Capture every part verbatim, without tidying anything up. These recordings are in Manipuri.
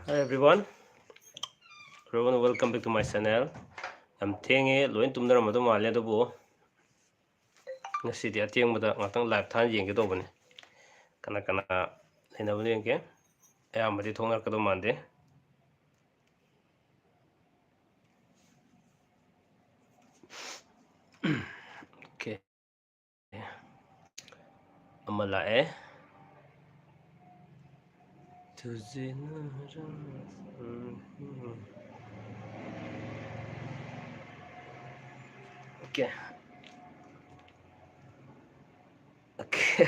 Hi everyone, everyone, welcome back to my channel. ꯌꯥꯝ ꯊꯦꯡꯉꯦ, ꯂꯣꯏ ꯇꯨꯝꯅꯔꯝꯃꯗꯧ ꯃꯥꯜꯂꯦ, ꯑꯗꯨꯕꯨ ꯉꯁꯤꯗꯤ ꯑꯊꯦꯡꯕꯗ ꯉꯥꯛꯇꯪ live ꯊꯥꯅ ꯌꯦꯡꯒꯦ ꯇꯧꯕꯅꯤ꯫ ꯀꯅꯥ ꯀꯅꯥ ꯂꯩꯅꯕꯅꯣ ꯌꯦꯡꯒꯦ꯫ ꯑꯌꯥꯝꯕꯗꯤ ꯊꯣꯛꯅꯔꯛꯀꯗꯧ ꯃꯥꯟꯗꯦ꯫ Okay. ꯑꯃ ꯂꯥꯛꯑꯦ꯫ Okay. Okay.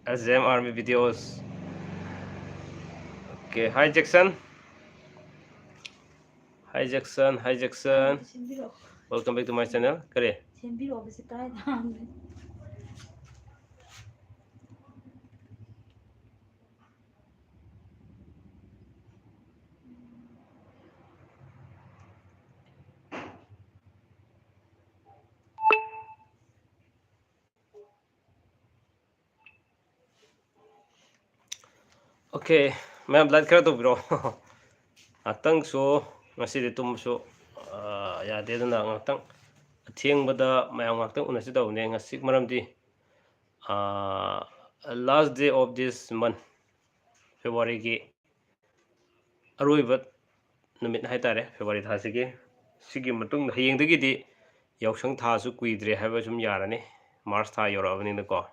S J M Army videos. Okay. Hi, Jackson. Hi, Jackson. Hi, Jackson. Welcome back to my channel. ꯀꯔꯤ? ꯁꯦꯝꯕꯤꯔꯛꯑꯣꯕꯁꯦ ꯀꯗꯥꯏꯗ ꯍꯥꯡꯗꯣꯏꯅꯣ? Okay, ꯃꯌꯥꯝ like ꯈꯔ ꯇꯧꯕꯤꯔꯣ꯫ ꯉꯥꯛꯇꯪꯁꯨ ꯉꯁꯤꯗꯤ ꯇꯨꯝꯕꯁꯨ, ꯑꯥ, ꯌꯥꯗꯦ, ꯑꯗꯨꯅ ꯉꯥꯛꯇꯪ ꯑꯊꯦꯡꯕꯗ ꯃꯌꯥꯝ ꯉꯥꯛꯇꯪ ꯎꯅꯁꯤ ꯇꯧꯕꯅꯦ ꯉꯁꯤ, ꯃꯔꯝꯗꯤ, ꯑꯥ, last day of this month, Februaryꯒꯤ ꯑꯔꯣꯏꯕ ꯅꯨꯃꯤꯠ ꯍꯥꯏꯇꯥꯔꯦ, February ꯊꯥꯁꯤꯒꯤ꯫ ꯁꯤꯒꯤ ꯃꯇꯨꯡꯗ ꯍꯌꯦꯡꯗꯒꯤꯗꯤ ꯌꯥꯎꯁꯪ ꯊꯥꯁꯨ ꯀꯨꯏꯗ꯭ꯔꯦ ꯍꯥꯏꯕ ꯁꯨꯝ ꯌꯥꯔꯅꯤ, March ꯊꯥ ꯌꯧꯔꯛꯑꯕꯅꯤꯅꯀꯣ꯫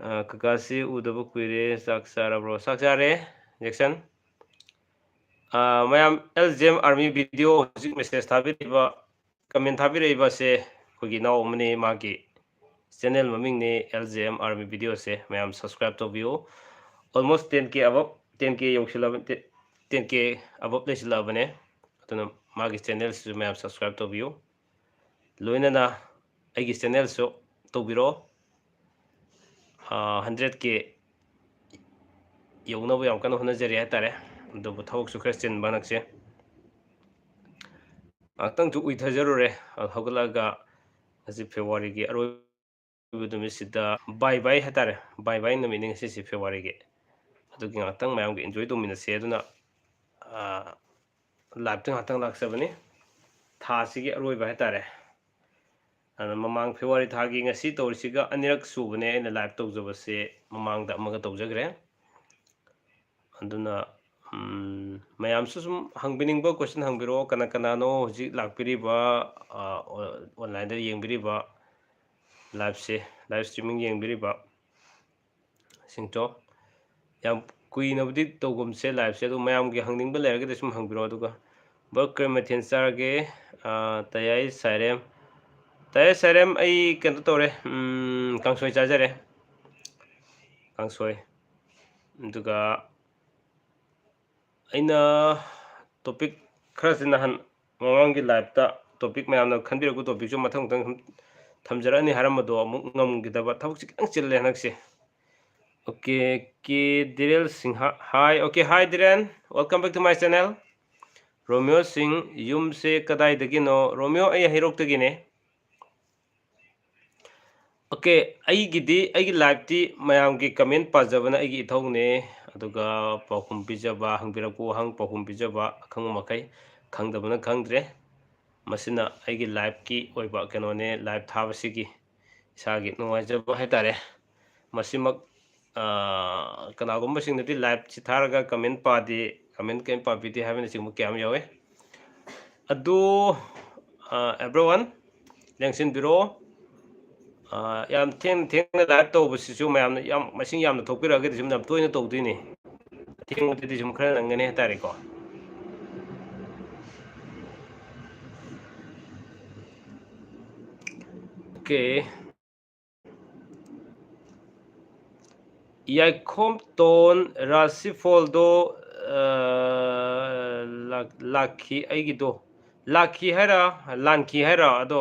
ꯑ, ꯀꯀꯥꯁꯤ ꯎꯗꯕ ꯀꯨꯏꯔꯦ, ꯆꯥꯛ ꯆꯥꯔꯕ꯭ꯔꯣ? ꯆꯥꯛ ꯆꯥꯔꯦ, ꯖꯦꯛꯁꯟ꯫ ꯑ, ꯃꯌꯥꯝ, L J M Army video ꯍꯧꯖꯤꯛ message ꯊꯥꯕꯤꯔꯛꯏꯕ, comment ꯊꯥꯕꯤꯔꯛꯏꯕꯁꯦ ꯑꯩꯈꯣꯏꯒꯤ ꯏꯅꯥꯎ ꯑꯃꯅꯤ, ꯃꯥꯒꯤ channel ꯃꯃꯤꯡꯅꯤ L J M Army videoꯁꯦ꯫ ꯃꯌꯥꯝ subscribe ꯇꯧꯕꯤꯌꯨ꯫ Almost ten K above, ten K ꯌꯧꯁꯤꯜꯂꯕ, ten K above ꯂꯩꯁꯤꯜꯂꯛꯑꯕꯅꯦ꯫ ꯑꯗꯨꯅ ꯃꯥꯒꯤ channelꯁꯤꯁꯨ ꯃꯌꯥꯝ subscribe ꯇꯧꯕꯤꯌꯨ꯫ ꯂꯣꯏꯅꯅ ꯑꯩꯒꯤ channelꯁꯨ ꯇꯧꯕꯤꯔꯣ꯫ ꯑꯥ, hundred K ꯌꯧꯅꯕ ꯌꯥꯝ ꯀꯟꯅ ꯍꯣꯠꯅꯖꯔꯤ ꯍꯥꯏꯇꯥꯔꯦ꯫ ꯑꯗꯨꯕꯨ ꯊꯕꯛꯁꯨ ꯈꯔ ꯆꯤꯟꯕ ꯍꯟꯗꯛꯁꯦ꯫ ꯉꯥꯛꯇꯪꯁꯨ ꯎꯏꯊꯖꯔꯨꯔꯦ꯫ ꯑꯗꯨ ꯍꯧꯒꯠꯂꯛꯑꯒ ꯉꯁꯤ Februaryꯒꯤ ꯑꯔꯣꯏꯕ ꯅꯨꯃꯤꯠꯁꯤꯗ bye bye ꯍꯥꯏꯇꯥꯔꯦ꯫ Bye bye ꯅꯨꯃꯤꯠꯅꯤ ꯉꯁꯤꯁꯤ Februaryꯒꯤ꯫ ꯑꯗꯨꯒꯤ ꯉꯥꯛꯇꯪ ꯃꯌꯥꯝꯒ enjoy ꯇꯧꯃꯤꯟꯅꯁꯦ꯫ ꯑꯗꯨꯅ ꯂꯥꯏꯞꯇ ꯉꯥꯛꯇꯪ ꯂꯥꯛꯆꯕꯅꯤ, ꯊꯥꯁꯤꯒꯤ ꯑꯔꯣꯏꯕ ꯍꯥꯏꯇꯥꯔꯦ꯫ ꯑꯗꯨꯅ ꯃꯃꯥꯡ ꯐꯦꯕ꯭ꯔꯨꯋꯥꯔꯤ ꯊꯥꯒꯤ ꯉꯁꯤ ꯇꯧꯔꯤꯁꯤꯒ ꯑꯅꯤꯔꯛ ꯁꯨꯕꯅꯦ ꯑꯩꯅ ꯂꯥꯏꯞ ꯇꯧꯖꯕꯁꯦ꯫ ꯃꯃꯥꯡꯗ ꯑꯃꯒ ꯇꯧꯖꯈ꯭ꯔꯦ꯫ ꯑꯗꯨꯅ ꯃꯌꯥꯝꯁꯨ ꯁꯨꯝ ꯍꯪꯕꯤꯅꯤꯡꯕ question ꯍꯪꯕꯤꯔꯛꯑꯣ꯫ ꯀꯅꯥ ꯀꯅꯥꯅꯣ ꯍꯧꯖꯤꯛ ꯂꯥꯛꯄꯤꯔꯤꯕ, ꯑꯣꯟꯂꯥꯏꯟꯗ ꯌꯦꯡꯕꯤꯔꯤꯕ, ꯂꯥꯏꯞꯁꯦ, ꯂꯥꯏꯞ streaming ꯌꯦꯡꯕꯤꯔꯤꯕ ꯁꯤꯡꯗꯣ? ꯌꯥꯝ ꯀꯨꯏꯅꯕꯨꯗꯤ ꯇꯧꯒꯨꯝꯁꯦ ꯂꯥꯏꯞꯁꯦ, ꯑꯗꯨ ꯃꯌꯥꯝꯒꯤ ꯍꯪꯅꯤꯡꯕ ꯂꯩꯔꯒꯗꯤ ꯁꯨꯝ ꯍꯪꯕꯤꯔꯛꯑꯣ꯫ ꯑꯗꯨꯒ ꯕ꯭ꯔꯣ, ꯀꯔꯤ ꯃꯊꯦꯜ ꯆꯥꯔꯒꯦ? ꯇꯌꯥꯏ ꯁꯥꯏꯔꯦꯝ, ꯇꯌꯥꯏ ꯁꯥꯏꯔꯦꯝ, ꯑꯩ ꯀꯩꯅꯣ ꯇꯧꯔꯦ, ꯀꯥꯡꯁꯣꯏ ꯆꯥꯖꯔꯦ, ꯀꯥꯡꯁꯣꯏ꯫ ꯑꯗꯨꯒ ꯑꯩꯅ topic ꯈꯔꯁꯤ ꯅꯍꯥꯟ ꯃꯃꯥꯡꯒꯤ ꯂꯥꯏꯞꯇ topic ꯃꯌꯥꯝꯅ ꯈꯟꯕꯤꯔꯛꯄ topicꯁꯨ ꯃꯊꯪ ꯃꯊꯪ ꯁꯨꯝ ꯊꯝꯖꯔꯛꯑꯅꯤ ꯍꯥꯏꯔꯝꯕꯗꯣ ꯑꯃꯨꯛ ꯉꯝꯈꯤꯗꯕ, ꯊꯕꯛꯁꯤ ꯈꯤꯇꯪ ꯆꯤꯜꯂꯦ ꯍꯟꯗꯛꯁꯦ꯫ OK, K ꯗꯤꯔꯦꯜ Singh, hi, OK, hi ꯗꯤꯔꯦꯟ, welcome back to my channel꯫ ꯔꯣꯃꯤꯌꯣ ꯁꯤꯡ, ꯌꯨꯝꯁꯦ ꯀꯗꯥꯏꯗꯒꯤꯅꯣ? ꯔꯣꯃꯤꯌꯣ, ꯑꯩ ꯍꯩꯔꯣꯛꯇꯒꯤꯅꯦ꯫ OK, ꯑꯩꯒꯤꯗꯤ, ꯑꯩꯒꯤ ꯂꯥꯏꯞꯇꯤ ꯃꯌꯥꯝꯒꯤ comment ꯄꯥꯖꯕꯅ ꯑꯩꯒꯤ ꯏꯊꯧꯅꯦ, ꯑꯗꯨꯒ ꯄꯥꯎꯈꯨꯝ ꯄꯤꯖꯕ, ꯍꯪꯕꯤꯔꯛꯄ ꯋꯥꯍꯪ ꯄꯥꯎꯈꯨꯝ ꯄꯤꯖꯕ, ꯑꯈꯪꯕ ꯃꯈꯩ, ꯈꯪꯗꯕꯅ ꯈꯪꯗ꯭ꯔꯦ꯫ ꯃꯁꯤꯅ ꯑꯩꯒꯤ ꯂꯥꯏꯞꯀꯤ ꯑꯣꯏꯕ ꯀꯩꯅꯣꯅꯦ, ꯂꯥꯏꯞ ꯊꯥꯕꯁꯤꯒꯤ ꯏꯁꯥꯒꯤ ꯅꯨꯡꯉꯥꯏꯖꯕ ꯍꯥꯏꯇꯥꯔꯦ꯫ ꯃꯁꯤꯃꯛ ꯀꯅꯥꯒꯨꯝꯕꯁꯤꯡꯅꯗꯤ ꯂꯥꯏꯞꯁꯤ ꯊꯥꯔꯒ comment ꯄꯥꯗꯦ, comment ꯀꯔꯤꯝ ꯄꯥꯕꯤꯗꯦ ꯍꯥꯏꯕꯅꯆꯤꯡꯕ ꯀꯌꯥ ꯑꯃ ꯌꯥꯎꯋꯤ꯫ ꯑꯗꯨ everyone ꯂꯦꯡꯁꯤꯟꯕꯤꯔꯛꯑꯣ꯫ ꯌꯥꯝ ꯊꯦꯡꯅ ꯊꯦꯡꯅ ꯂꯥꯏꯞ ꯇꯧꯕꯁꯤꯁꯨ ꯃꯌꯥꯝꯅ ꯌꯥꯝ ꯃꯁꯤꯡ ꯌꯥꯝꯅ ꯊꯣꯛꯄꯤꯔꯛꯑꯒꯗꯤ ꯁꯨꯝ ꯌꯥꯝ ꯇꯣꯏꯅ ꯇꯧꯗꯣꯏꯅꯤ꯫ ꯑꯊꯦꯡꯕꯗꯗꯤ ꯁꯨꯝ ꯈꯔ ꯅꯪꯒꯅꯤ ꯍꯥꯏꯇꯥꯔꯦꯀꯣ꯫ OK꯫ ꯌꯥꯏꯈꯣꯝꯇꯣꯟ ꯔꯥꯁꯤꯐꯣꯜꯗꯣ, ꯑ, ꯂꯥꯛ-, ꯂꯥꯛꯈꯤ ꯑꯩꯒꯤꯗꯣ꯫ ꯂꯥꯛꯈꯤ ꯍꯥꯏꯔ, ꯂꯥꯟꯈꯤ ꯍꯥꯏꯔ? ꯑꯗꯣ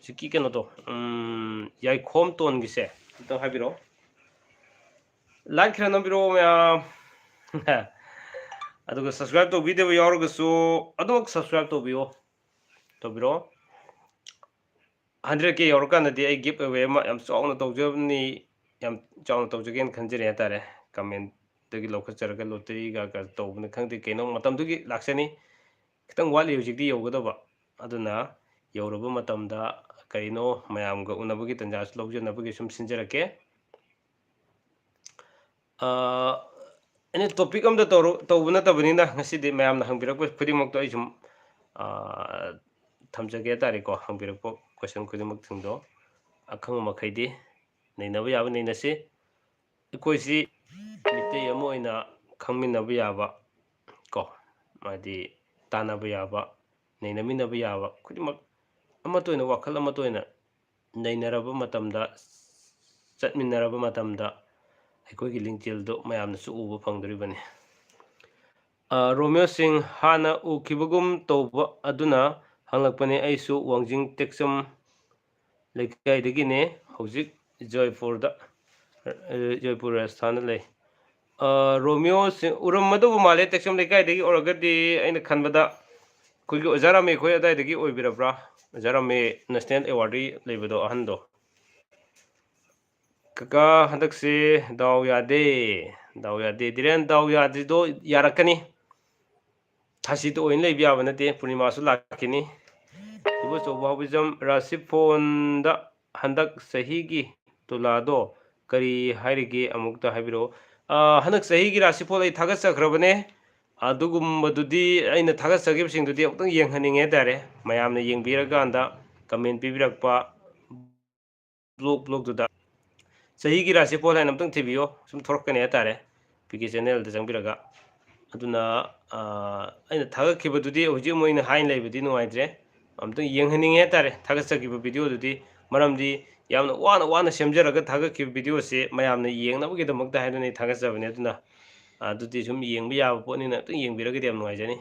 ꯍꯧꯖꯤꯛꯀꯤ ꯀꯩꯅꯣꯗꯣ, ꯎꯝ, ꯌꯥꯏꯈꯣꯝꯇꯣꯟꯒꯤꯁꯦ ꯑꯝꯇꯪ ꯍꯥꯏꯕꯤꯔꯛꯑꯣ꯫ Like ꯈꯔ ꯅꯝꯕꯤꯔꯛꯑꯣ ꯃꯌꯥꯝ꯫ ꯑꯗꯨꯒ subscribe ꯇꯧꯕꯤꯗꯕ ꯌꯥꯎꯔꯒꯁꯨ ꯑꯗꯨꯃꯛ subscribe ꯇꯧꯕꯤꯌꯣ, ꯇꯧꯕꯤꯔꯛꯑꯣ꯫ Hundred K ꯌꯧꯔꯀꯥꯟꯗꯗꯤ ꯑꯩ give away ꯑꯃ ꯌꯥꯝ ꯆꯥꯎꯅ ꯇꯧꯖꯕꯅꯤ, ꯌꯥꯝ ꯆꯥꯎꯅ ꯇꯧꯖꯒꯦꯅ ꯈꯟꯖꯔꯤ ꯍꯥꯏꯇꯥꯔꯦ꯫ Comment ꯗꯒꯤ ꯂꯧꯈꯠꯆꯔꯒ ꯂꯣꯇꯔꯤꯒ ꯇꯧꯕꯅꯤ ꯈꯪꯗꯦ, ꯀꯩꯅꯣ ꯃꯇꯝꯗꯨꯒꯤ ꯂꯥꯛꯆꯅꯤ꯫ ꯈꯤꯇꯪ ꯋꯥꯠꯂꯤ ꯍꯧꯖꯤꯛꯇꯤ ꯌꯧꯒꯗꯕ꯫ ꯑꯗꯨꯅ ꯌꯧꯔꯕ ꯃꯇꯝꯗ ꯀꯔꯤꯅꯣ ꯃꯌꯥꯝꯒ ꯎꯅꯕꯒꯤ ꯇꯥꯟꯖꯥꯁꯨ ꯂꯧꯖꯅꯕꯒꯤ ꯁꯨꯝ ꯁꯤꯟꯖꯔꯛꯀꯦ꯫ ꯑꯥ, ꯑꯩꯅ topic ꯑꯝꯗ ꯇꯧꯔ-, ꯇꯧꯕ ꯅꯠꯇꯕꯅꯤꯅ ꯉꯁꯤꯗꯤ ꯃꯌꯥꯝꯅ ꯍꯪꯕꯤꯔꯛꯄ ꯈꯨꯗꯤꯡꯃꯛꯇꯣ ꯑꯩ ꯁꯨꯝ, ꯑꯥ, ꯊꯝꯖꯒꯦ ꯍꯥꯏ ꯇꯥꯔꯦꯀꯣ꯫ ꯍꯪꯕꯤꯔꯛꯄ question ꯈꯨꯗꯤꯡꯃꯛꯁꯤꯡꯗꯣ ꯑꯈꯪꯕ ꯃꯈꯩꯗꯤ ꯅꯩꯅꯕ ꯌꯥꯕ ꯅꯩꯅꯁꯤ꯫ ꯑꯩꯈꯣꯏꯁꯤ ꯃꯤꯇꯩ ꯑꯃ ꯑꯣꯏꯅ ꯈꯪꯃꯤꯟꯅꯕ ꯌꯥꯕ ꯀꯣ, ꯍꯥꯏꯗꯤ ꯇꯥꯟꯅꯕ ꯌꯥꯕ, ꯅꯩꯅꯃꯤꯟꯅꯕ ꯌꯥꯕ ꯈꯨꯗꯤꯡꯃꯛ ꯑꯃꯠꯇ ꯑꯣꯏꯅ, ꯋꯥꯈꯜ ꯑꯃꯠꯇ ꯑꯣꯏꯅ ꯅꯩꯅꯔꯕ ꯃꯇꯝꯗ, ꯆꯠꯃꯤꯟꯅꯔꯕ ꯃꯇꯝꯗ ꯑꯩꯈꯣꯏꯒꯤ ꯂꯤꯡꯖꯦꯜꯗꯨ ꯃꯌꯥꯝꯅꯁꯨ ꯎꯕ ꯐꯪꯗꯣꯔꯤꯕꯅꯤ꯫ ꯑ, ꯔꯣꯃꯤꯌꯣ ꯁꯤꯡ, ꯍꯥꯟꯅ ꯎꯈꯤꯕꯒꯨꯝ ꯇꯧꯕ ꯑꯗꯨꯅ ꯍꯪꯂꯛꯄꯅꯦ꯫ ꯑꯩꯁꯨ ꯋꯥꯡꯖꯤꯡ ꯇꯦꯛꯆꯝ ꯂꯩꯀꯥꯏꯗꯒꯤꯅꯦ, ꯍꯧꯖꯤꯛ ꯖꯣꯏꯄꯨꯔꯗ, ꯑ, ꯖꯣꯏꯄꯨꯔ ꯔꯥꯖꯁꯊꯥꯟꯗ ꯂꯩ꯫ ꯑ, ꯔꯣꯃꯤꯌꯣ ꯁꯤꯡ ꯎꯔꯝꯃꯗꯧꯕ ꯃꯥꯜꯂꯦ, ꯇꯦꯛꯆꯝ ꯂꯩꯀꯥꯏꯗꯒꯤ ꯑꯣꯏꯔꯒꯗꯤ꯫ ꯑꯩꯅ ꯈꯟꯕꯗ ꯑꯩꯈꯣꯏꯒꯤ ꯑꯣꯖꯥ ꯔꯥꯃꯦ ꯈꯣꯏ ꯑꯗꯥꯏꯗꯒꯤ ꯑꯣꯏꯕꯤꯔꯕ꯭ꯔꯥ? ꯑꯣꯖꯥ ꯔꯥꯃꯦ national awardee ꯂꯩꯕꯗꯣ, ꯑꯍꯟꯗꯣ꯫ ꯀꯀꯥ, ꯍꯟꯗꯛꯁꯦ ꯗꯥꯎ ꯌꯥꯗꯦ, ꯗꯥꯎ ꯌꯥꯗꯦ꯫ ꯙꯤꯔꯦꯟ, ꯗꯥꯎ ꯌꯥꯗ꯭ꯔꯤꯗꯣ ꯌꯥꯔꯛꯀꯅꯤ꯫ ꯊꯥꯁꯤꯗ ꯑꯣꯏꯅ ꯂꯩꯕ ꯌꯥꯕ ꯅꯠꯇꯦ, ꯄꯨꯔꯅꯤꯃꯥꯁꯨ ꯂꯥꯛꯈꯤꯅꯤ꯫ ꯏꯕꯣꯆꯧꯕ ꯍꯥꯎꯕꯤꯖꯝ, ꯔꯥꯁꯤ ꯐꯣꯟꯗ ꯍꯟꯗꯛ ꯆꯍꯤꯒꯤ ꯇꯨꯂꯥꯗꯣ ꯀꯔꯤ ꯍꯥꯏꯔꯤꯒꯦ, ꯑꯃꯨꯛꯇ ꯍꯥꯏꯕꯤꯔꯛꯑꯣ꯫ ꯑ, ꯍꯟꯗꯛ ꯆꯍꯤꯒꯤ ꯔꯥꯁꯤꯐꯣꯜ ꯑꯩ ꯊꯥꯒꯠꯆꯈ꯭ꯔꯕꯅꯦ꯫ ꯑꯗꯨꯒꯨꯝꯕꯗꯨꯗꯤ, ꯑꯩꯅ ꯊꯥꯒꯠꯆꯈꯤꯕꯁꯤꯡꯗꯨꯗꯤ ꯑꯃꯨꯛꯇꯪ ꯌꯦꯡꯍꯟꯅꯤꯡꯉꯦ ꯍꯥꯏꯇꯥꯔꯦ, ꯃꯌꯥꯝꯅ ꯌꯦꯡꯕꯤꯔꯀꯥꯟꯗ comment ꯄꯤꯕꯤꯔꯛꯄ, blog, blogꯇꯨꯗ ꯆꯍꯤꯒꯤ ꯔꯥꯁꯤꯐꯣꯜ ꯍꯥꯏꯅ ꯑꯃꯨꯛꯇꯪ ꯊꯤꯕꯤꯌꯣ, ꯁꯨꯝ ꯊꯣꯔꯛꯀꯅꯤ ꯍꯥꯏꯇꯥꯔꯦ, ꯄꯤ ꯀꯦ channelꯗ ꯆꯪꯕꯤꯔꯒ꯫ ꯑꯗꯨꯅ, ꯑ, ꯑꯩꯅ ꯊꯥꯒꯠꯈꯤꯕꯗꯨꯗꯤ ꯍꯧꯖꯤꯛ ꯃꯣꯏꯅ ꯍꯥꯏꯅ ꯂꯩꯕꯗꯤ ꯅꯨꯡꯉꯥꯏꯇ꯭ꯔꯦ, ꯑꯝꯇꯪ ꯌꯦꯡꯍꯟꯅꯤꯡꯉꯦ ꯍꯥꯏꯇꯥꯔꯦ ꯊꯥꯒꯠꯆꯈꯤꯕ videoꯗꯨꯗꯤ, ꯃꯔꯝꯗꯤ ꯌꯥꯝꯅ ꯋꯥꯅ ꯋꯥꯅ ꯁꯦꯝꯖꯔꯒ ꯊꯥꯒꯠꯈꯤꯕ videoꯁꯦ ꯃꯌꯥꯝꯅ ꯌꯦꯡꯅꯕꯒꯤꯗꯃꯛꯇ ꯍꯥꯏꯗꯨꯅ ꯑꯩ ꯊꯥꯒꯠꯆꯕꯅꯦ꯫ ꯑꯗꯨꯅ ꯑꯗꯨꯗꯤ ꯁꯨꯝ ꯌꯦꯡꯕ ꯌꯥꯕ ꯄꯣꯠꯅꯤꯅ ꯑꯝꯇꯪ ꯌꯦꯡꯕꯤꯔꯒꯗꯤ ꯌꯥꯝ ꯅꯨꯡꯉꯥꯏꯖꯅꯤ꯫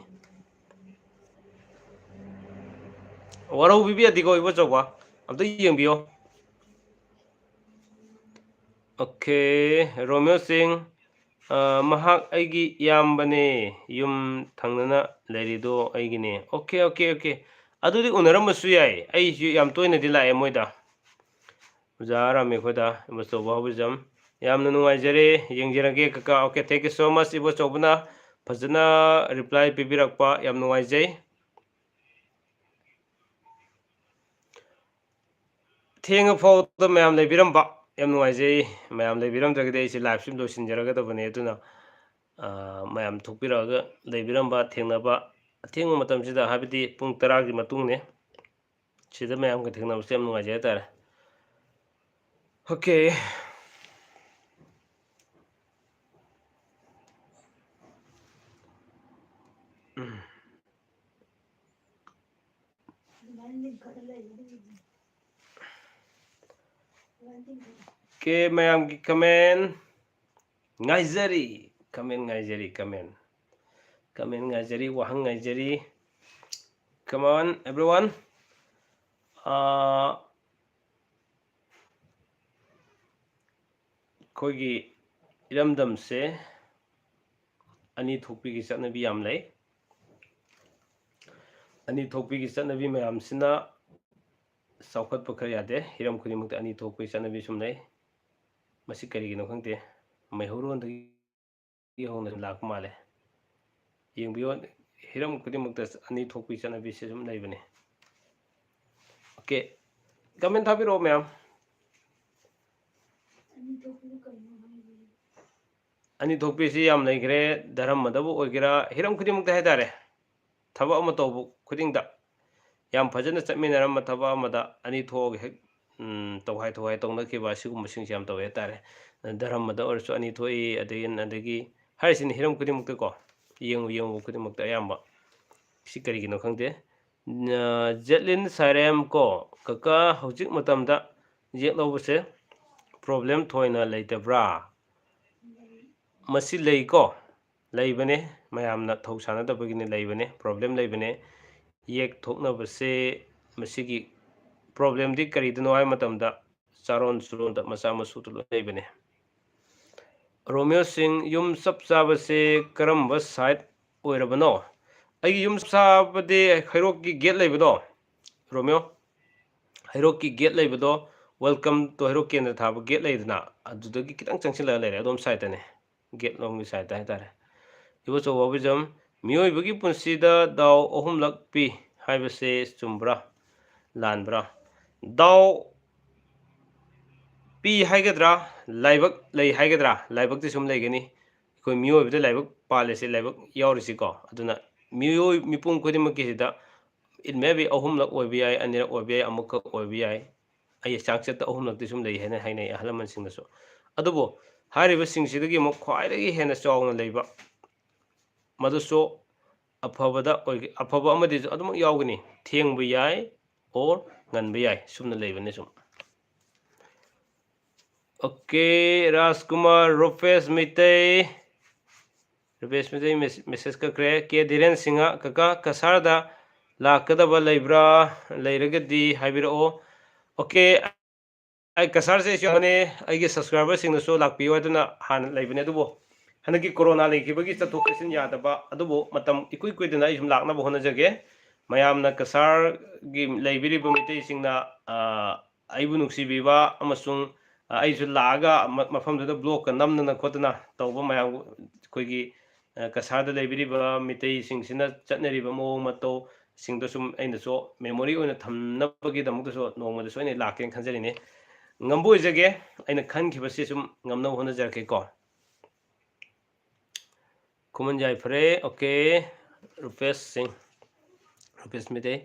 ꯋꯥꯔꯧꯕꯤꯕ ꯌꯥꯗꯦꯀꯣ ꯏꯕꯣꯆꯧꯕ, ꯑꯝꯇ ꯌꯦꯡꯕꯤꯌꯣ꯫ OK, ꯔꯣꯃꯤꯌꯣ ꯁꯤꯡ, ꯑ, ꯃꯍꯥꯛ ꯑꯩꯒꯤ ꯏꯌꯥꯝꯕꯅꯦ, ꯌꯨꯝ ꯊꯪꯅꯅ ꯂꯩꯔꯤꯗꯣ ꯑꯩꯒꯤꯅꯦ꯫ OK, OK, OK꯫ ꯑꯗꯨꯗꯤ ꯎꯅꯔꯝꯕꯁꯨ ꯌꯥꯏ, ꯑꯩꯁꯨ ꯌꯥꯝ ꯇꯣꯏꯅꯗꯤ ꯂꯥꯛꯑꯦ ꯃꯣꯏꯗ꯫ ꯑꯣꯖꯥ ꯔꯥꯃꯦ ꯈꯣꯏꯗ, ꯏꯕꯣꯆꯧꯕ ꯍꯥꯎꯕꯤꯖꯝ꯫ ꯌꯥꯝꯅ ꯅꯨꯡꯉꯥꯏꯖꯔꯦ꯫ ꯌꯦꯡꯖꯔꯒꯦ ꯀꯀꯥ꯫ Okay, thank you so much, ꯏꯕꯣꯆꯧꯕꯅ ꯐꯖꯅ reply ꯄꯤꯕꯤꯔꯛꯄ, ꯌꯥꯝ ꯅꯨꯡꯉꯥꯏꯖꯩ꯫ ꯊꯦꯡꯉ ꯐꯥꯎꯗ ꯃꯌꯥꯝ ꯂꯩꯕꯤꯔꯝꯕ ꯌꯥꯝ ꯅꯨꯡꯉꯥꯏꯖꯩ꯫ ꯃꯌꯥꯝ ꯂꯩꯕꯤꯔꯝꯗ꯭ꯔꯒꯗꯤ ꯑꯩꯁꯦ live stream ꯂꯣꯏꯁꯤꯟꯖꯔꯒꯗꯕꯅꯦ꯫ ꯑꯗꯨꯅ, ꯑ, ꯃꯌꯥꯝ ꯊꯣꯛꯄꯤꯔꯛꯑꯒ ꯂꯩꯕꯤꯔꯝꯕ, ꯊꯦꯡꯅꯕ, ꯑꯊꯦꯡꯕ ꯃꯇꯝꯁꯤꯗ, ꯍꯥꯏꯕꯗꯤ ꯄꯨꯡ ꯇꯔꯥꯒꯤ ꯃꯇꯨꯡꯅꯦ, ꯁꯤꯗ ꯃꯌꯥꯝꯒ ꯊꯦꯡꯅꯕꯁꯦ ꯌꯥꯝ ꯅꯨꯡꯉꯥꯏꯖꯩ ꯍꯥꯏꯇꯥꯔꯦ꯫ Okay꯫ ꯎꯝ꯫ Okay, ꯃꯌꯥꯝꯒꯤ comment ꯉꯥꯏꯖꯔꯤ, comment ꯉꯥꯏꯖꯔꯤ, comment, comment ꯉꯥꯏꯖꯔꯤ, ꯋꯥꯍꯪ ꯉꯥꯏꯖꯔꯤ꯫ Come on, everyone. ꯑꯥ, ꯑꯩꯈꯣꯏꯒꯤ ꯏꯔꯝꯗꯝꯁꯦ ꯑꯅꯤ ꯊꯣꯛꯄꯤꯒꯤ ꯆꯠꯅꯕꯤ ꯌꯥꯝ ꯂꯩ꯫ ꯑꯅꯤ ꯊꯣꯛꯄꯤꯒꯤ ꯆꯠꯅꯕꯤ ꯃꯌꯥꯝꯁꯤꯅ ꯆꯥꯎꯈꯠꯄ ꯈꯔ ꯌꯥꯗꯦ꯫ ꯍꯤꯔꯝ ꯈꯨꯗꯤꯡꯃꯛꯇ ꯑꯅꯤ ꯊꯣꯛꯄꯒꯤ ꯆꯠꯅꯕꯤ ꯁꯨꯝ ꯂꯩ꯫ ꯃꯁꯤ ꯀꯔꯤꯒꯤꯅꯣ ꯈꯪꯗꯦ꯫ ꯃꯩꯍꯧꯔꯣꯟꯗꯒꯤ ꯍꯧꯅ ꯂꯥꯛꯄ ꯃꯥꯜꯂꯦ꯫ ꯌꯦꯡꯕꯤꯌꯣ, ꯍꯤꯔꯝ ꯈꯨꯗꯤꯡꯃꯛꯇ ꯑꯅꯤ ꯊꯣꯛꯄꯒꯤ ꯆꯠꯅꯕꯤꯁꯦ ꯁꯨꯝ ꯂꯩꯕꯅꯦ꯫ Okay, comment ꯊꯥꯕꯤꯔꯛꯑꯣ ꯃꯌꯥꯝ꯫ ꯑꯅꯤ ꯊꯣꯛꯄꯤꯁꯤ ꯌꯥꯝ ꯂꯩꯈ꯭ꯔꯦ, ꯙꯔꯃꯗꯕꯨ ꯑꯣꯏꯒꯦꯔꯥ, ꯍꯤꯔꯝ ꯈꯨꯗꯤꯡꯃꯛꯇ ꯍꯥꯏꯇꯥꯔꯦ, ꯊꯕꯛ ꯑꯃ ꯇꯧꯕ ꯈꯨꯗꯤꯡꯗ ꯌꯥꯝ ꯐꯖꯅ ꯆꯠꯃꯤꯟꯅꯔꯝꯕ ꯊꯕꯛ ꯑꯃꯗ ꯑꯅꯤ ꯊꯣꯛꯑꯒ ꯍꯦꯛ, ꯎꯝ, ꯇꯧꯈꯥꯏ ꯇꯣꯈꯥꯏ ꯇꯧꯅꯈꯤꯕ, ꯑꯁꯤꯒꯨꯝꯕꯁꯤꯡꯁꯦ ꯌꯥꯝ ꯇꯧꯋꯦ ꯍꯥꯏꯇꯥꯔꯦ꯫ ꯙꯔꯃꯗ ꯑꯣꯏꯔꯁꯨ ꯑꯅꯤ ꯊꯣꯛꯏ, ꯑꯗꯒꯤ, ꯑꯗꯒꯤ ꯍꯥꯏꯔꯤꯁꯤꯅꯤ, ꯍꯤꯔꯝ ꯈꯨꯗꯤꯡꯃꯛꯇꯀꯣ, ꯌꯦꯡꯉꯨ ꯌꯦꯡꯉꯨꯕ ꯈꯨꯗꯤꯡꯃꯛꯇ ꯑꯌꯥꯝꯕ꯫ ꯁꯤ ꯀꯔꯤꯒꯤꯅꯣ ꯈꯪꯗꯦ꯫ ꯅ-, ꯖꯦꯠꯂꯤꯟ ꯁꯥꯏꯔꯦꯝ ꯀꯣ, ꯀꯀꯥ, ꯍꯧꯖꯤꯛ ꯃꯇꯝꯗ ꯌꯦꯛ ꯂꯧꯕꯁꯦ problem ꯊꯣꯏꯅ ꯂꯩꯇꯕ꯭ꯔꯥ? ꯃꯁꯤ ꯂꯩꯀꯣ, ꯂꯩꯕꯅꯦ, ꯃꯌꯥꯝꯅ ꯊꯧ ꯁꯥꯟꯅꯗꯕꯒꯤꯅꯦ, ꯂꯩꯕꯅꯦ, problem ꯂꯩꯕꯅꯦ꯫ ꯌꯦꯛ ꯊꯣꯛꯅꯕꯁꯦ, ꯃꯁꯤꯒꯤ problemꯗꯤ ꯀꯔꯤꯗꯅꯣ ꯍꯥꯏꯕ ꯃꯇꯝꯗ, ꯆꯥꯔꯣꯟ ꯁꯨꯔꯣꯟꯗ ꯃꯆꯥ ꯃꯁꯨꯗ ꯂꯣꯏ ꯂꯩꯕꯅꯦ꯫ ꯔꯣꯃꯤꯌꯣ ꯁꯤꯡ, ꯌꯨꯝ ꯆꯞ ꯆꯥꯕꯁꯦ ꯀꯔꯝꯕ side ꯑꯣꯏꯔꯕꯅꯣ? ꯑꯩꯒꯤ ꯌꯨꯝ ꯆꯞ ꯆꯥꯕꯗꯤ ꯍꯩꯔꯣꯛꯀꯤ gate ꯂꯩꯕꯗꯣ, ꯔꯣꯃꯤꯌꯣ, ꯍꯩꯔꯣꯛꯀꯤ gate ꯂꯩꯕꯗꯣ, Welcome to ꯍꯩꯔꯣꯛ ꯀꯦꯟꯗ꯭ꯔ ꯊꯥꯕ gate ꯂꯩꯗꯅ, ꯑꯗꯨꯗꯒꯤ ꯈꯤꯇꯪ ꯆꯪꯁꯤꯜꯂꯒ ꯂꯩꯔꯦ, ꯑꯗꯣꯝ side ꯇꯅꯦ, gate ꯂꯣꯝꯒꯤ side ꯍꯥꯏꯇꯥꯔꯦ꯫ ꯏꯕꯣꯆꯧ ꯕꯥꯎꯕꯤꯖꯝ, ꯃꯤꯑꯣꯏꯕꯒꯤ ꯄꯨꯟꯁꯤꯗ ꯗꯥꯎ ꯑꯍꯨꯝꯂꯛ ꯄꯤ ꯍꯥꯏꯕꯁꯦ ꯆꯨꯝꯕ꯭ꯔꯥ, ꯂꯥꯟꯕ꯭ꯔꯥ? ꯗꯥꯎ ꯄꯤ ꯍꯥꯏꯒꯗ꯭ꯔꯥ, ꯂꯥꯏꯕꯛ ꯂꯩ ꯍꯥꯏꯒꯗ꯭ꯔꯥ? ꯂꯥꯏꯕꯛꯇꯤ ꯁꯨꯝ ꯂꯩꯒꯅꯤ꯫ ꯑꯩꯈꯣꯏ ꯃꯤꯑꯣꯏꯕꯗ ꯂꯥꯏꯕꯛ ꯄꯥꯜꯂꯤꯁꯤ, ꯂꯥꯏꯕꯛ ꯌꯥꯎꯔꯤꯁꯤꯀꯣ꯫ ꯑꯗꯨꯅ ꯃꯤꯑꯣꯏ, ꯃꯤꯄꯨꯝ ꯈꯨꯗꯤꯡꯃꯛꯀꯤꯁꯤꯗ it may be ꯑꯍꯨꯝꯂꯛ ꯑꯣꯏꯕ ꯌꯥꯏ, ꯑꯅꯤꯔꯛ ꯑꯣꯏꯕ ꯌꯥꯏ, ꯑꯃꯨꯛꯈꯛ ꯑꯣꯏꯕ ꯌꯥꯏ꯫ ꯑꯩ ꯆꯥꯡꯆꯠꯇ ꯑꯍꯨꯝꯂꯛꯇꯤ ꯁꯨꯝ ꯂꯩ ꯍꯥꯏꯅ ꯍꯥꯏꯅꯩ ꯑꯍꯜ ꯂꯃꯟꯁꯤꯡꯅꯁꯨ꯫ ꯑꯗꯨꯕꯨ ꯍꯥꯏꯔꯤꯕꯁꯤꯡꯁꯤꯗꯒꯤ ꯑꯃꯨꯛ ꯈ꯭ꯋꯥꯏꯗꯒꯤ ꯍꯦꯟꯅ ꯆꯥꯎꯅ ꯂꯩꯕ, ꯃꯗꯨꯁꯨ ꯑꯐꯕꯗ ꯑꯣꯏꯒ-, ꯑꯐꯕ ꯑꯃꯗꯤ ꯑꯗꯨꯃꯛ ꯌꯥꯎꯒꯅꯤ, ꯊꯦꯡꯕ ꯌꯥꯏ or ꯉꯟꯕ ꯌꯥꯏ, ꯁꯨꯝꯅ ꯂꯩꯕꯅꯤ ꯁꯨꯝ꯫ Okay, ꯔꯥꯖꯀꯨꯃꯥꯔ ꯔꯨꯄꯦꯁ ꯃꯩꯇꯩ, ꯔꯨꯄꯦꯁ ꯃꯩꯇꯩ message ꯀꯛꯈ꯭ꯔꯦ꯫ ꯀꯦ ꯙꯤꯔꯦꯟ ꯁꯤꯡꯍ, ꯀꯀꯥ ꯀꯁꯥꯔꯗ ꯂꯥꯛꯀꯗꯕ ꯂꯩꯕ꯭ꯔꯥ? ꯂꯩꯔꯒꯗꯤ ꯍꯥꯏꯕꯤꯔꯛꯑꯣ꯫ Okay, ꯑꯩ ꯀꯁꯥꯔꯁꯦ ꯑꯩꯁꯨ ꯌꯥꯎꯕꯅꯦ, ꯑꯩꯒꯤ subscriberꯁꯤꯡꯅꯁꯨ ꯂꯥꯛꯄꯤꯌꯨ ꯍꯥꯏꯗꯨꯅ ꯍꯥꯟꯅ ꯂꯩꯕꯅꯦ, ꯑꯗꯨꯕꯨ ꯍꯟꯗꯛꯀꯤ ꯀꯣꯔꯣꯅꯥ ꯂꯩꯈꯤꯕꯒꯤ ꯆꯠꯊꯣꯛ ꯆꯠꯁꯤꯟ ꯌꯥꯗꯕ, ꯑꯗꯨꯕꯨ ꯃꯇꯝ ꯏꯀꯨꯏ ꯀꯨꯏꯗꯅ ꯑꯩ ꯁꯨꯝ ꯂꯥꯛꯅꯕ ꯍꯣꯠꯅꯖꯒꯦ꯫ ꯃꯌꯥꯝꯅ ꯀꯁꯥꯔꯒꯤ ꯂꯩꯕꯤꯔꯤꯕ ꯃꯩꯇꯩꯁꯤꯡꯅ, ꯑ, ꯑꯩꯕꯨ ꯅꯨꯡꯁꯤꯕꯤꯕ ꯑꯃꯁꯨꯡ, ꯑ, ꯑꯩꯁꯨ ꯂꯥꯛꯑꯒ ꯃ-, ꯃꯐꯝꯗꯨꯗ vlogꯀ ꯅꯝꯗꯅ ꯈꯣꯠꯇꯅ ꯇꯧꯕ ꯃꯌꯥꯝ, ꯑꯩꯈꯣꯏꯒꯤ, ꯑ, ꯀꯁꯥꯔꯗ ꯂꯩꯕꯤꯔꯤꯕ ꯃꯤꯇꯩꯁꯤꯡꯁꯤꯅ ꯆꯠꯅꯔꯤꯕ ꯃꯑꯣꯡ ꯃꯇꯧꯁꯤꯡꯗꯣ ꯁꯨꯝ ꯑꯩꯅꯁꯨ memory ꯑꯣꯏꯅ ꯊꯝꯅꯕꯒꯤꯗꯃꯛꯇꯁꯨ ꯅꯣꯡꯃꯗ ꯁꯣꯏꯅ ꯂꯥꯛꯀꯦꯅ ꯈꯟꯖꯔꯤꯅꯦ꯫ ꯉꯝꯕ ꯑꯣꯏꯖꯒꯦ, ꯑꯩꯅ ꯈꯟꯈꯤꯕꯁꯤ ꯁꯨꯝ ꯉꯝꯅꯕ ꯍꯣꯠꯅꯖꯔꯛꯀꯦꯀꯣ꯫ ꯈꯨꯃꯟ ꯌꯥꯏꯐꯔꯦ, okay, ꯔꯨꯄꯦꯁ ꯁꯤꯡ, ꯔꯨꯄꯦꯁ ꯃꯩꯇꯩ,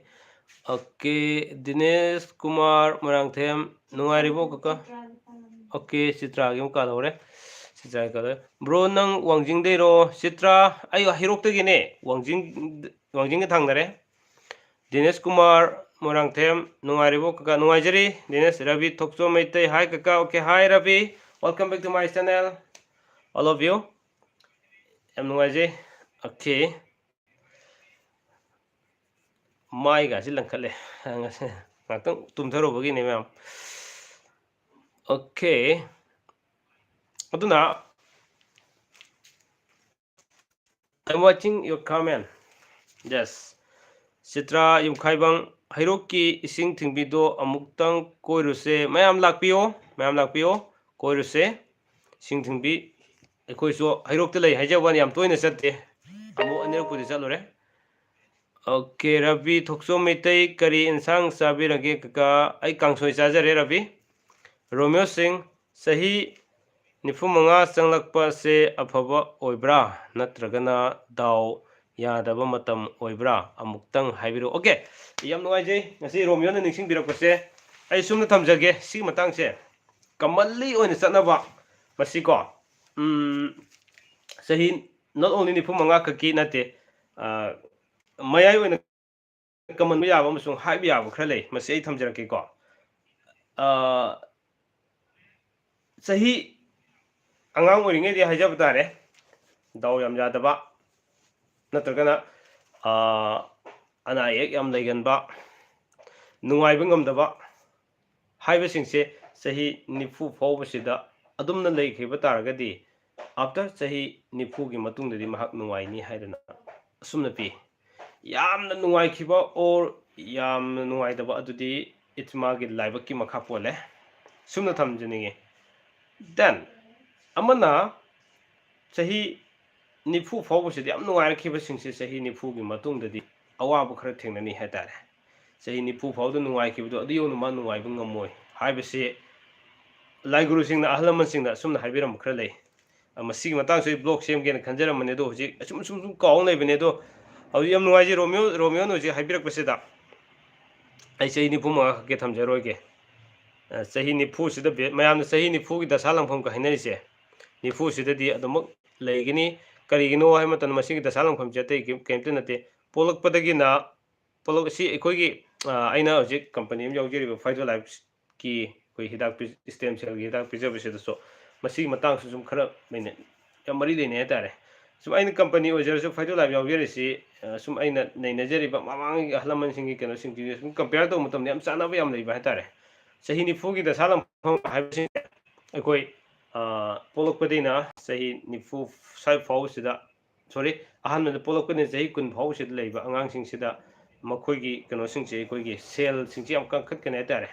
okay, ꯗꯤꯅꯦꯁ ꯀꯨꯃꯥꯔ ꯃꯣꯏꯔꯥꯡꯊꯦꯝ, ꯅꯨꯡꯉꯥꯏꯔꯤꯕꯣ ꯀꯀꯥ? Okay, ꯆꯤꯇ꯭ꯔꯥꯒꯤ ꯑꯃꯨꯛ ꯀꯥꯜꯍꯧꯔꯦ, ꯆꯤꯇ꯭ꯔꯥꯒꯤ ꯀꯥꯜꯍꯧꯔꯦ꯫ Bro, ꯅꯪ ꯋꯥꯡꯖꯤꯡꯗꯩꯔꯣ? ꯆꯤꯇ꯭ꯔꯥ, ꯑꯩ ꯍꯩꯔꯣꯛꯇꯒꯤꯅꯦ, ꯋꯥꯡꯖꯤꯡ, ꯋꯥꯡꯖꯤꯡꯒ ꯊꯪꯅꯔꯦ꯫ ꯗꯤꯅꯦꯁ ꯀꯨꯃꯥꯔ ꯃꯣꯏꯔꯥꯡꯊꯦꯝ, ꯅꯨꯡꯉꯥꯏꯔꯤꯕꯣ ꯀꯀꯥ? ꯅꯨꯡꯉꯥꯏꯖꯔꯤ ꯗꯤꯅꯦꯁ꯫ ꯔꯕꯤ ꯊꯣꯛꯆꯣꯝ ꯃꯩꯇꯩ, hi ꯀꯀꯥ, okay, hi Ravi, welcome back to my channel, all of you꯫ ꯌꯥꯝ ꯅꯨꯡꯉꯥꯏꯖꯩ꯫ Okay, ꯃꯥꯏꯒꯥꯁꯤ ꯂꯪꯈꯠꯂꯦ, ꯉꯁꯤ ꯉꯥꯛꯇꯪ ꯇꯨꯝꯊꯔꯨꯕꯒꯤꯅꯦ ꯃꯌꯥꯝ꯫ Okay, ꯑꯗꯨꯅ I'm watching your comment. Yes. Chitra ꯌꯨꯝꯈꯥꯏꯕꯝ, ꯍꯩꯔꯣꯛꯀꯤ ꯏꯁꯤꯡ ꯊꯤꯡꯕꯤꯗꯣ ꯑꯃꯨꯛꯇꯪ ꯀꯣꯏꯔꯨꯁꯦ꯫ ꯃꯌꯥꯝ ꯂꯥꯛꯄꯤꯌꯣ, ꯃꯌꯥꯝ ꯂꯥꯛꯄꯤꯌꯣ, ꯀꯣꯏꯔꯨꯁꯦ꯫ ꯏꯁꯤꯡ ꯊꯤꯡꯕꯤ ꯑꯩꯈꯣꯏꯁꯨ ꯍꯩꯔꯣꯛꯇ ꯂꯩ ꯍꯥꯏꯖꯕ ꯋꯥꯅꯤ, ꯌꯥꯝ ꯇꯣꯏꯅ ꯆꯠꯇꯦ꯫ ꯑꯃꯨꯛ ꯑꯅꯤꯔꯛꯄꯨꯗꯤ ꯆꯠꯂꯨꯔꯦ꯫ ꯑꯣꯀꯦ, ꯔꯕꯤ ꯊꯣꯛꯆꯣꯝ ꯃꯩꯇꯩ, ꯀꯔꯤ ꯏꯟꯁꯥꯡ ꯆꯥꯕꯤꯔꯒꯦ ꯀꯀꯥ? ꯑꯩ ꯀꯥꯡꯁꯣꯏ ꯆꯥꯖꯔꯦ ꯔꯕꯤ꯫ ꯔꯣꯃꯤꯌꯣ ꯁꯤꯡ, ꯆꯍꯤ ꯅꯤꯐꯨ ꯃꯉꯥ ꯆꯪꯂꯛꯄꯁꯦ ꯑꯐꯕ ꯑꯣꯏꯕ꯭ꯔꯥ, ꯅꯠꯇ꯭ꯔꯒꯅ ꯗꯥꯎ ꯌꯥꯗꯕ ꯃꯇꯝ ꯑꯣꯏꯕ꯭ꯔꯥ? ꯑꯃꯨꯛꯇꯪ ꯍꯥꯏꯕꯤꯔꯛꯑꯣ꯫ ꯑꯣꯀꯦ, ꯌꯥꯝ ꯅꯨꯡꯉꯥꯏꯖꯩ ꯉꯁꯤ ꯔꯣꯃꯤꯌꯣꯅ ꯅꯤꯡꯁꯤꯡꯕꯤꯔꯛꯄꯁꯦ꯫ ꯑꯩ ꯁꯨꯝꯅ ꯊꯝꯖꯒꯦ ꯁꯤꯒꯤ ꯃꯇꯥꯡꯁꯦ, commonly ꯑꯣꯏꯅ ꯆꯠꯅꯕ ꯃꯁꯤꯀꯣ, ꯎꯝ, ꯆꯍꯤ not only ꯅꯤꯐꯨ ꯃꯉꯥ ꯈꯛꯀꯤ ꯅꯠꯇꯦ, ꯑ, ꯃꯌꯥꯏ ꯑꯣꯏꯅ ꯀꯃꯟꯕ ꯌꯥꯕ ꯑꯃꯁꯨꯡ ꯍꯥꯏꯕ ꯌꯥꯕ ꯈꯔ ꯂꯩ꯫ ꯃꯁꯤ ꯑꯩ ꯊꯝꯖꯔꯛꯀꯦꯀꯣ꯫ ꯑ, ꯆꯍꯤ ꯑꯉꯥꯡ ꯑꯣꯏꯔꯤꯉꯩꯗꯤ ꯍꯥꯏꯖꯕ ꯇꯥꯔꯦ, ꯗꯥꯎ ꯌꯥꯝ ꯌꯥꯗꯕ, ꯅꯠꯇ꯭ꯔꯒꯅ, ꯑ, ꯑꯅꯥ ꯑꯌꯦꯛ ꯌꯥꯝ ꯂꯩꯒꯟꯕ, ꯅꯨꯡꯉꯥꯏꯕ ꯉꯝꯗꯕ ꯍꯥꯏꯕꯁꯤꯡꯁꯦ ꯆꯍꯤ ꯅꯤꯐꯨ ꯐꯥꯎꯕꯁꯤꯗ ꯑꯗꯨꯝꯅ ꯂꯩꯈꯤꯕ ꯇꯥꯔꯒꯗꯤ, after ꯆꯍꯤ ꯅꯤꯐꯨꯒꯤ ꯃꯇꯨꯡꯗꯗꯤ ꯃꯍꯥꯛ ꯅꯨꯡꯉꯥꯏꯅꯤ ꯍꯥꯏꯗꯅ ꯑꯁꯨꯝꯅ ꯄꯤ꯫ ꯌꯥꯝꯅ ꯅꯨꯡꯉꯥꯏꯈꯤꯕ or ꯌꯥꯝꯅ ꯅꯨꯡꯉꯥꯏꯇꯕ ꯑꯗꯨꯗꯤ it's ꯃꯥꯒꯤ ꯂꯥꯏꯕꯛꯀꯤ ꯃꯈꯥ ꯄꯣꯜꯂꯦ꯫ ꯁꯨꯝꯅ ꯊꯝꯖꯅꯤꯡꯉꯤ꯫ Then ꯑꯃꯅ ꯆꯍꯤ ꯅꯤꯐꯨ ꯐꯥꯎꯕꯁꯤꯗꯤ ꯌꯥꯝ ꯅꯨꯡꯉꯥꯏꯔꯛꯈꯤꯕꯁꯤꯡꯁꯦ ꯆꯍꯤ ꯅꯤꯐꯨꯒꯤ ꯃꯇꯨꯡꯗꯗꯤ ꯑꯋꯥꯕ ꯈꯔ ꯊꯦꯡꯅꯅꯤ ꯍꯥꯏꯇꯥꯔꯦ꯫ ꯆꯍꯤ ꯅꯤꯐꯨ ꯐꯥꯎꯗ ꯅꯨꯡꯉꯥꯏꯈꯤꯕꯗꯣ ꯑꯗꯨ ꯌꯧꯅ ꯃꯥ ꯅꯨꯡꯉꯥꯏꯕ ꯉꯝꯃꯣꯏ ꯍꯥꯏꯕꯁꯤ ꯂꯥꯏꯒꯨꯔꯨꯁꯤꯡꯅ, ꯑꯍꯜ ꯂꯃꯟꯁꯤꯡꯅ ꯑꯁꯨꯝꯅ ꯍꯥꯏꯕꯤꯔꯝꯕ ꯈꯔ ꯂꯩ꯫ ꯑ, ꯃꯁꯤꯒꯤ ꯃꯇꯥꯡꯁꯨ ꯑꯩ vlog ꯁꯦꯝꯒꯦꯅ ꯈꯟꯖꯔꯝꯕꯅꯦ, ꯑꯗꯣ ꯍꯧꯖꯤꯛ ꯑꯁꯨꯝ, ꯑꯁꯨꯝ, ꯁꯨꯝ ꯀꯥꯎ ꯂꯩꯕꯅꯦ꯫ ꯑꯗꯣ ꯍꯧꯖꯤꯛ ꯌꯥꯝ ꯅꯨꯡꯉꯥꯏꯖꯩ ꯔꯣꯃꯤꯌꯣ, ꯔꯣꯃꯤꯌꯣꯅ ꯍꯧꯖꯤꯛ ꯍꯥꯏꯕꯤꯔꯛꯄꯁꯤꯗ꯫ ꯑꯩ ꯆꯍꯤ ꯅꯤꯐꯨ ꯃꯉꯥ ꯈꯛꯀꯤ ꯊꯝꯖꯔꯣꯏꯒꯦ꯫ ꯑ, ꯆꯍꯤ ꯅꯤꯐꯨꯁꯤꯗ ꯕꯦ-, ꯃꯌꯥꯝꯅ ꯆꯍꯤ ꯅꯤꯐꯨꯒꯤ ꯗꯁꯥ ꯂꯪꯐꯝꯒ ꯍꯥꯏꯅꯔꯤꯁꯦ, ꯅꯤꯐꯨꯁꯤꯗꯗꯤ ꯑꯗꯨꯃꯛ ꯂꯩꯒꯅꯤ꯫ ꯀꯔꯤꯒꯤꯅꯣ ꯍꯥꯏꯕ ꯃꯇꯝꯗ ꯃꯁꯤꯒꯤ ꯗꯁꯥ ꯂꯪꯐꯝꯁꯦ ꯑꯇꯩ ꯀꯩꯝ-, ꯀꯩꯝꯇ ꯅꯠꯇꯦ꯫ ꯄꯣꯛꯂꯛꯄꯗꯒꯤꯅ, ꯄꯣꯛꯂꯛ-, ꯁꯤ ꯑꯩꯈꯣꯏꯒꯤ, ꯑ, ꯑꯩꯅ ꯍꯧꯖꯤꯛ company ꯑꯃ ꯌꯥꯎꯖꯔꯤꯕ Phyto Lifeꯀꯤ ꯑꯩꯈꯣꯏ ꯍꯤꯗꯥꯛ ꯄꯤ-, stem cellꯒꯤ ꯍꯤꯗꯥꯛ ꯄꯤꯖꯕꯁꯤꯗꯁꯨ ꯃꯁꯤꯒꯤ ꯃꯇꯥꯡꯁꯨ ꯁꯨꯝ ꯈꯔ ꯂꯩꯅꯩ, ꯌꯥꯝ ꯃꯔꯤ ꯂꯩꯅꯩ ꯍꯥꯏꯇꯥꯔꯦ꯫ ꯁꯨꯝ ꯑꯩꯅ company ꯑꯣꯏꯖꯔꯁꯨ Phyto Life ꯌꯥꯎꯖꯔꯤꯁꯤ, ꯑ, ꯁꯨꯝ ꯑꯩꯅ ꯅꯩꯅꯖꯔꯤꯕ ꯃꯃꯥꯡꯒꯤ ꯑꯍꯜ ꯂꯃꯟꯁꯤꯡꯒꯤ ꯀꯩꯅꯣꯁꯤꯡꯁꯤꯒ ꯁꯨꯝ compare ꯇꯧꯕ ꯃꯇꯝꯗ ꯌꯥꯝ ꯆꯥꯟꯅꯕ ꯌꯥꯝ ꯂꯩꯕ ꯍꯥꯏꯇꯥꯔꯦ꯫ ꯆꯍꯤ ꯅꯤꯐꯨꯒꯤ ꯗꯁꯥ ꯂꯪꯐꯝ ꯍꯥꯏꯕꯁꯤ ꯑꯩꯈꯣꯏ, ꯑ, ꯄꯣꯛꯂꯛꯄꯗꯩꯅ ꯆꯍꯤ ꯅꯤꯐꯨ ꯁ꯭ꯋꯥꯏ ꯐꯥꯎꯕꯁꯤꯗ, sorry, ꯑꯍꯥꯟꯕꯗ ꯄꯣꯛꯂꯛꯄꯗꯩꯅ ꯆꯍꯤ ꯀꯨꯟ ꯐꯥꯎꯕꯁꯤꯗ ꯂꯩꯕ ꯑꯉꯥꯡꯁꯤꯡꯁꯤꯗ ꯃꯈꯣꯏꯒꯤ ꯀꯩꯅꯣꯁꯤꯡꯁꯦ, ꯑꯩꯈꯣꯏꯒꯤ ꯁꯦꯜꯁꯤꯡꯁꯦ ꯌꯥꯝ ꯀꯟꯈꯠꯀꯅꯤ ꯍꯥꯏꯇꯥꯔꯦ꯫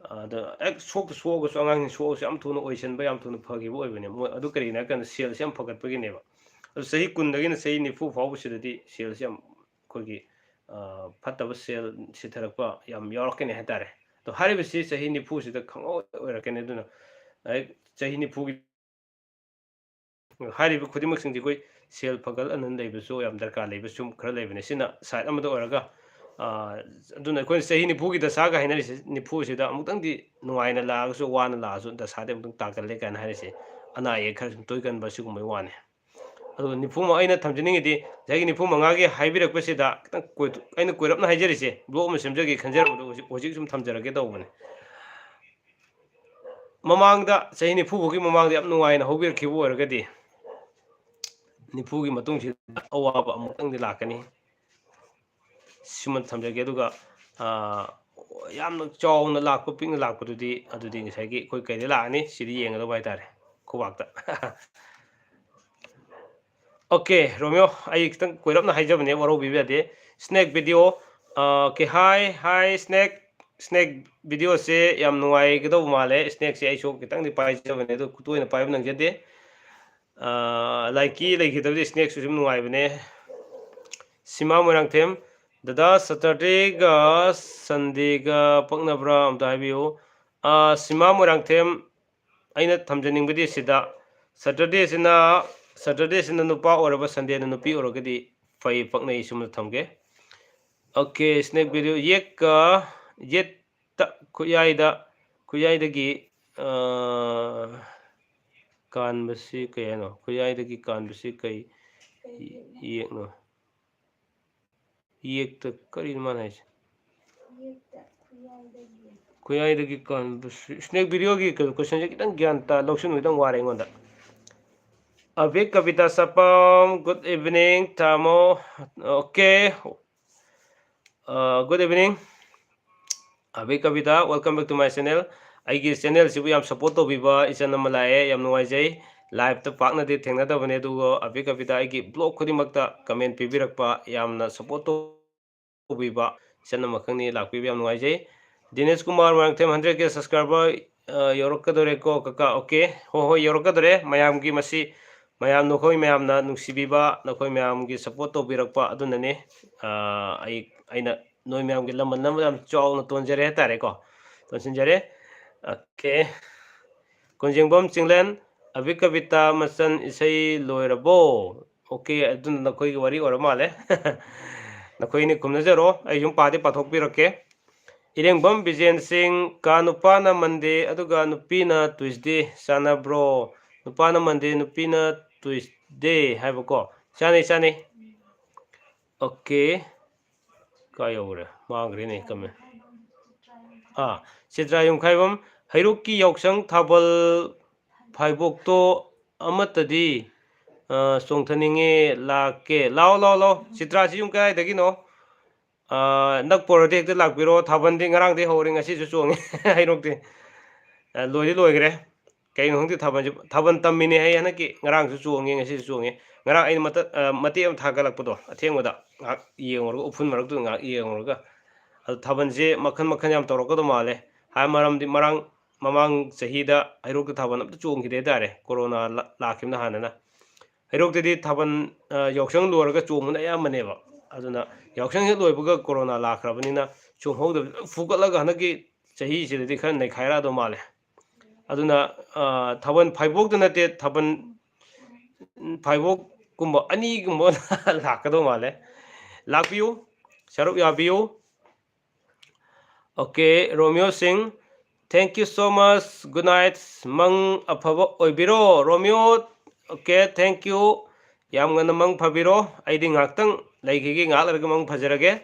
ꯑꯗ ꯍꯦꯛ ꯁꯣꯛꯇ ꯁꯣꯛꯑꯒꯁꯨ, ꯑꯉꯥꯡꯁꯤꯡ ꯁꯣꯛꯑꯒꯁꯨ ꯌꯥꯝ ꯊꯨꯅ ꯑꯣꯏꯁꯤꯟꯕ, ꯌꯥꯝ ꯊꯨꯅ ꯐꯈꯤꯕ ꯑꯣꯏꯕꯅꯦ꯫ ꯃꯣꯏ ꯑꯗꯨ ꯀꯔꯤꯒꯤꯅꯣ ꯍꯥꯏ ꯀꯥꯟꯗ ꯁꯦꯜꯁꯦ ꯌꯥꯝ ꯐꯒꯠꯄꯒꯤꯅꯦꯕ꯫ ꯑꯗꯨ ꯆꯍꯤ ꯀꯨꯟꯗꯒꯤꯅ ꯆꯍꯤ ꯅꯤꯐꯨ ꯐꯥꯎꯕꯁꯤꯗꯗꯤ ꯁꯦꯜꯁꯦ ꯌꯥꯝ, ꯑꯩꯈꯣꯏꯒꯤ, ꯑ, ꯐꯠꯇꯕ ꯁꯦꯜ ꯁꯤꯊꯔꯛꯄ ꯌꯥꯝ ꯌꯥꯎꯔꯛꯀꯅꯤ ꯍꯥꯏꯇꯥꯔꯦ꯫ ꯑꯗꯣ ꯍꯥꯏꯔꯤꯕꯁꯤ ꯆꯍꯤ ꯅꯤꯐꯨꯁꯤꯗ ꯈꯪꯑꯣꯏ ꯑꯣꯏꯔꯛꯀꯅꯤ꯫ ꯑꯗꯨꯅ ꯍꯦꯛ ꯆꯍꯤ ꯅꯤꯐꯨꯒꯤ ꯍꯥꯏꯔꯤꯕ ꯈꯨꯗꯤꯡꯃꯛꯁꯤꯡꯁꯤ ꯑꯩꯈꯣꯏ ꯁꯦꯜ ꯐꯒꯠꯍꯟꯅ ꯂꯩꯕꯁꯨ ꯌꯥꯝ ꯗꯔꯀꯥꯔ ꯂꯩꯕꯁꯨ ꯈꯔ ꯂꯩꯕꯅꯦ꯫ ꯁꯤꯅ side ꯑꯃꯗ ꯑꯣꯏꯔꯒ, ꯑ, ꯑꯗꯨꯅ ꯑꯩꯈꯣꯏꯅ ꯆꯍꯤ ꯅꯤꯐꯨꯒꯤ ꯗꯁꯥꯒ ꯍꯥꯏꯅꯔꯤꯁꯦ, ꯅꯤꯐꯨꯁꯤꯗ ꯑꯃꯨꯛꯇꯪꯗꯤ ꯅꯨꯡꯉꯥꯏꯅ ꯂꯥꯛꯑꯒꯁꯨ ꯋꯥꯅ ꯂꯥꯛꯑꯁꯨ ꯗꯁꯥꯗꯤ ꯑꯃꯨꯛꯇꯪ ꯇꯥꯒꯜꯂꯦ ꯀꯥꯏꯅ ꯍꯥꯏꯔꯤꯁꯦ, ꯑꯅꯥ ꯑꯌꯦꯛ ꯈꯔ ꯁꯨꯝ ꯇꯣꯏꯒꯟꯕ ꯁꯤꯒꯨꯝꯕꯒꯤ ꯋꯥꯅꯤ꯫ ꯑꯗꯨꯒ ꯅꯤꯐꯨ ꯃ-, ꯑꯩꯅ ꯊꯝꯖꯅꯤꯡꯉꯤꯗꯤ ꯉꯁꯥꯏꯒꯤ ꯅꯤꯐꯨ ꯃꯉꯥꯒꯤ ꯍꯥꯏꯕꯤꯔꯛꯄꯁꯤꯗ ꯈꯤꯇꯪ ꯀꯣꯏ-, ꯑꯩꯅ ꯀꯣꯏꯔꯞꯅ ꯍꯥꯏꯖꯔꯤꯁꯦ, vlog ꯑꯃ ꯁꯦꯝꯖꯒꯦ ꯈꯟꯖꯔꯝꯕꯗꯣ ꯍꯧꯖꯤꯛ, ꯍꯧꯖꯤꯛ ꯁꯨꯝ ꯊꯝꯖꯔꯒꯦ ꯇꯧꯕꯅꯦ꯫ ꯃꯃꯥꯡꯗ, ꯆꯍꯤ ꯅꯤꯐꯨ ꯐꯥꯎꯒꯤ ꯃꯃꯥꯡꯗ ꯌꯥꯝ ꯅꯨꯡꯉꯥꯏꯅ ꯍꯧꯕꯤꯔꯛꯈꯤꯕ ꯑꯣꯏꯔꯒꯗꯤ, ꯅꯤꯐꯨꯒꯤ ꯃꯇꯨꯡꯁꯤꯗ ꯑꯋꯥꯕ ꯑꯃꯨꯛꯇꯪꯗꯤ ꯂꯥꯛꯀꯅꯤ꯫ ꯁꯤꯃ ꯊꯝꯖꯒꯦ꯫ ꯑꯗꯨꯒ, ꯑ, ꯌꯥꯝꯅ ꯆꯥꯎꯅ ꯂꯥꯛꯄ, ꯄꯤꯛꯅ ꯂꯥꯛꯄꯗꯨꯗꯤ, ꯑꯗꯨꯗꯤ ꯉꯁꯥꯏꯒꯤ ꯑꯩꯈꯣꯏ ꯀꯩꯗ ꯂꯥꯛꯑꯅꯤ, ꯁꯤꯗꯤ ꯌꯦꯡꯒꯗꯧꯕ ꯍꯥꯏꯇꯥꯔꯦ, ꯈꯨꯕꯥꯛꯇ꯫ OK, ꯔꯣꯃꯤꯌꯣ, ꯑꯩ ꯈꯤꯇꯪ ꯀꯣꯏꯔꯞꯅ ꯍꯥꯏꯖꯕꯅꯦ, ꯋꯥꯔꯧꯕꯤꯕ ꯌꯥꯗꯦ꯫ Snake video, ꯑ, OK, hi, hi, Snake꯫ Snake videoꯁꯦ ꯌꯥꯝ ꯅꯨꯡꯉꯥꯏꯒꯗꯧꯕ ꯃꯥꯜꯂꯦ꯫ Snakeꯁꯦ ꯑꯩꯁꯨ ꯈꯤꯇꯪꯗꯤ ꯄꯥꯏꯖꯕꯅꯦ, ꯑꯗꯨ ꯇꯣꯏꯅ ꯄꯥꯏꯕ ꯅꯪꯖꯗꯦ꯫ ꯑ, ꯂꯥꯏꯀꯤ ꯂꯩꯈꯤꯗꯕꯗꯤ Snakeꯁꯨ ꯁꯨꯝ ꯅꯨꯡꯉꯥꯏꯕꯅꯦ꯫ ꯁꯤꯃꯥ ꯃꯣꯏꯔꯥꯡꯊꯦꯝ, ꯗꯗꯥ, Saturdayꯒ Sundayꯒ ꯄꯛꯅꯕ꯭ꯔꯥ ꯑꯝꯇ ꯍꯥꯏꯕꯤꯌꯨ꯫ ꯑ, ꯁꯤꯃꯥ ꯃꯣꯏꯔꯥꯡꯊꯦꯝ, ꯑꯩꯅ ꯊꯝꯖꯅꯤꯡꯕꯗꯤ ꯁꯤꯗ, Saturdayꯁꯤꯅ, Saturdayꯁꯤꯅ ꯅꯨꯄꯥ ꯑꯣꯏꯔꯕ, Sundayꯅ ꯅꯨꯄꯤ ꯑꯣꯏꯔꯒꯗꯤ ꯐꯩ, ꯄꯛꯅꯩ, ꯁꯨꯝꯅ ꯊꯝꯒꯦ꯫ OK, Snake video, ꯌꯦꯛꯀ, ꯌꯦꯠꯇ, ꯈꯨꯌꯥꯏꯗ, ꯈꯨꯌꯥꯏꯗꯒꯤ, ꯑ, ꯀꯥꯟꯕꯁꯤ ꯀꯩ ꯍꯥꯏꯅꯣ? ꯈꯨꯌꯥꯏꯗꯒꯤ ꯀꯥꯟꯕꯁꯤ ꯀꯩ ꯌꯦꯛꯅꯣ? ꯌꯦꯛꯇ ꯀꯔꯤꯅꯣ ꯃꯥꯅ ꯍꯥꯏꯁꯦ? ꯈꯨꯌꯥꯏꯗꯒꯤ ꯀꯥꯟꯕꯁꯤ, Snake videoꯒꯤ ꯀꯩꯅꯣ, questionꯁꯦ ꯈꯤꯇꯪ ꯒ꯭ꯌꯥꯟ ꯇꯥ, ꯂꯧꯁꯤꯟꯕ ꯈꯤꯇꯪ ꯋꯥꯔꯦ ꯑꯩꯉꯣꯟꯗ꯫ ꯑꯕꯤꯛ ꯀꯕꯤꯇꯥ ꯆꯄꯝ, good evening, ꯇꯥꯃꯣ꯫ OK꯫ ꯑ, good evening꯫ ꯑꯕꯤꯛ Kavita, welcome back to my channel꯫ ꯑꯩꯒꯤ channelꯁꯤꯕꯨ ꯌꯥꯝ support ꯇꯧꯕꯤꯕ ꯏꯆꯟ ꯑꯃ ꯂꯥꯛꯑꯦ, ꯌꯥꯝ ꯅꯨꯡꯉꯥꯏꯖꯩ꯫ Liveꯇ ꯄꯥꯛꯅꯗꯤ ꯊꯦꯡꯅꯗꯕꯅꯦ, ꯑꯗꯨꯒ ꯑꯕꯤꯛ ꯀꯕꯤꯇꯥ ꯑꯩꯒꯤ vlog ꯈꯨꯗꯤꯡꯃꯛꯇ comment ꯄꯤꯕꯤꯔꯛꯄ, ꯌꯥꯝꯅ support ꯇꯧ- ꯇꯧꯕꯤꯕ ꯏꯆꯟ ꯑꯃꯈꯛꯅꯤ꯫ ꯂꯥꯛꯄꯤꯕ ꯌꯥꯝ ꯅꯨꯡꯉꯥꯏꯖꯩ꯫ ꯗꯤꯅꯦꯁ Kumar Moirangthem, hundred K subscriber, ꯑ, ꯌꯧꯔꯛꯀꯗꯧꯔꯦꯀꯣ ꯀꯀꯥ꯫ Okay, ꯍꯣꯏ, ꯍꯣꯏ, ꯌꯧꯔꯛꯀꯗꯧꯔꯦ꯫ ꯃꯌꯥꯝꯒꯤ ꯃꯁꯤ, ꯃꯌꯥꯝ, ꯅꯈꯣꯏ ꯃꯌꯥꯝꯅ ꯅꯨꯡꯁꯤꯕꯤꯕ, ꯅꯈꯣꯏ ꯃꯌꯥꯝꯒꯤ support ꯇꯧꯕꯤꯔꯛꯄ ꯑꯗꯨꯅꯅꯦ, ꯑ, ꯑꯩ, ꯑꯩꯅ ꯅꯣꯏ ꯃꯌꯥꯝꯒꯤ ꯂꯃꯟ ꯑꯃ ꯌꯥꯝ ꯆꯥꯎꯅ ꯇꯣꯟꯖꯔꯦ ꯍꯥꯏꯇꯥꯔꯦꯀꯣ, ꯇꯣꯟꯁꯤꯟꯖꯔꯦ꯫ Okay꯫ ꯀꯣꯟꯖꯦꯡꯕꯝ ꯆꯤꯡꯂꯦꯟ, ꯑꯕꯤ ꯀꯕꯤꯇꯥ ꯃꯆꯟ ꯏꯁꯩ ꯂꯣꯏꯔꯕꯣ? Okay, ꯑꯗꯨꯅ ꯅꯈꯣꯏꯒꯤ ꯋꯥꯔꯤ ꯑꯣꯏꯔ ꯃꯥꯜꯂꯦ꯫ ꯅꯈꯣꯏꯅꯤ ꯈꯨꯝꯅꯖꯔꯣ, ꯑꯩ ꯁꯨꯝ ꯄꯥꯗꯤ ꯄꯥꯊꯣꯛꯄꯤꯔꯛꯀꯦ꯫ ꯏꯔꯦꯡꯕꯝ ꯕꯤꯖꯦꯟ ꯁꯤꯡ, ꯀꯥ ꯅꯨꯄꯥꯅ Monday ꯑꯗꯨꯒ ꯅꯨꯄꯤꯅ Tuesday ꯆꯥꯟꯅꯕ꯭ꯔꯣ? ꯅꯨꯄꯥꯅ Monday, ꯅꯨꯄꯤꯅ Tuesday ꯍꯥꯏꯕꯀꯣ꯫ ꯆꯥꯅꯩ, ꯆꯥꯅꯩ꯫ Okay꯫ ꯀꯥꯏ ꯌꯧꯈ꯭ꯔꯦ? ꯃꯥꯡꯈ꯭ꯔꯦꯅꯦ comment꯫ ꯑꯥ, ꯆꯤꯇ꯭ꯔꯥ ꯌꯨꯝꯈꯥꯏꯕꯝ, ꯍꯩꯔꯣꯛꯀꯤ ꯌꯥꯎꯁꯪ ꯊꯥꯕꯜ ꯐꯥꯏꯕꯣꯛꯇꯣ ꯑꯃꯠꯇꯗꯤ, ꯑ, ꯆꯣꯡꯊꯅꯤꯡꯉꯦ, ꯂꯥꯛꯀꯦ꯫ ꯂꯥꯛꯑꯣ, ꯂꯥꯛꯑꯣ, ꯂꯥꯛꯑꯣ꯫ ꯆꯤꯇ꯭ꯔꯥꯁꯤ ꯌꯨꯝ ꯀꯗꯥꯏꯗꯒꯤꯅꯣ? ꯑ, ꯅꯛꯄ ꯑꯣꯏꯔꯗꯤ ꯍꯦꯛꯇ ꯂꯥꯛꯄꯤꯔꯣ꯫ ꯊꯥꯕꯜꯗꯤ ꯉꯔꯥꯡꯗꯩ ꯍꯧꯔꯦ, ꯉꯁꯤꯁꯨ ꯆꯣꯡꯉꯦ ꯍꯩꯔꯣꯛꯇꯤ꯫ ꯑ, ꯂꯣꯏꯗꯤ ꯂꯣꯏꯈ꯭ꯔꯦ꯫ ꯀꯩꯅꯣ ꯈꯪꯗꯦ, ꯊꯥꯕꯜꯁꯦ, ꯊꯥꯕꯜ ꯇꯝꯃꯤꯅꯦ ꯍꯥꯏ ꯍꯟꯗꯛꯀꯤ꯫ ꯉꯔꯥꯡꯁꯨ ꯆꯣꯡꯉꯦ, ꯉꯁꯤꯁꯨ ꯆꯣꯡꯉꯦ꯫ ꯉꯔꯥꯡ ꯑꯩꯅ ꯃꯇꯠ-, ꯑ, ꯃꯇꯦꯛ ꯑꯃ ꯊꯥꯒꯠꯂꯛꯄꯗꯣ ꯑꯊꯦꯡꯕꯗ, ꯉꯥꯏꯍꯥꯛ ꯌꯦꯡꯉꯨꯔꯒ, ꯎꯐꯨꯟ ꯃꯔꯛꯇꯨꯗ ꯉꯥꯏꯍꯥꯛ ꯌꯦꯡꯉꯨꯔꯒ꯫ ꯑꯗꯨ ꯊꯥꯕꯜꯁꯦ ꯃꯈꯜ ꯃꯈꯜ ꯌꯥꯝ ꯇꯧꯔꯛꯀꯗꯧ ꯃꯥꯜꯂꯦ꯫ ꯍꯥꯏ ꯃꯔꯝꯗꯤ ꯃꯔꯥꯡ, ꯃꯃꯥꯡ ꯆꯍꯤꯗ ꯍꯩꯔꯣꯛꯇ ꯊꯥꯕꯜ ꯑꯝꯇ ꯆꯣꯡꯈꯤꯗꯦ ꯍꯥꯏꯇꯥꯔꯦ, ꯀꯣꯔꯣꯅꯥ ꯂꯥ-, ꯂꯥꯛꯈꯤꯕꯅ ꯍꯥꯟꯅꯅ꯫ ꯍꯩꯔꯣꯛꯇꯗꯤ ꯊꯥꯕꯜ, ꯑ, ꯌꯥꯎꯁꯪ ꯂꯣꯏꯔꯒ ꯆꯣꯡꯕꯅ ꯑꯌꯥꯝꯕꯅꯦꯕ꯫ ꯑꯗꯨꯅ ꯌꯥꯎꯁꯪ ꯍꯦꯛ ꯂꯣꯏꯕꯒ ꯀꯣꯔꯣꯅꯥ ꯂꯥꯛꯈ꯭ꯔꯕꯅꯤꯅ ꯆꯣꯡꯍꯧꯗꯕ ꯐꯨꯒꯠꯂꯒ ꯍꯟꯗꯛꯀꯤ ꯆꯍꯤꯁꯤꯗꯗꯤ ꯈꯔ ꯅꯩꯈꯥꯏꯔꯛꯑꯗꯧ ꯃꯥꯜꯂꯦ꯫ ꯑꯗꯨꯅ, ꯑ, ꯊꯥꯕꯜ ꯐꯥꯏꯕꯣꯛꯇ ꯅꯠꯇꯦ, ꯊꯥꯕꯜ, ꯐꯥꯏꯕꯣꯛꯀꯨꯝꯕ ꯑꯅꯤꯒꯨꯝꯕ ꯂꯥꯛꯀꯗꯧ ꯃꯥꯜꯂꯦ꯫ ꯂꯥꯛꯄꯤꯌꯨ, ꯁꯔꯨꯛ ꯌꯥꯕꯤꯌꯨ꯫ Okay, ꯔꯣꯃꯤꯌꯣ ꯁꯤꯡ, thank you so much, good night, ꯃꯪ ꯑꯐꯕ ꯑꯣꯏꯕꯤꯔꯣ꯫ ꯔꯣꯃꯤꯌꯣ, okay, thank you, ꯌꯥꯝ ꯉꯟꯅ ꯃꯪ ꯐꯕꯤꯔꯣ꯫ ꯑꯩꯗꯤ ꯉꯥꯏꯍꯥꯛꯇꯪ ꯂꯩꯈꯤꯒꯦ, ꯉꯥꯏꯍꯥꯛ ꯂꯩꯔꯒ ꯃꯪ ꯐꯖꯔꯒꯦ꯫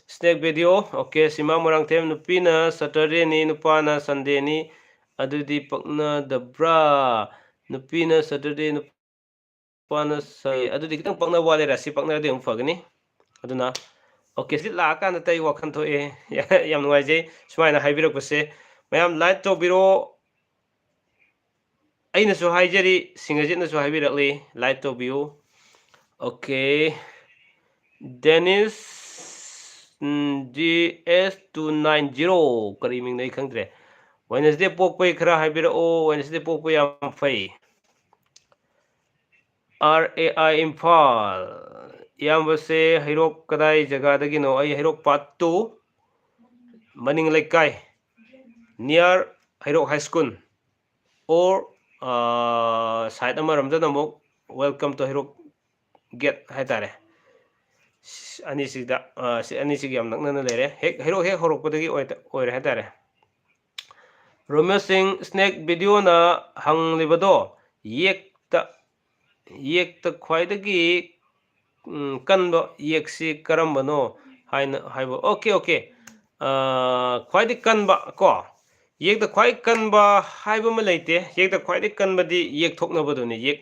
Snack video, okay, ꯁꯤꯃꯥ ꯃꯣꯏꯔꯥꯡꯊꯦꯝ, ꯅꯨꯄꯤꯅ Saturdayꯅꯤ, ꯅꯨꯄꯥꯅ Sundayꯅꯤ, ꯑꯗꯨꯗꯤ ꯄꯛꯅꯗꯕ꯭ꯔꯥ? ꯅꯨꯄꯤꯅ Saturday, ꯅꯨꯄꯥꯅ Sunday, ꯑꯗꯨꯗꯤ ꯈꯤꯇꯪ ꯄꯛꯅꯕ ꯋꯥꯠꯂꯦ, ꯔꯥꯁꯤ ꯄꯛꯅꯔꯗꯤ ꯑꯃꯨꯛ ꯐꯒꯅꯤ꯫ ꯑꯗꯨꯅ, okay, ꯁꯤ ꯂꯥꯛꯑꯀꯥꯟꯗ ꯑꯩ ꯋꯥꯈꯜ ꯊꯣꯛꯑꯦ꯫ ꯌꯥꯝ ꯅꯨꯡꯉꯥꯏꯖꯩ ꯁꯨꯃꯥꯏꯅ ꯍꯥꯏꯕꯤꯔꯛꯄꯁꯦ꯫ ꯃꯌꯥꯝ like ꯇꯧꯕꯤꯔꯣ꯫ ꯑꯩꯅꯁꯨ ꯍꯥꯏꯖꯔꯤ, ꯁꯤꯡꯒꯖꯤꯠꯅꯁꯨ ꯍꯥꯏꯕꯤꯔꯛꯂꯤ, like ꯇꯧꯕꯤꯌꯨ꯫ Okay, ꯗꯦꯅꯤꯁ, ꯖꯤ ꯑꯦꯁ ꯇꯨ ꯅꯥꯏꯟ ꯖꯤꯔꯣ, ꯀꯔꯤ ꯃꯤꯡꯅꯣ ꯑꯩ ꯈꯪꯗ꯭ꯔꯦ꯫ Wednesday ꯄꯣꯛꯄꯩ ꯈꯔ ꯍꯥꯏꯕꯤꯔꯛꯑꯣ꯫ Wednesday ꯄꯣꯛꯄ ꯌꯥꯝ ꯐꯩ꯫ R A I Imphal. ꯏꯌꯥꯝꯕꯁꯦ ꯍꯩꯔꯣꯛ ꯀꯗꯥꯏ ꯖꯒꯥꯗꯒꯤꯅꯣ? ꯑꯩ ꯍꯩꯔꯣꯛ part two, ꯃꯅꯤꯡ ꯂꯩꯀꯥꯏ, near Heirok high school, or side ꯑꯃꯔꯣꯝꯗꯅ ꯑꯃꯨꯛ Welcome to ꯍꯩꯔꯣꯛ gate ꯍꯥꯏꯇꯥꯔꯦ꯫ ꯑꯅꯤꯁꯤꯗ, ꯁꯤ ꯑꯅꯤꯁꯤꯒ ꯌꯥꯝ ꯅꯛꯅꯅ ꯂꯩꯔꯦ꯫ ꯍꯦꯛ ꯍꯩꯔꯣꯛ ꯍꯦꯛ ꯍꯧꯔꯛꯄꯗꯒꯤ ꯑꯣꯏꯔꯦ ꯍꯥꯏꯇꯥꯔꯦ꯫ ꯔꯣꯃꯤꯌꯣ ꯁꯤꯡ, snake videoꯅ ꯍꯪꯂꯤꯕꯗꯣ, ꯌꯦꯛꯇ ꯌꯦꯛꯇ ꯈ꯭ꯋꯥꯏꯗꯒꯤ ꯎꯝ, ꯀꯟꯕ ꯌꯦꯛꯁꯤ ꯀꯔꯝꯕꯅꯣ ꯍꯥꯏꯅ ꯍꯥꯏꯕ꯫ Okay, okay. ꯈ꯭ꯋꯥꯏꯗꯒꯤ ꯀꯟꯕ ꯀꯣ, ꯌꯦꯛꯇ ꯈ꯭ꯋꯥꯏ ꯀꯟꯕ ꯍꯥꯏꯕ ꯑꯃ ꯂꯩꯇꯦ꯫ ꯌꯦꯛꯇ ꯈ꯭ꯋꯥꯏꯗꯒꯤ ꯀꯟꯕꯗꯤ ꯌꯦꯛ ꯊꯣꯛꯅꯕꯗꯨꯅꯤ꯫ ꯌꯦꯛ,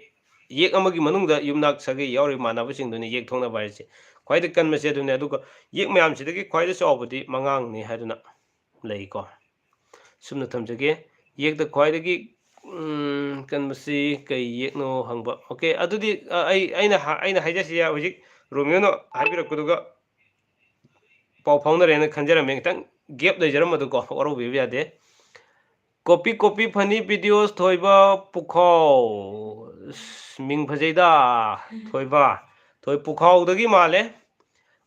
ꯌꯦꯛ ꯑꯃꯒꯤ ꯃꯅꯨꯡꯗ ꯌꯨꯝꯅꯥꯛ ꯁꯥꯒꯩ ꯌꯥꯎꯔꯤꯕ ꯃꯥꯟꯅꯕꯁꯤꯡꯗꯨꯅꯤ ꯌꯦꯛ ꯊꯣꯛꯅꯕ ꯍꯥꯏꯔꯤꯁꯦ꯫ ꯈ꯭ꯋꯥꯏꯗꯒꯤ ꯀꯟꯕꯁꯦ ꯑꯗꯨꯅꯤ꯫ ꯑꯗꯨꯒ ꯌꯦꯛ ꯃꯌꯥꯝꯁꯤꯗꯒꯤ ꯈ꯭ꯋꯥꯏꯗꯒꯤ ꯆꯥꯎꯕꯗꯤ ꯃꯉꯥꯡꯅꯤ ꯍꯥꯏꯗꯨꯅ ꯂꯩꯀꯣ꯫ ꯁꯨꯝꯅ ꯊꯝꯖꯒꯦ꯫ ꯌꯦꯛꯇ ꯈ꯭ꯋꯥꯏꯗꯒꯤ ꯎꯝ, ꯀꯟꯕꯁꯤ ꯀꯩ ꯌꯦꯛꯅꯣ ꯍꯪꯕ꯫ Okay, ꯑꯗꯨꯗꯤ, ꯑ, ꯑꯩ, ꯑꯩꯅ ꯍꯥ-, ꯑꯩꯅ ꯍꯥꯏꯖꯁꯤ, ꯍꯧꯖꯤꯛ ꯔꯣꯃꯤꯌꯣꯅ ꯍꯥꯏꯕꯤꯔꯛꯄꯗꯨꯒ ꯄꯥꯎ ꯐꯥꯎꯅꯔꯦꯅ ꯈꯟꯖꯔꯝꯃꯦ꯫ ꯈꯤꯇꯪ gap ꯂꯩꯖꯔꯝꯕꯗꯨꯀꯣ, ꯋꯥꯔꯧꯕꯤꯕ ꯌꯥꯗꯦ꯫ Copy, copy, funny videos, ꯊꯣꯏꯕ ꯄꯨꯈꯥꯎ꯫ ꯑꯁ, ꯃꯤꯡ ꯐꯖꯩꯗ, ꯊꯣꯏꯕ꯫ ꯊꯣꯏ ꯄꯨꯈꯥꯎꯗꯒꯤ ꯃꯥꯜꯂꯦ꯫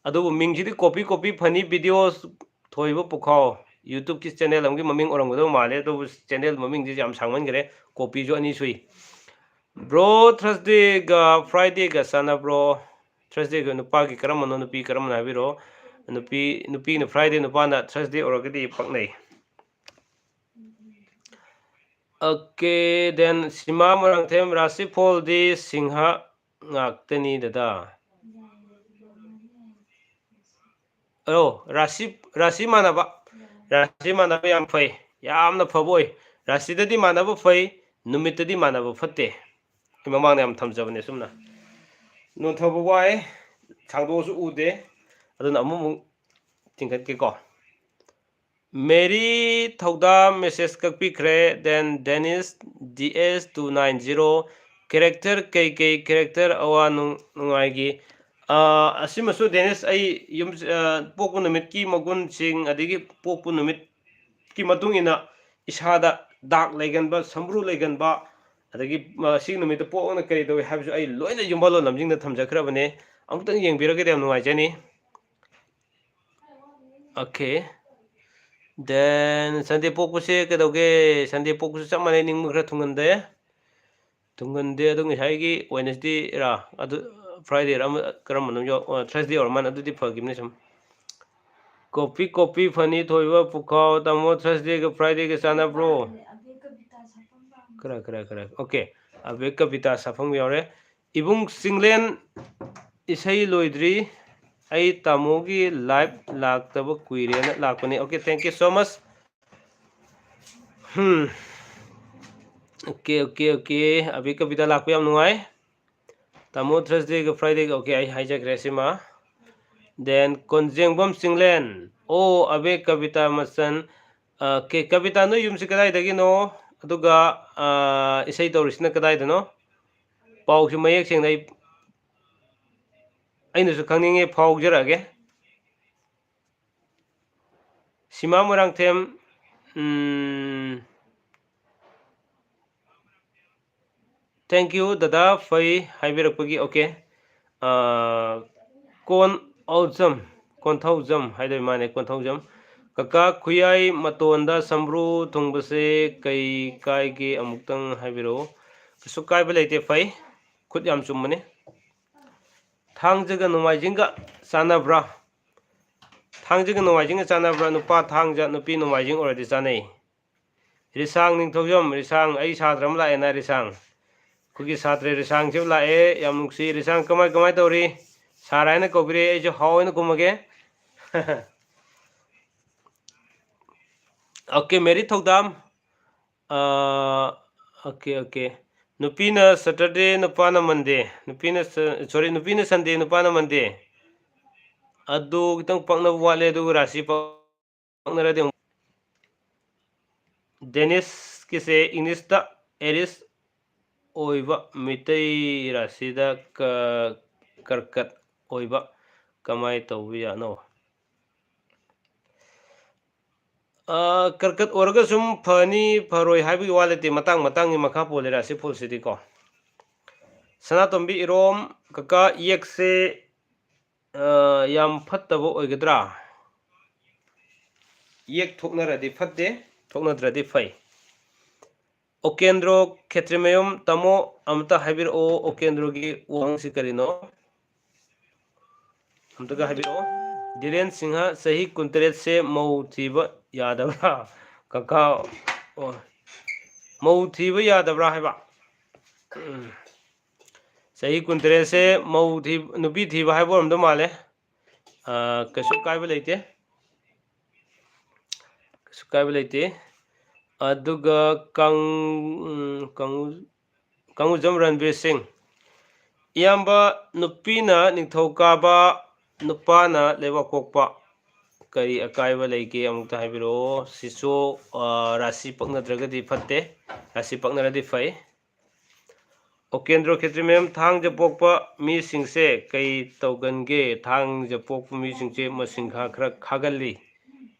ꯑꯗꯨꯕꯨ ꯃꯤꯡꯁꯤꯗꯤ copy, copy, funny videos, ꯊꯣꯏꯕ ꯄꯨꯈꯥꯎ꯫ YouTubeꯀꯤ channel ꯑꯃꯒꯤ ꯃꯃꯤꯡ ꯑꯣꯏꯔꯝꯒꯗꯕ ꯃꯥꯜꯂꯦ, ꯑꯗꯨꯕꯨ channel ꯃꯃꯤꯡꯁꯤ ꯌꯥꯝ ꯁꯥꯡꯃꯟꯈ꯭ꯔꯦ, copyꯁꯨ ꯑꯅꯤ ꯁꯨꯏ꯫ Bro, Thursdayꯒ Fridayꯒ ꯆꯥꯟꯅꯕ꯭ꯔꯣ? Thursdayꯒ ꯅꯨꯄꯥꯒꯤ ꯀꯔꯝꯕꯅꯣ, ꯅꯨꯄꯤ ꯀꯔꯝꯕꯅꯣ ꯍꯥꯏꯕꯤꯔꯛꯑꯣ꯫ ꯅꯨꯄꯤ, ꯅꯨꯄꯤꯅ Friday, ꯅꯨꯄꯥꯅ Thursday ꯑꯣꯏꯔꯒꯗꯤ ꯄꯛꯅꯩ꯫ Okay, then ꯁꯤꯃꯥ ꯃꯣꯏꯔꯥꯡꯊꯦꯝ, ꯔꯥꯁꯤ ꯐꯣꯜꯗꯤ ꯁꯤꯡꯍ ꯉꯥꯛꯇꯅꯤ ꯗꯗꯥ꯫ ꯑꯣ, ꯔꯥꯁꯤ, ꯔꯥꯁꯤ ꯃꯥꯟꯅꯕ, ꯔꯥꯁꯤ ꯃꯥꯟꯅꯕ ꯌꯥꯝ ꯐꯩ, ꯌꯥꯝꯅ ꯐꯕ ꯑꯣꯏ꯫ ꯔꯥꯁꯤꯗꯗꯤ ꯃꯥꯟꯅꯕ ꯐꯩ, ꯅꯨꯃꯤꯠꯇꯗꯤ ꯃꯥꯟꯅꯕ ꯐꯠꯇꯦ꯫ ꯑꯩ ꯃꯃꯥꯡꯗ ꯌꯥꯝ ꯊꯝꯖꯕꯅꯦ ꯁꯨꯝꯅ꯫ ꯅꯣꯟꯊꯕ ꯋꯥꯏ, ꯁꯥꯡꯗꯣꯛꯑꯁꯨ ꯎꯗꯦ, ꯑꯗꯨꯅ ꯑꯃꯨꯛꯃꯨꯛ ꯆꯤꯡꯈꯠꯀꯦꯀꯣ꯫ ꯃꯦꯔꯤ ꯊꯧꯗꯥꯝ message ꯀꯛꯄꯤꯈ꯭ꯔꯦ꯫ Then Dennis D S two nine zero, character ꯀꯩꯀꯩ character ꯑꯋꯥ ꯅꯨꯡ-, ꯅꯨꯡꯉꯥꯏꯒꯤ? ꯑꯁꯤꯃꯁꯨ ꯗꯦꯅꯤꯁ, ꯑꯩ ꯌꯨꯝ, ꯄꯣꯛꯄ ꯅꯨꯃꯤꯠꯀꯤ ꯃꯒꯨꯟꯁꯤꯡ, ꯑꯗꯒꯤ ꯄꯣꯛꯄ ꯅꯨꯃꯤꯠꯀꯤ ꯃꯇꯨꯡ ꯏꯟꯅ ꯏꯁꯥꯗ ꯗꯥꯛ ꯂꯩꯒꯟꯕ, ꯁꯝꯕ꯭ꯔꯨ ꯂꯩꯒꯟꯕ, ꯑꯗꯒꯤ ꯁꯤꯒꯤ ꯅꯨꯃꯤꯠꯇ ꯄꯣꯛꯂꯒꯅ ꯀꯔꯤ ꯇꯧꯏ ꯍꯥꯏꯕꯁꯨ ꯑꯩ ꯂꯣꯏꯅ ꯌꯨꯝꯕꯥꯜ ꯂꯣꯟ ꯂꯝꯖꯤꯡꯗ ꯊꯝꯖꯈ꯭ꯔꯕꯅꯦ꯫ ꯑꯃꯨꯛꯇꯪ ꯌꯦꯡꯕꯤꯔꯒꯗꯤ ꯌꯥꯝ ꯅꯨꯡꯉꯥꯏꯖꯅꯤ꯫ Okay, then Sunday ꯄꯣꯛꯄꯁꯦ ꯀꯩꯗꯧꯒꯦ? Sunday ꯄꯣꯛꯄꯁꯨ ꯆꯞ ꯃꯥꯟꯅꯩ, ꯅꯤꯡꯕ ꯈꯔ ꯊꯨꯡꯒꯟꯗꯦ꯫ ꯊꯨꯡꯒꯟꯗꯦ꯫ ꯑꯗꯨ ꯉꯁꯥꯏꯒꯤ Wednesdayꯔꯥ, ꯑꯗꯨ Fridayꯔꯥ, ꯑꯃ, ꯀꯔꯝꯕꯅꯣ ꯌꯥꯎ-, ꯑꯣ, Thursday ꯑꯣꯏꯔ ꯃꯥꯜꯂꯦ꯫ ꯑꯗꯨꯗꯤ ꯐꯈꯤꯕꯅꯤ ꯁꯨꯝ꯫ Copy, copy, funny, ꯊꯣꯏꯕ, ꯄꯨꯈꯥꯎ, ꯇꯥꯃꯣ, Thursdayꯒ Fridayꯒ ꯆꯥꯟꯅꯕ꯭ꯔꯣ? ꯈꯔ, ꯈꯔ, ꯈꯔ꯫ Okay, ꯑꯕꯦ ꯀꯕꯤꯇꯥ ꯁꯥꯐꯝ ꯌꯥꯎꯔꯦ꯫ ꯏꯕꯨꯡ ꯆꯤꯡꯂꯦꯟ, ꯏꯁꯩ ꯂꯣꯏꯗ꯭ꯔꯤ꯫ ꯑꯩ ꯇꯥꯃꯣꯒꯤ live ꯂꯥꯛꯇꯕ ꯀꯨꯏꯔꯦꯅ ꯂꯥꯛꯄꯅꯤ꯫ Okay, thank you so much. Um. Okay, okay, okay. ꯑꯕꯤ ꯀꯕꯤꯇꯥ ꯂꯥꯛꯄ ꯌꯥꯝ ꯅꯨꯡꯉꯥꯏ꯫ ꯇꯥꯃꯣ Thursdayꯒ Fridayꯒ, okay, ꯑꯩ ꯍꯥꯏꯖꯈ꯭ꯔꯦ ꯁꯤꯃ꯫ Then ꯀꯣꯟꯖꯦꯡꯕꯝ ꯆꯤꯡꯂꯦꯟ꯫ ꯑꯣ, ꯑꯕꯦ ꯀꯕꯤꯇꯥ ꯃꯆꯟ꯫ ꯑ, ꯀꯦ, ꯀꯕꯤꯇꯥ, ꯅꯣꯏ ꯌꯨꯝꯁꯤ ꯀꯗꯥꯏꯗꯒꯤꯅꯣ? ꯑꯗꯨꯒ, ꯑ, ꯏꯁꯩ ꯇꯧꯔꯤꯁꯤꯅ ꯀꯗꯥꯏꯗꯅꯣ? ꯄꯥꯎꯁꯤ ꯃꯌꯦꯛ ꯁꯦꯡꯅ ꯑꯩ, ꯑꯩꯅꯁꯨ ꯈꯪꯅꯤꯡꯉꯦ, ꯐꯥꯎꯖꯔꯛꯑꯒꯦ꯫ ꯁꯤꯃꯥ ꯃꯣꯏꯔꯥꯡꯊꯦꯝ, ꯎꯝ, thank you ꯗꯗꯥ, ꯐꯩ ꯍꯥꯏꯕꯤꯔꯛꯄꯒꯤ꯫ Okay, ꯑ, ꯀꯣꯟ ꯑꯧꯖꯝ, ꯀꯣꯟꯊꯧꯖꯝ ꯍꯥꯏꯗꯣꯏ ꯃꯥꯅꯦ, ꯀꯣꯟꯊꯧꯖꯝ꯫ ꯀꯀꯥ, ꯈꯨꯌꯥꯏ ꯃꯇꯣꯟꯗ ꯁꯝꯕ꯭ꯔꯨ ꯊꯨꯡꯕꯁꯦ ꯀꯩ ꯀꯥꯏꯒꯦ? ꯑꯃꯨꯛꯇꯪ ꯍꯥꯏꯕꯤꯔꯛꯎ꯫ ꯀꯩꯁꯨ ꯀꯥꯏꯕ ꯂꯩꯇꯦ, ꯐꯩ, ꯈꯨꯠ ꯌꯥꯝ ꯆꯨꯝꯕꯅꯤ꯫ ꯊꯥꯡꯖꯒ ꯅꯣꯡꯃꯥꯏꯖꯤꯡꯒ ꯆꯥꯟꯅꯕ꯭ꯔꯥ? ꯊꯥꯡꯖꯒ ꯅꯣꯡꯃꯥꯏꯖꯤꯡꯒ ꯆꯥꯟꯅꯕ꯭ꯔꯥ? ꯅꯨꯄꯥ ꯊꯥꯡꯖ, ꯅꯨꯄꯤ ꯅꯣꯡꯃꯥꯏꯖꯤꯡ ꯑꯣꯏꯔꯗꯤ ꯆꯥꯅꯩ꯫ ꯔꯤꯁꯥꯡ ꯅꯤꯡꯊꯧꯖꯝ, ꯔꯤꯁꯥꯡ, ꯑꯩ ꯁꯥꯇ꯭ꯔ ꯑꯃ ꯂꯥꯛꯑꯦꯅ, ꯔꯤꯁꯥꯡ꯫ ꯑꯩꯈꯣꯏꯒꯤ ꯁꯥꯇ꯭ꯔ ꯔꯤꯁꯥꯡꯁꯤꯕꯨ ꯂꯥꯛꯑꯦ, ꯌꯥꯝ ꯅꯨꯡꯁꯤ꯫ ꯔꯤꯁꯥꯡ, ꯀꯃꯥꯏ, ꯀꯃꯥꯏ ꯇꯧꯔꯤ? ꯁꯥꯔ ꯍꯥꯏꯅ ꯀꯧꯕꯤꯔꯛꯑꯦ, ꯑꯩꯁꯨ ꯍꯥꯎ ꯍꯥꯏꯅ ꯈꯨꯝꯃꯒꯦ꯫ Okay, ꯃꯦꯔꯤ ꯊꯧꯗꯥꯝ꯫ ꯑꯥ, okay, okay. ꯅꯨꯄꯤꯅ Saturday, ꯅꯨꯄꯥꯅ Monday꯫ ꯅꯨꯄꯤꯅ ꯁ-, sorry, ꯅꯨꯄꯤꯅ Sunday, ꯅꯨꯄꯥꯅ Monday꯫ ꯑꯗꯨ ꯈꯤꯇꯪ ꯄꯛꯅꯕ ꯋꯥꯠꯂꯦ, ꯑꯗꯨꯒ ꯔꯥꯁꯤ ꯄꯛꯅꯔꯗꯤ ꯑꯃꯨꯛ꯫ ꯗꯦꯅꯤꯁꯀꯤꯁꯦ Englishꯇ ꯑꯦꯔꯤꯁ ꯑꯣꯏꯕ ꯃꯤꯇꯩ ꯔꯥꯁꯤꯗ ꯀ-, ꯀꯔꯀꯠ꯫ ꯑꯣꯏꯕ ꯀꯃꯥꯏ ꯇꯧꯕ ꯌꯥꯅꯣ? ꯑ, ꯀꯔꯀꯠ ꯑꯣꯏꯔꯒ ꯁꯨꯝ ꯐꯅꯤ ꯐꯔꯣꯏ ꯍꯥꯏꯕꯒꯤ ꯋꯥ ꯂꯩꯇꯦ, ꯃꯇꯥꯡ ꯃꯇꯥꯡꯒꯤ ꯃꯈꯥ ꯄꯣꯜꯂꯦ ꯔꯥꯁꯤ ꯐꯨꯜꯁꯤꯗꯤꯀꯣ꯫ ꯁꯅꯥꯇꯣꯝꯕꯤ ꯏꯔꯣꯝ, ꯀꯀꯥ, ꯌꯦꯛꯁꯦ, ꯑ, ꯌꯥꯝ ꯐꯠꯇꯕ ꯑꯣꯏꯒꯗ꯭ꯔꯥ? ꯌꯦꯛ ꯊꯣꯛꯅꯔꯗꯤ ꯐꯠꯇꯦ, ꯊꯣꯛꯅꯗ꯭ꯔꯗꯤ ꯐꯩ꯫ ꯑꯣꯀꯦꯟꯗ꯭ꯔꯣ ꯈꯦꯇ꯭ꯔꯤꯃꯌꯨꯝ, ꯇꯥꯃꯣ, ꯑꯃꯇ ꯍꯥꯏꯕꯤꯔꯛꯑꯣ, ꯑꯣꯀꯦꯟꯗ꯭ꯔꯣꯒꯤ ꯋꯥꯍꯪꯁꯤ ꯀꯔꯤꯅꯣ? ꯑꯝꯇꯒ ꯍꯥꯏꯕꯤꯔꯛꯑꯣ꯫ ꯙꯤꯔꯦꯟ ꯁꯤꯡꯍ, ꯆꯍꯤ ꯀꯨꯟꯇꯔꯦꯠꯁꯦ ꯃꯧ ꯊꯤꯕ ꯌꯥꯗꯕ꯭ꯔꯥ? ꯀꯀꯥ, ꯑꯣ, ꯃꯧ ꯊꯤꯕ ꯌꯥꯗꯕ꯭ꯔꯥ ꯍꯥꯏꯕ? ꯎꯝ꯫ ꯆꯍꯤ ꯀꯨꯟꯇꯔꯦꯠꯁꯦ ꯃꯧ ꯊꯤ-, ꯅꯨꯄꯤ ꯊꯤꯕ ꯍꯥꯏꯕ ꯑꯣꯏꯔꯝꯗꯧ ꯃꯥꯜꯂꯦ꯫ ꯑ, ꯀꯩꯁꯨ ꯀꯥꯏꯕ ꯂꯩꯇꯦ꯫ ꯀꯩꯁꯨ ꯀꯥꯏꯕ ꯂꯩꯇꯦ꯫ ꯑꯗꯨꯒ ꯀꯪ-, ꯎꯝ, ꯀꯪ-, ꯀꯪꯉꯨꯖꯝ ꯔꯟꯕꯤꯔ ꯁꯤꯡ, ꯏꯌꯥꯝꯕ, ꯅꯨꯄꯤꯅ ꯅꯤꯡꯊꯧꯀꯥꯕ, ꯅꯨꯄꯥꯅ ꯂꯩꯕꯥꯛꯄꯣꯛꯄ, ꯀꯔꯤ ꯑꯀꯥꯏꯕ ꯂꯩꯒꯦ? ꯑꯃꯨꯛꯇ ꯍꯥꯏꯕꯤꯔꯛꯑꯣ꯫ ꯁꯤꯁꯨ, ꯑ, ꯔꯥꯁꯤ ꯄꯛꯅꯗ꯭ꯔꯒꯗꯤ ꯐꯠꯇꯦ, ꯔꯥꯁꯤ ꯄꯛꯅꯔꯗꯤ ꯐꯩ꯫ ꯑꯣꯀꯦꯟꯗ꯭ꯔꯣ ꯈꯦꯇ꯭ꯔꯤ ꯃꯦꯝ, ꯊꯥꯡꯖ ꯄꯣꯛꯄ ꯃꯤꯁꯤꯡꯁꯦ ꯀꯩ ꯇꯧꯒꯟꯒꯦ? ꯊꯥꯡꯖ ꯄꯣꯛꯄ ꯃꯤꯁꯤꯡꯁꯦ ꯃꯁꯤꯡ ꯈꯥ-, ꯈꯔ ꯈꯥꯒꯜꯂꯤ꯫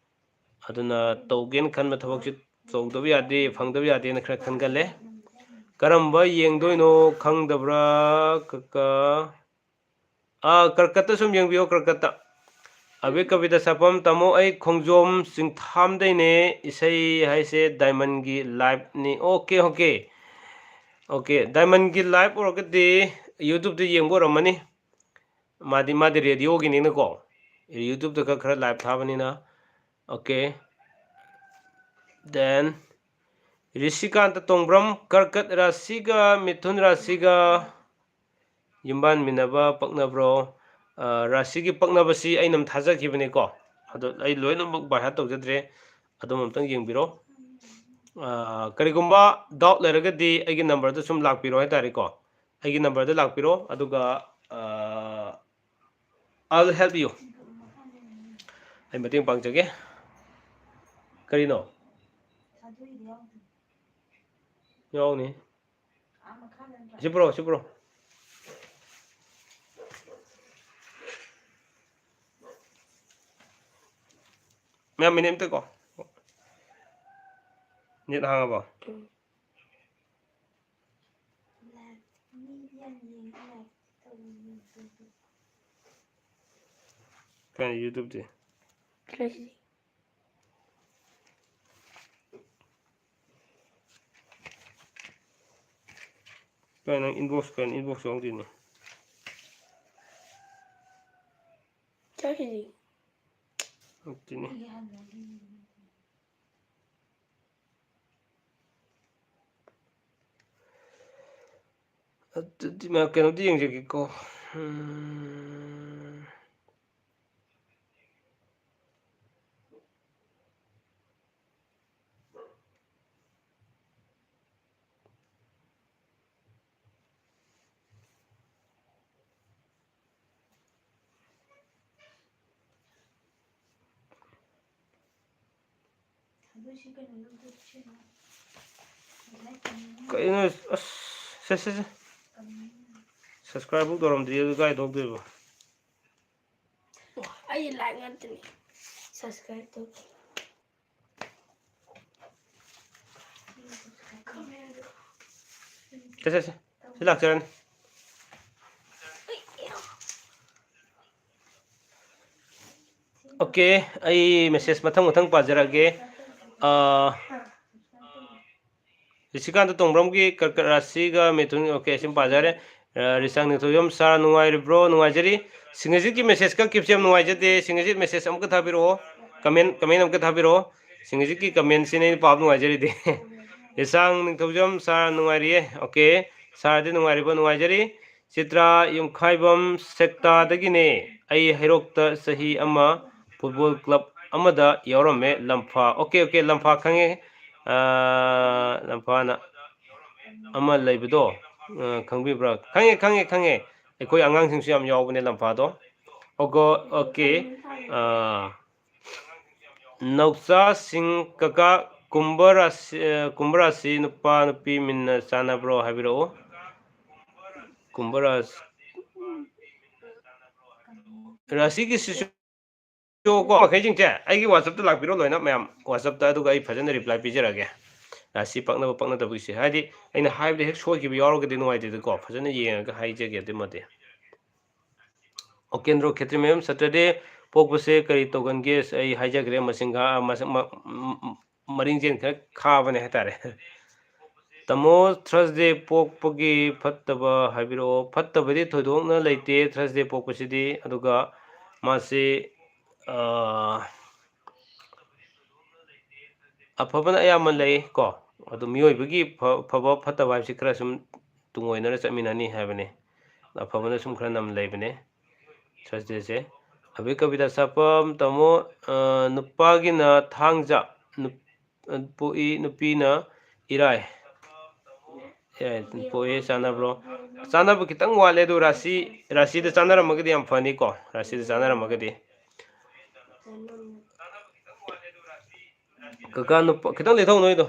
ꯑꯗꯨꯅ ꯇꯧꯒꯦꯅ ꯈꯟꯕ ꯊꯕꯛꯁꯤ ꯇꯧꯗꯕ ꯌꯥꯗꯦ, ꯐꯪꯗꯕ ꯌꯥꯗꯦꯅ ꯈꯔ ꯈꯟꯒꯜꯂꯦ꯫ ꯀꯔꯝꯕ ꯌꯦꯡꯗꯣꯏꯅꯣ ꯈꯪꯗꯕ꯭ꯔꯥ? ꯀꯀꯥ, ꯑꯥ, ꯀꯔꯀꯠꯇ ꯁꯨꯝ ꯌꯦꯡꯕꯤꯌꯣ, ꯀꯔꯀꯠꯇ꯫ ꯑꯕꯤꯛ ꯀꯕꯤꯇ ꯁꯥꯐꯝ, ꯇꯥꯃꯣ, ꯑꯩ ꯈꯣꯡꯖꯣꯝ ꯆꯤꯡꯊꯥꯝꯗꯩꯅꯦ, ꯏꯁꯩ ꯍꯥꯏꯁꯦ ꯗꯥꯏꯃꯟꯒꯤ ꯂꯥꯏꯞꯅꯤ꯫ Okay, okay. ꯑꯣꯀꯦ, ꯗꯥꯏꯃꯟꯒꯤ ꯂꯥꯏꯞ ꯑꯣꯏꯔꯒꯗꯤ YouTube-ꯇ ꯌꯦꯡꯕ ꯑꯣꯏꯔꯝꯃꯅꯤ꯫ ꯃꯥꯗꯤ, ꯃꯥꯗꯤ ꯔꯦꯗꯤꯑꯣꯒꯤꯅꯤꯅꯀꯣ, YouTube-ꯇ ꯈꯔ, ꯈꯔ ꯂꯥꯏꯞ ꯊꯥꯕꯅꯤꯅ꯫ ꯑꯣꯀꯦ꯫ Then, ꯔꯤꯁꯤꯀꯥꯟꯇ ꯇꯣꯡꯕ꯭ꯔꯝ, ꯀꯔꯀꯠ ꯔꯥꯁꯤꯒ ꯃꯤꯊꯨꯟ ꯔꯥꯁꯤꯒ ꯌꯨꯝꯕꯥꯟꯃꯤꯟꯅꯕ ꯄꯛꯅꯕ꯭ꯔꯣ? ꯑ, ꯔꯥꯁꯤꯒꯤ ꯄꯛꯅꯕꯁꯤ ꯑꯩꯅ ꯑꯃ ꯊꯥꯖꯈꯤꯕꯅꯤꯀꯣ, ꯑꯗꯣ ꯑꯩ ꯂꯣꯏꯅꯃꯛ by heart ꯇꯧꯖꯗ꯭ꯔꯦ, ꯑꯗꯨꯝ ꯑꯝꯇꯪ ꯌꯦꯡꯕꯤꯔꯣ꯫ ꯑ, ꯀꯔꯤꯒꯨꯝꯕ doubt ꯂꯩꯔꯒꯗꯤ ꯑꯩꯒꯤ number-ꯗ ꯁꯨꯝ ꯂꯥꯛꯄꯤꯔꯣ ꯍꯥꯏꯇꯥꯔꯦꯀꯣ, ꯑꯩꯒꯤ number-ꯗ ꯂꯥꯛꯄꯤꯔꯣ, ꯑꯗꯨꯒ, ꯑ, I'll help you. ꯑꯩ ꯃꯇꯦꯡ ꯄꯥꯡꯖꯒꯦ꯫ ꯀꯔꯤꯅꯣ? ꯌꯥꯎꯅꯤ꯫ ꯁꯤ ꯄꯨꯔꯛꯑꯣ, ꯁꯤ ꯄꯨꯔꯛꯑꯣ꯫ ꯃꯌꯥꯝ ꯃꯤꯅꯤꯠ ꯑꯝꯇ ꯀꯣ꯫ ꯅꯦꯠ ꯍꯥꯡꯉꯕꯣ? ꯎꯝ꯫ ꯀꯩꯅꯣ YouTubeꯇꯤ? ꯂꯩ꯫ ꯀꯩꯅꯣ ꯅꯪ inbox, ꯀꯩꯅꯣ inbox ꯌꯥꯎꯗꯦꯅꯦ? ꯆꯠꯈꯤꯗꯤ꯫ ꯅꯠꯇꯦꯅꯦ꯫ ꯑꯗꯨꯗꯤ ꯃꯥ ꯀꯩꯅꯣꯗꯤ ꯌꯦꯡꯖꯒꯦꯀꯣ꯫ ꯎꯝ꯫ ꯀꯩꯅꯣ? ꯑꯁ, ꯁꯦ, ꯁꯦ, ꯁꯦ꯫ Subscribe ꯐꯥꯎ ꯇꯧꯔꯝꯗ꯭ꯔꯤ, ꯑꯗꯨ ꯀꯥꯏ ꯊꯣꯛꯇꯣꯏꯕ? ꯑꯣ, ꯑꯩ like ꯉꯥꯛꯇꯅꯤ꯫ Subscribe ꯇꯧ꯫ ꯁꯦ, ꯁꯦ, ꯁꯦ꯫ ꯁꯤ ꯂꯥꯛꯆꯔꯅꯤ꯫ OK, ꯑꯩ message ꯃꯊꯪ ꯃꯊꯪ ꯄꯥꯖꯔꯛꯑꯒꯦ꯫ ꯑꯥ, ꯔꯤꯁꯤꯀꯥꯟꯇ ꯇꯣꯡꯕ꯭ꯔꯝꯒꯤ ꯀꯔꯀꯠ ꯔꯥꯁꯤꯒ ꯃꯤꯊꯨꯟ, OK, ꯁꯤꯃ ꯄꯥꯖꯔꯦ꯫ ꯑ, ꯔꯤꯆꯥꯡ ꯅꯤꯡꯊꯧꯖꯝ sir ꯅꯨꯡꯉꯥꯏꯔꯤꯕ꯭ꯔꯣ? ꯅꯨꯡꯉꯥꯏꯖꯔꯤ꯫ ꯁꯤꯡꯒꯖꯤꯠꯀꯤ message ꯀꯛꯈꯤꯕꯁꯦ ꯌꯥꯝ ꯅꯨꯡꯉꯥꯏꯖꯗꯦ꯫ ꯁꯤꯡꯒꯖꯤꯠ message ꯑꯃꯨꯛꯀ ꯊꯥꯕꯤꯔꯛꯑꯣ꯫ Comment, comment ꯑꯃꯨꯛꯀ ꯊꯥꯕꯤꯔꯛꯑꯣ꯫ ꯁꯤꯡꯒꯖꯤꯠꯀꯤ commentꯁꯤꯅꯦ ꯑꯩꯅ ꯄꯥꯕ ꯅꯨꯡꯉꯥꯏꯖꯔꯤꯗꯤ꯫ ꯔꯤꯆꯥꯡ ꯅꯤꯡꯊꯧꯖꯝ sir ꯅꯨꯡꯉꯥꯏꯔꯤꯌꯦ꯫ OK, sirꯗꯤ ꯅꯨꯡꯉꯥꯏꯔꯤꯕꯣ? ꯅꯨꯡꯉꯥꯏꯖꯔꯤ꯫ ꯆꯤꯇ꯭ꯔꯥ ꯌꯨꯝꯈꯥꯏꯕꯝ ꯁꯦꯛꯇꯥꯗꯒꯤꯅꯦ꯫ ꯑꯩ ꯍꯩꯔꯣꯛꯇ ꯆꯍꯤ ꯑꯃ football club ꯑꯃꯗ ꯌꯥꯎꯔꯝꯃꯦ, ꯂꯝꯐꯥ꯫ OK, OK, ꯂꯝꯐꯥ ꯈꯪꯉꯦ꯫ ꯑꯥ, ꯂꯝꯐꯥꯅ ꯑꯃ ꯂꯩꯕꯗꯣ, ꯑꯥ, ꯈꯪꯕꯤꯕ꯭ꯔꯥ? ꯈꯪꯉꯦ, ꯈꯪꯉꯦ, ꯈꯪꯉꯦ꯫ ꯑꯩꯈꯣꯏ ꯑꯉꯥꯡꯁꯤꯡꯁꯨ ꯌꯥꯝ ꯌꯥꯎꯕꯅꯦ ꯂꯝꯐꯥꯗꯣ꯫ OK, OK, ꯑꯥ, ꯅꯥꯎꯆꯥꯁꯤꯡ ꯀꯀꯥ, ꯀꯨꯝꯚ ꯔꯥꯁꯤ, ꯑ, ꯀꯨꯝꯚ ꯔꯥꯁꯤ ꯅꯨꯄꯥ ꯅꯨꯄꯤ ꯃꯤꯟꯅ ꯆꯥꯟꯅꯕ꯭ꯔꯣ ꯍꯥꯏꯕꯤꯔꯛꯎ꯫ ꯀꯨꯝꯚ ꯔꯥꯁꯤ, ꯔꯥꯁꯤꯒꯤ ꯁꯤꯁꯨ ꯀꯣ, ꯃꯈꯩꯁꯤꯡꯁꯦ ꯑꯩꯒꯤ WhatsApp-ꯇ ꯂꯥꯛꯄꯤꯔꯣ ꯂꯣꯏꯅ ꯃꯌꯥꯝ, WhatsApp-ꯇ, ꯑꯗꯨꯒ ꯑꯩ ꯐꯖꯅ reply ꯄꯤꯖꯔꯛꯑꯒꯦ꯫ ꯔꯥꯁꯤ ꯄꯛꯅꯕ ꯄꯛꯅꯗꯕꯒꯤꯁꯦ, ꯍꯥꯏꯗꯤ ꯑꯩꯅ ꯍꯥꯏꯕꯗ ꯍꯦꯛ ꯁꯣꯏꯈꯤꯕ ꯌꯥꯎꯔꯒꯗꯤ ꯅꯨꯡꯉꯥꯏꯇꯦꯗꯀꯣ, ꯐꯖꯅ ꯌꯦꯡꯉꯒ ꯍꯥꯏꯖꯒꯦ ꯑꯗꯨꯃꯗꯤ꯫ ꯑꯣꯀꯦꯟꯗ꯭ꯔꯣ ꯈꯦꯇ꯭ꯔꯤꯃꯌꯨꯝ, Saturday ꯄꯣꯛꯄꯁꯦ ꯀꯔꯤ ꯇꯧꯒꯟꯒꯦ? ꯑꯩ ꯍꯥꯏꯖꯈ꯭ꯔꯦ, ꯃꯁꯤꯡ ꯈꯥ-, ꯃꯁ-, ꯃ-, ꯃ-, ꯃꯔꯤꯡꯖꯦꯜ ꯈꯔ ꯈꯥꯕꯅꯦ ꯍꯥꯏꯇꯥꯔꯦ꯫ ꯇꯥꯃꯣ, Thursday ꯄꯣꯛꯄꯒꯤ ꯐꯠꯇꯕ ꯍꯥꯏꯕꯤꯔꯛꯑꯣ꯫ ꯐꯠꯇꯕꯗꯤ ꯊꯣꯏꯗꯣꯛꯅ ꯂꯩꯇꯦ Thursday ꯄꯣꯛꯄꯁꯤꯗꯤ, ꯑꯗꯨꯒ ꯃꯥꯁꯤ, ꯑꯥ, ꯑꯐꯕꯅ ꯑꯌꯥꯝꯕ ꯂꯩ ꯀꯣ, ꯑꯗꯨ ꯃꯤꯑꯣꯏꯕꯒꯤ ꯐ-, ꯐꯕ ꯐꯠꯇꯕ ꯍꯥꯏꯕꯁꯤ ꯈꯔ ꯁꯨꯝ ꯇꯨꯡꯑꯣꯏꯅꯔ ꯆꯠꯃꯤꯟꯅꯅꯤ ꯍꯥꯏꯕꯅꯤ꯫ ꯑꯐꯕꯅ ꯁꯨꯝ ꯈꯔ ꯅꯝ ꯂꯩꯕꯅꯦ Thursday-ꯁꯦ꯫ ꯑꯕꯤ ꯀꯕꯤꯇꯥ ꯁꯥꯄꯝ, ꯇꯥꯃꯣ, ꯑ, ꯅꯨꯄꯥꯒꯤꯅ ꯊꯥꯡꯖ, ꯅꯨꯞ-, ꯄꯣꯛꯏ, ꯅꯨꯄꯤꯅ ꯏꯔꯥꯏ꯫ ꯏꯔꯥꯏ ꯄꯣꯛꯏ, ꯆꯥꯟꯅꯕ꯭ꯔꯣ? ꯆꯥꯟꯅꯕ ꯈꯤꯇꯪ ꯋꯥꯠꯂꯦ, ꯑꯗꯨ ꯔꯥꯁꯤ, ꯔꯥꯁꯤꯗ ꯆꯥꯟꯅꯔꯝꯃꯒꯗꯤ ꯌꯥꯝ ꯐꯅꯤꯀꯣ, ꯔꯥꯁꯤꯗ ꯆꯥꯟꯅꯔꯝꯃꯒꯗꯤ꯫ ꯀꯀꯥ, ꯅꯨꯄꯥ ꯈꯤꯇꯪ ꯂꯩꯊꯧ ꯅꯣꯏꯗꯣ꯫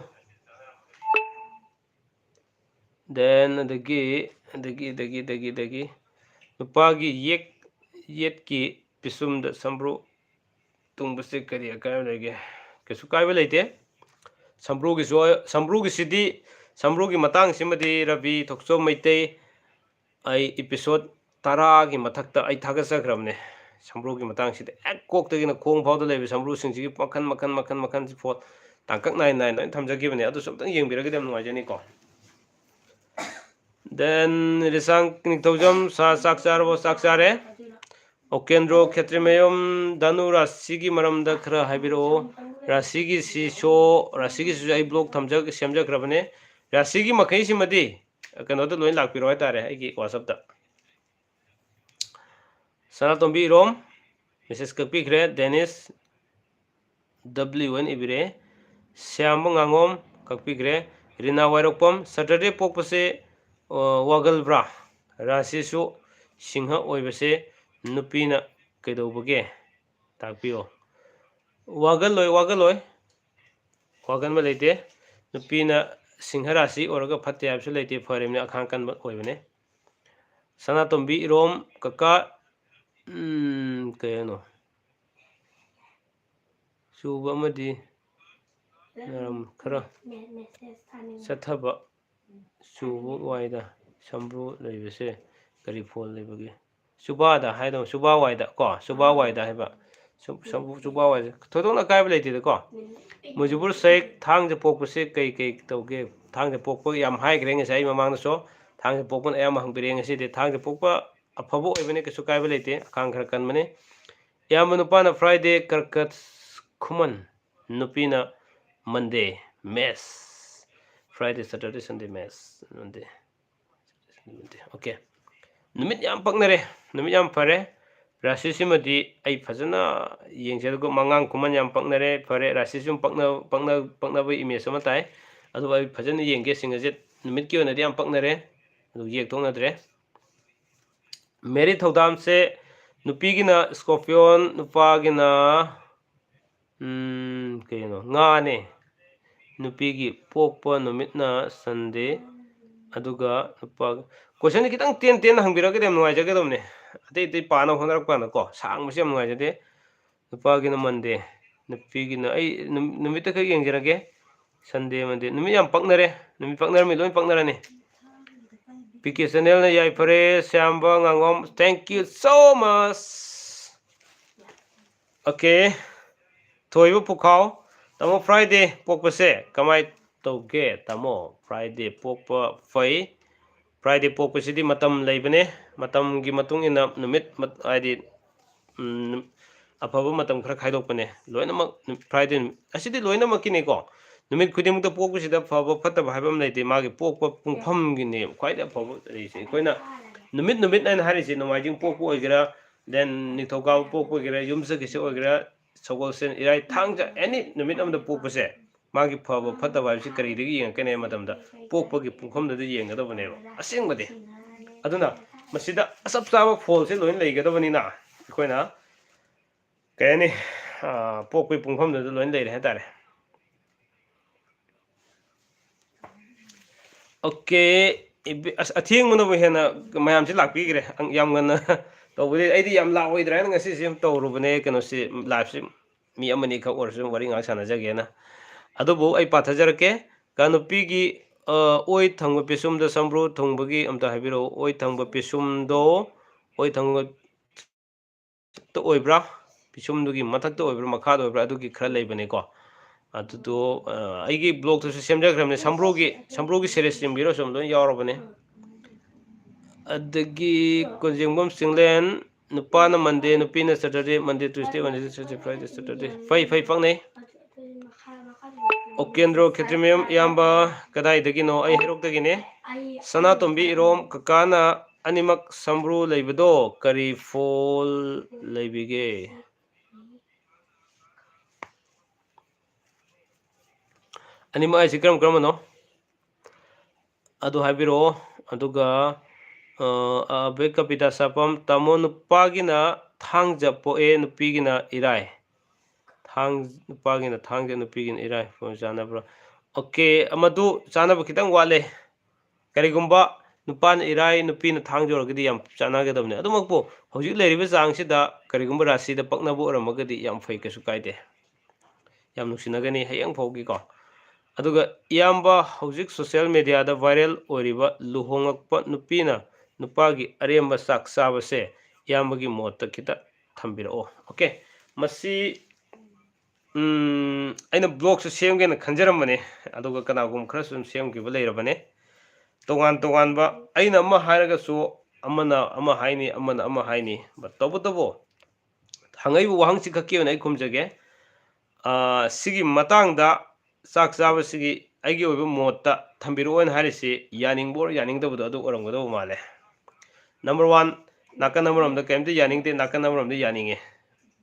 Then ꯑꯗꯒꯤ, ꯑꯗꯒꯤ, ꯑꯗꯒꯤ, ꯑꯗꯒꯤ, ꯑꯗꯒꯤ ꯅꯨꯄꯥꯒꯤ ꯌꯦꯛ, ꯌꯦꯠꯀꯤ ꯄꯤꯁꯨꯝꯗ ꯁꯝꯕ꯭ꯔꯨ ꯇꯨꯡꯕꯁꯦ ꯀꯔꯤ ꯑꯀꯥꯏꯕ ꯂꯩꯒꯦ? ꯀꯩꯁꯨ ꯀꯥꯏꯕ ꯂꯩꯇꯦ꯫ ꯁꯝꯕ꯭ꯔꯨꯒꯤꯁꯨ, ꯁꯝꯕ꯭ꯔꯨꯒꯤꯁꯤꯗꯤ, ꯁꯝꯕ꯭ꯔꯨꯒꯤ ꯃꯇꯥꯡꯁꯤꯃꯗꯤ ꯔꯕꯤ ꯊꯣꯛꯆꯣꯝ ꯃꯩꯇꯩ, ꯑꯩ episode ꯇꯔꯥꯒꯤ ꯃꯊꯛꯇ ꯑꯩ ꯊꯥꯒꯠꯆꯈ꯭ꯔꯕꯅꯦ꯫ ꯁꯝꯕ꯭ꯔꯨꯒꯤ ꯃꯇꯥꯡꯁꯤꯗ ꯍꯦꯛ ꯀꯣꯛꯇꯒꯤꯅ ꯈꯣꯡ ꯐꯥꯎꯗ ꯂꯩꯕ ꯁꯝꯕ꯭ꯔꯨꯁꯤꯡꯁꯤꯒꯤ ꯃꯈꯟ, ꯃꯈꯟ, ꯃꯈꯟ, ꯃꯈꯟꯁꯤ ꯐꯣꯠ ꯇꯥꯡꯀꯛ ꯅꯥꯏ ꯅꯥꯏꯅ ꯂꯣꯏꯅ ꯊꯝꯖꯈꯤꯕꯅꯦ꯫ ꯑꯗꯨꯁꯨ ꯑꯝꯇꯪ ꯌꯦꯡꯕꯤꯔꯒꯗꯤ ꯌꯥꯝ ꯅꯨꯡꯉꯥꯏꯖꯅꯤꯀꯣ꯫ Then ꯔꯤꯁꯥꯡ ꯅꯤꯡꯊꯧꯖꯝ, ꯁꯥ ꯆꯥꯛ ꯆꯥꯔꯕꯣ? ꯆꯥꯛ ꯆꯥꯔꯦ꯫ ꯑꯣꯀꯦꯟꯗ꯭ꯔꯣ ꯈꯦꯇ꯭ꯔꯤꯃꯌꯨꯝ, ꯙꯅꯨ ꯔꯥꯁꯤꯒꯤ ꯃꯔꯝꯗ ꯈꯔ ꯍꯥꯏꯕꯤꯔꯛꯑꯣ꯫ ꯔꯥꯁꯤꯒꯤꯁꯤꯁꯨ, ꯔꯥꯁꯤꯒꯤꯁꯤꯁꯨ ꯑꯩ blog ꯊꯝꯖ-, ꯁꯦꯝꯖꯈ꯭ꯔꯕꯅꯦ꯫ ꯔꯥꯁꯤꯒꯤ ꯃꯈꯩꯁꯤꯃꯗꯤ ꯀꯩꯅꯣꯗ ꯂꯣꯏ ꯂꯥꯛꯄꯤꯔꯣ ꯍꯥꯏꯇꯥꯔꯦ, ꯑꯩꯒꯤ WhatsApp-ꯇ꯫ ꯁꯅꯥꯇꯣꯝꯕꯤ ꯏꯔꯣꯝ, message ꯀꯛꯄꯤꯈ꯭ꯔꯦ꯫ ꯗꯦꯅꯤꯁ W N ꯏꯕꯤꯔꯦ꯫ ꯁ꯭ꯌꯥꯝꯕ ꯉꯥꯉꯣꯝ ꯀꯛꯄꯤꯈ꯭ꯔꯦ꯫ ꯔꯤꯅꯥ ꯋꯥꯏꯔꯣꯛꯄꯝ, Saturday ꯄꯣꯛꯄꯁꯦ, ꯑ, ꯋꯥꯒꯜꯕ꯭ꯔꯥ? ꯔꯥꯁꯤꯁꯨ ꯁꯤꯡꯍ ꯑꯣꯏꯕꯁꯦ ꯅꯨꯄꯤꯅ ꯀꯩꯗꯧꯕꯒꯦ? ꯇꯥꯛꯄꯤꯌꯣ꯫ ꯋꯥꯒꯜꯂꯣꯏ, ꯋꯥꯒꯜꯂꯣꯏ꯫ ꯋꯥꯒꯟꯕ ꯂꯩꯇꯦ꯫ ꯅꯨꯄꯤꯅ ꯁꯤꯡꯍ ꯔꯥꯁꯤ ꯑꯣꯏꯔꯒ ꯐꯠꯇꯦ ꯍꯥꯏꯕꯁꯨ ꯂꯩꯇꯦ, ꯐꯔꯤꯕꯅꯤ, ꯑꯈꯥꯡ ꯀꯟꯕ ꯑꯣꯏꯕꯅꯤ꯫ ꯁꯅꯥꯇꯣꯝꯕꯤ ꯏꯔꯣꯝ, ꯀꯀꯥ, ꯎꯝ, ꯀꯩ ꯍꯥꯏꯅꯣ? ꯆꯨꯕ ꯑꯃꯗꯤ ꯅꯔꯝ ꯈꯔ ꯆꯠꯊꯕ ꯆꯨꯕ ꯋꯥꯏꯗ ꯁꯝꯕ꯭ꯔꯨ ꯂꯩꯕꯁꯦ ꯀꯔꯤ ꯐꯣꯜ ꯂꯩꯕꯒꯦ? ꯆꯨꯕꯥꯗ ꯍꯥꯏꯗꯧ, ꯆꯨꯕꯥ ꯋꯥꯏꯗ ꯀꯣ, ꯆꯨꯕꯥ ꯋꯥꯏꯗ ꯍꯥꯏꯕ꯫ ꯁꯝ-, ꯁꯝꯕ꯭ꯔꯨ ꯆꯨꯕꯥ ꯋꯥꯏꯗ ꯊꯣꯏꯗꯣꯛꯅ ꯑꯀꯥꯏꯕ ꯂꯩꯇꯦꯗꯀꯣ꯫ ꯃꯨꯖꯤꯕꯨꯔ ꯁꯦꯈ, ꯊꯥꯡꯖ ꯄꯣꯛꯄꯁꯦ ꯀꯩ ꯀꯩ ꯇꯧꯒꯦ? ꯊꯥꯡꯖ ꯄꯣꯛꯄ ꯌꯥꯝ ꯍꯥꯏꯈ꯭ꯔꯦ ꯉꯁꯥꯏ ꯑꯩ ꯃꯃꯥꯡꯗꯁꯨ꯫ ꯊꯥꯡꯖ ꯄꯣꯛꯄꯅ ꯑꯌꯥꯝꯕ ꯍꯪꯕꯤꯔꯛꯑꯦ ꯉꯁꯤꯗꯤ꯫ ꯊꯥꯡꯖ ꯄꯣꯛꯄ ꯑꯐꯕ ꯑꯣꯏꯕꯅꯤ, ꯀꯩꯁꯨ ꯀꯥꯏꯕ ꯂꯩꯇꯦ, ꯑꯈꯥꯡ ꯈꯔ ꯀꯟꯕꯅꯤ꯫ ꯏꯌꯥꯝꯕ ꯅꯨꯄꯥꯅ Friday ꯀꯔꯀꯠ ꯈꯨꯃꯟ, ꯅꯨꯄꯤꯅ Monday, mess꯫ Friday, Saturday, Sunday, mess꯫ Monday, Saturday, Sunday, Monday꯫ Okay꯫ ꯅꯨꯃꯤꯠ ꯌꯥꯝ ꯄꯛꯅꯔꯦ, ꯅꯨꯃꯤꯠ ꯌꯥꯝ ꯐꯔꯦ꯫ ꯔꯥꯁꯤꯁꯤꯃꯗꯤ ꯑꯩ ꯐꯖꯅ ꯌꯦꯡꯖꯔꯒ, ꯃꯉꯥꯡ ꯈꯨꯃꯟ ꯌꯥꯝ ꯄꯛꯅꯔꯦ, ꯐꯔꯦ꯫ ꯔꯥꯁꯤꯁꯨ ꯄꯛꯅ-, ꯄꯛꯅ-, ꯄꯛꯅꯕ image ꯑꯃ ꯇꯥꯏ꯫ ꯑꯗꯨꯕꯨ ꯑꯩ ꯐꯖꯅ ꯌꯦꯡꯒꯦ, ꯁꯤꯡꯍꯖꯤꯠ꯫ ꯅꯨꯃꯤꯠꯀꯤ ꯑꯣꯏꯅꯗꯤ ꯌꯥꯝ ꯄꯛꯅꯔꯦ, ꯑꯗꯨ ꯌꯦꯛꯊꯣꯛꯅꯗ꯭ꯔꯦ꯫ ꯃꯦꯔꯤꯠ ꯊꯧꯗꯥꯝꯁꯦ ꯅꯨꯄꯤꯒꯤꯅ Scorpion, ꯅꯨꯄꯥꯒꯤꯅ, ꯎꯝ, ꯀꯩꯅꯣ, ꯉꯥꯅꯦ꯫ ꯅꯨꯄꯤꯒꯤ ꯄꯣꯛꯄ ꯅꯨꯃꯤꯠꯅ Sunday, ꯑꯗꯨꯒ ꯅꯨꯄꯥ, questionꯁꯦ ꯈꯤꯇꯪ ꯇꯦꯟ ꯇꯦꯟꯅ ꯍꯪꯕꯤꯔꯒꯗꯤ ꯌꯥꯝ ꯅꯨꯡꯉꯥꯏꯖꯒꯗꯕꯅꯦ꯫ ꯑꯇꯩ ꯑꯇꯩ ꯄꯥꯅꯕ ꯍꯣꯠꯅꯔꯛꯄ ꯀꯥꯟꯗꯀꯣ, ꯁꯥꯡꯕꯁꯦ ꯌꯥꯝ ꯅꯨꯡꯉꯥꯏꯖꯗꯦ꯫ ꯅꯨꯄꯥꯒꯤꯅ Monday, ꯅꯨꯄꯤꯒꯤꯅ, ꯑꯩ ꯅꯨꯝ-, ꯅꯨꯃꯤꯠꯇ ꯈꯛ ꯌꯦꯡꯖꯔꯒꯦ꯫ Sunday, Monday꯫ ꯅꯨꯃꯤꯠ ꯌꯥꯝ ꯄꯛꯅꯔꯦ꯫ ꯅꯨꯃꯤꯠ ꯄꯛꯅꯔꯝꯃꯤ, ꯂꯣꯏ ꯄꯛꯅꯔꯅꯤ꯫ P K channelꯅ ꯌꯥꯏꯐꯔꯦ, ꯁ꯭ꯌꯥꯝꯕ ꯉꯥꯉꯣꯝ, thank you so much꯫ Okay꯫ ꯊꯣꯏꯕ ꯄꯨꯈꯥꯎ, ꯇꯥꯃꯣ, Friday ꯄꯣꯛꯄꯁꯦ ꯀꯃꯥꯏ ꯇꯧꯒꯦ, ꯇꯥꯃꯣ? Friday ꯄꯣꯛꯄ ꯐꯩ꯫ Friday ꯄꯣꯛꯄꯁꯤꯗꯤ ꯃꯇꯝ ꯂꯩꯕꯅꯦ꯫ ꯃꯇꯝꯒꯤ ꯃꯇꯨꯡ ꯏꯟꯅ ꯅꯨꯃꯤꯠ ꯃꯠ-, ꯍꯥꯏꯗꯤ, ꯎꯝ, ꯑꯐꯕ ꯃꯇꯝ ꯈꯔ ꯈꯥꯏꯗꯣꯛꯄꯅꯦ꯫ ꯂꯣꯏꯅꯃꯛ ꯅꯨ-, Friday ꯅꯨꯃꯤꯠ ꯑꯁꯤꯗꯤ ꯂꯣꯏꯅꯃꯛꯀꯤꯅꯤꯀꯣ꯫ ꯅꯨꯃꯤꯠ ꯈꯨꯗꯤꯡꯃꯛꯇ ꯄꯣꯛꯄꯁꯤꯗ ꯐꯕ ꯐꯠꯇꯕ ꯍꯥꯏꯕ ꯑꯃ ꯂꯩꯇꯦ꯫ ꯃꯥꯒꯤ ꯄꯣꯛꯄ ꯄꯨꯡꯐꯝꯒꯤꯅꯦ ꯈ꯭ꯋꯥꯏꯗꯒꯤ ꯑꯐꯕ ꯂꯩꯔꯤꯁꯦ꯫ ꯑꯩꯈꯣꯏꯅ ꯅꯨꯃꯤꯠ, ꯅꯨꯃꯤꯠ ꯍꯥꯏꯅ ꯍꯥꯏꯔꯤꯁꯦ, ꯅꯣꯡꯃꯥꯏꯖꯤꯡ ꯄꯣꯛꯄ ꯑꯣꯏꯒꯦꯔꯥ, then ꯅꯤꯡꯊꯧꯀꯥꯕ ꯄꯣꯛꯄ ꯑꯣꯏꯒꯦꯔꯥ, ꯌꯨꯝꯁꯀꯩꯁ ꯑꯣꯏꯒꯦꯔꯥ, ꯁꯒꯣꯜꯁꯦꯟ, ꯏꯔꯥꯏ, ꯊꯥꯡꯖ, any ꯅꯨꯃꯤꯠ ꯑꯃꯗ ꯄꯣꯛꯄꯁꯦ, ꯃꯥꯒꯤ ꯐꯕ ꯐꯠꯇꯕ ꯍꯥꯏꯕꯁꯤ ꯀꯔꯤꯗꯒꯤ ꯌꯦꯡꯉꯛꯀꯅꯤ ꯍꯥꯏꯕ ꯃꯇꯝꯗ, ꯄꯣꯛꯄꯒꯤ ꯄꯨꯡꯐꯝꯗꯨꯗ ꯌꯦꯡꯒꯗꯕꯅꯦꯕ ꯑꯁꯦꯡꯕꯗꯤ꯫ ꯑꯗꯨꯅ ꯃꯁꯤꯗ ꯑꯆꯞ ꯆꯥꯕ ꯐꯣꯜꯁꯦ ꯂꯣꯏꯅ ꯂꯩꯒꯗꯕꯅꯤꯅ, ꯑꯩꯈꯣꯏꯅ, ꯀꯩ ꯍꯥꯏꯅꯤ, ꯑ, ꯄꯣꯛꯄꯒꯤ ꯄꯨꯡꯐꯝꯗꯨꯗ ꯂꯣꯏꯅ ꯂꯩꯔꯦ ꯍꯥꯏꯇꯥꯔꯦ꯫ Okay, ꯏꯕꯤ-, ꯑꯁ, ꯑꯊꯦꯡꯕꯅꯕꯨ ꯍꯦꯟꯅ ꯃꯌꯥꯝꯁꯤ ꯂꯥꯛꯄꯤꯈ꯭ꯔꯦ꯫ ꯑꯪ-, ꯌꯥꯝ ꯉꯟꯅ ꯇꯧꯕꯗꯤ ꯑꯩꯗꯤ ꯌꯥꯝ ꯂꯥꯛꯑꯣꯏꯗ꯭ꯔꯥ ꯍꯥꯏꯅ ꯉꯁꯤꯁꯦ ꯌꯥꯝ ꯇꯧꯔꯨꯕꯅꯦ, ꯀꯩꯅꯣꯁꯤ, liveꯁꯤ꯫ ꯃꯤ ꯑꯃꯅꯤꯈꯛ ꯑꯣꯏꯔꯁꯨ ꯋꯥꯔꯤ ꯉꯥꯏꯍꯥꯛ ꯁꯥꯟꯅꯖꯒꯦꯅ꯫ ꯑꯗꯨꯕꯨ ꯑꯩ ꯄꯥꯊꯖꯔꯛꯀꯦ꯫ ꯀ ꯅꯨꯄꯤꯒꯤ, ꯑ, ꯑꯣꯏ ꯊꯪꯕ ꯄꯤꯁꯨꯝꯗ ꯁꯝꯕ꯭ꯔꯨ ꯊꯨꯡꯕꯒꯤ ꯑꯝꯇ ꯍꯥꯏꯕꯤꯔꯛꯑꯣ꯫ ꯑꯣꯏ ꯊꯪꯕ ꯄꯤꯁꯨꯝꯗꯣ, ꯑꯣꯏ ꯊꯪꯕ ꯃꯊꯛꯇ ꯑꯣꯏꯕ꯭ꯔꯥ, ꯄꯤꯁꯨꯝꯗꯨꯒꯤ ꯃꯊꯛꯇ ꯑꯣꯏꯕ꯭ꯔꯥ, ꯃꯈꯥꯗ ꯑꯣꯏꯕ꯭ꯔꯥ, ꯑꯗꯨꯒꯤ ꯈꯔ ꯂꯩꯕꯅꯦꯀꯣ꯫ ꯑꯗꯨꯗꯣ, ꯑ, ꯑꯩꯒꯤ ꯕ꯭ꯂꯣꯛꯇꯁꯨ ꯁꯦꯝꯖꯈ꯭ꯔꯕꯅꯦ꯫ ꯁꯝꯕ꯭ꯔꯨꯒꯤ, ꯁꯝꯕ꯭ꯔꯨꯒꯤ series ꯌꯦꯡꯕꯤꯔꯣ, ꯁꯨꯝ ꯂꯣꯏ ꯌꯥꯎꯔꯕꯅꯦ꯫ ꯑꯗꯒꯤ ꯀꯣꯟꯖꯦꯡꯕꯝ ꯆꯤꯡꯂꯦꯟ, ꯅꯨꯄꯥꯅ Monday, ꯅꯨꯄꯤꯅ Saturday, Monday, Tuesday, Wednesday, Thursday, Friday, Saturday꯫ ꯐꯩ, ꯐꯩ, ꯄꯛꯅꯩ꯫ ꯎꯀꯦꯟꯗ꯭ꯔꯣ ꯈꯦꯇ꯭ꯔꯤꯃꯌꯨꯝ, ꯏꯌꯥꯝꯕ ꯀꯗꯥꯏꯗꯒꯤꯅꯣ? ꯑꯩ ꯍꯩꯔꯣꯛꯇꯒꯤꯅꯦ꯫ ꯁꯅꯥꯇꯣꯝꯕꯤ ꯏꯔꯣꯝ, ꯀꯀꯥꯅ ꯑꯅꯤꯃꯛ ꯁꯝꯕ꯭ꯔꯨ ꯂꯩꯕꯗꯣ ꯀꯔꯤ ꯐꯣꯜ ꯂꯩꯕꯤꯒꯦ? ꯑꯅꯤꯃꯛ ꯍꯥꯏꯁꯤ ꯀꯔꯝ ꯀꯔꯝꯕꯅꯣ? ꯑꯗꯨ ꯍꯥꯏꯕꯤꯔꯛꯑꯣ꯫ ꯑꯗꯨꯒ, ꯑ, ꯑꯕꯦ ꯀꯄꯤꯇꯥ ꯁꯥꯄꯝ, ꯇꯥꯃꯣ, ꯅꯨꯄꯥꯒꯤꯅ ꯊꯥꯡꯖ ꯄꯣꯛꯑꯦ, ꯅꯨꯄꯤꯒꯤꯅ ꯏꯔꯥꯏ꯫ ꯊꯥꯡ-, ꯅꯨꯄꯥꯒꯤꯅ ꯊꯥꯡꯖ, ꯅꯨꯄꯤꯒꯤꯅ ꯏꯔꯥꯏ꯫ ꯐꯣꯟ ꯆꯥꯟꯅꯕ꯭ꯔꯣ? ꯑꯣꯀꯦ, ꯃꯗꯨ ꯆꯥꯟꯅꯕ ꯈꯤꯇꯪ ꯋꯥꯠꯂꯦ꯫ ꯀꯔꯤꯒꯨꯝꯕ ꯅꯨꯄꯥꯅ ꯏꯔꯥꯏ, ꯅꯨꯄꯤꯅ ꯊꯥꯡꯖ ꯑꯣꯏꯔꯒꯗꯤ ꯌꯥꯝ ꯆꯥꯟꯅꯒꯗꯕꯅꯤ꯫ ꯑꯗꯨꯃꯛꯄꯨ ꯍꯧꯖꯤꯛ ꯂꯩꯔꯤꯕ ꯆꯥꯡꯁꯤꯗ ꯀꯔꯤꯒꯨꯝꯕ ꯔꯥꯁꯤꯗ ꯄꯛꯅꯕ ꯑꯣꯏꯔꯝꯃꯒꯗꯤ ꯌꯥꯝ ꯐꯩ, ꯀꯩꯁꯨ ꯀꯥꯏꯗꯦ꯫ ꯌꯥꯝ ꯅꯨꯡꯁꯤꯅꯒꯅꯤ ꯍꯌꯦꯡ ꯐꯥꯎꯒꯤꯀꯣ꯫ ꯑꯗꯨꯒ ꯏꯌꯥꯝꯕ, ꯍꯧꯖꯤꯛ social mediaꯗ viral ꯑꯣꯏꯔꯤꯕ ꯂꯨꯍꯣꯡꯉꯛꯄ ꯅꯨꯄꯤꯅ ꯅꯨꯄꯥꯒꯤ ꯑꯔꯦꯝꯕ ꯆꯥꯛ ꯆꯥꯕꯁꯦ ꯏꯌꯥꯝꯕꯒꯤ ꯃꯣꯠꯇ ꯈꯤꯇ ꯊꯝꯕꯤꯔꯛꯑꯣ꯫ ꯑꯣꯀꯦ, ꯃꯁꯤ, ꯎꯝ, ꯑꯩꯅ ꯕ꯭ꯂꯣꯛꯁꯨ ꯁꯦꯝꯒꯦꯅ ꯈꯟꯖꯔꯝꯕꯅꯦ, ꯑꯗꯨꯒ ꯀꯅꯥꯒꯨꯝꯕ ꯈꯔꯁꯨ ꯑꯗꯨꯝ ꯁꯦꯝꯈꯤꯕ ꯂꯩꯔꯕꯅꯦ꯫ ꯇꯣꯉꯥꯟ ꯇꯣꯉꯥꯟꯕ, ꯑꯩꯅ ꯑꯃ ꯍꯥꯏꯔꯒꯁꯨ ꯑꯃꯅ ꯑꯃ ꯍꯥꯏꯅꯤ, ꯑꯃꯅ ꯑꯃ ꯍꯥꯏꯅꯤ꯫ But ꯇꯧꯕꯇꯕꯨ ꯍꯪꯉꯛꯏꯕ ꯋꯥꯍꯪꯁꯤ ꯈꯛꯀꯤ ꯑꯣꯏꯅ ꯑꯩ ꯈꯨꯝꯖꯒꯦ꯫ ꯑ, ꯁꯤꯒꯤ ꯃꯇꯥꯡꯗ ꯆꯥꯛ ꯆꯥꯕꯁꯤꯒꯤ ꯑꯩꯒꯤ ꯑꯣꯏꯕ ꯃꯣꯠꯇ ꯊꯝꯕꯤꯔꯛꯑꯣꯅ ꯍꯥꯏꯔꯤꯁꯤ ꯌꯥꯅꯤꯡꯕ ꯑꯣꯔ ꯌꯥꯅꯤꯡꯗꯕꯗꯣ ꯑꯗꯨ ꯑꯣꯏꯔꯝꯒꯗꯧꯕ ꯃꯥꯜꯂꯦ꯫ Number one, ꯅꯥꯀꯟ ꯑꯃꯔꯣꯝꯗ ꯀꯩꯝꯇ ꯌꯥꯅꯤꯡꯗꯦ, ꯅꯥꯀꯟ ꯑꯃꯔꯣꯝꯗ ꯌꯥꯅꯤꯡꯉꯦ꯫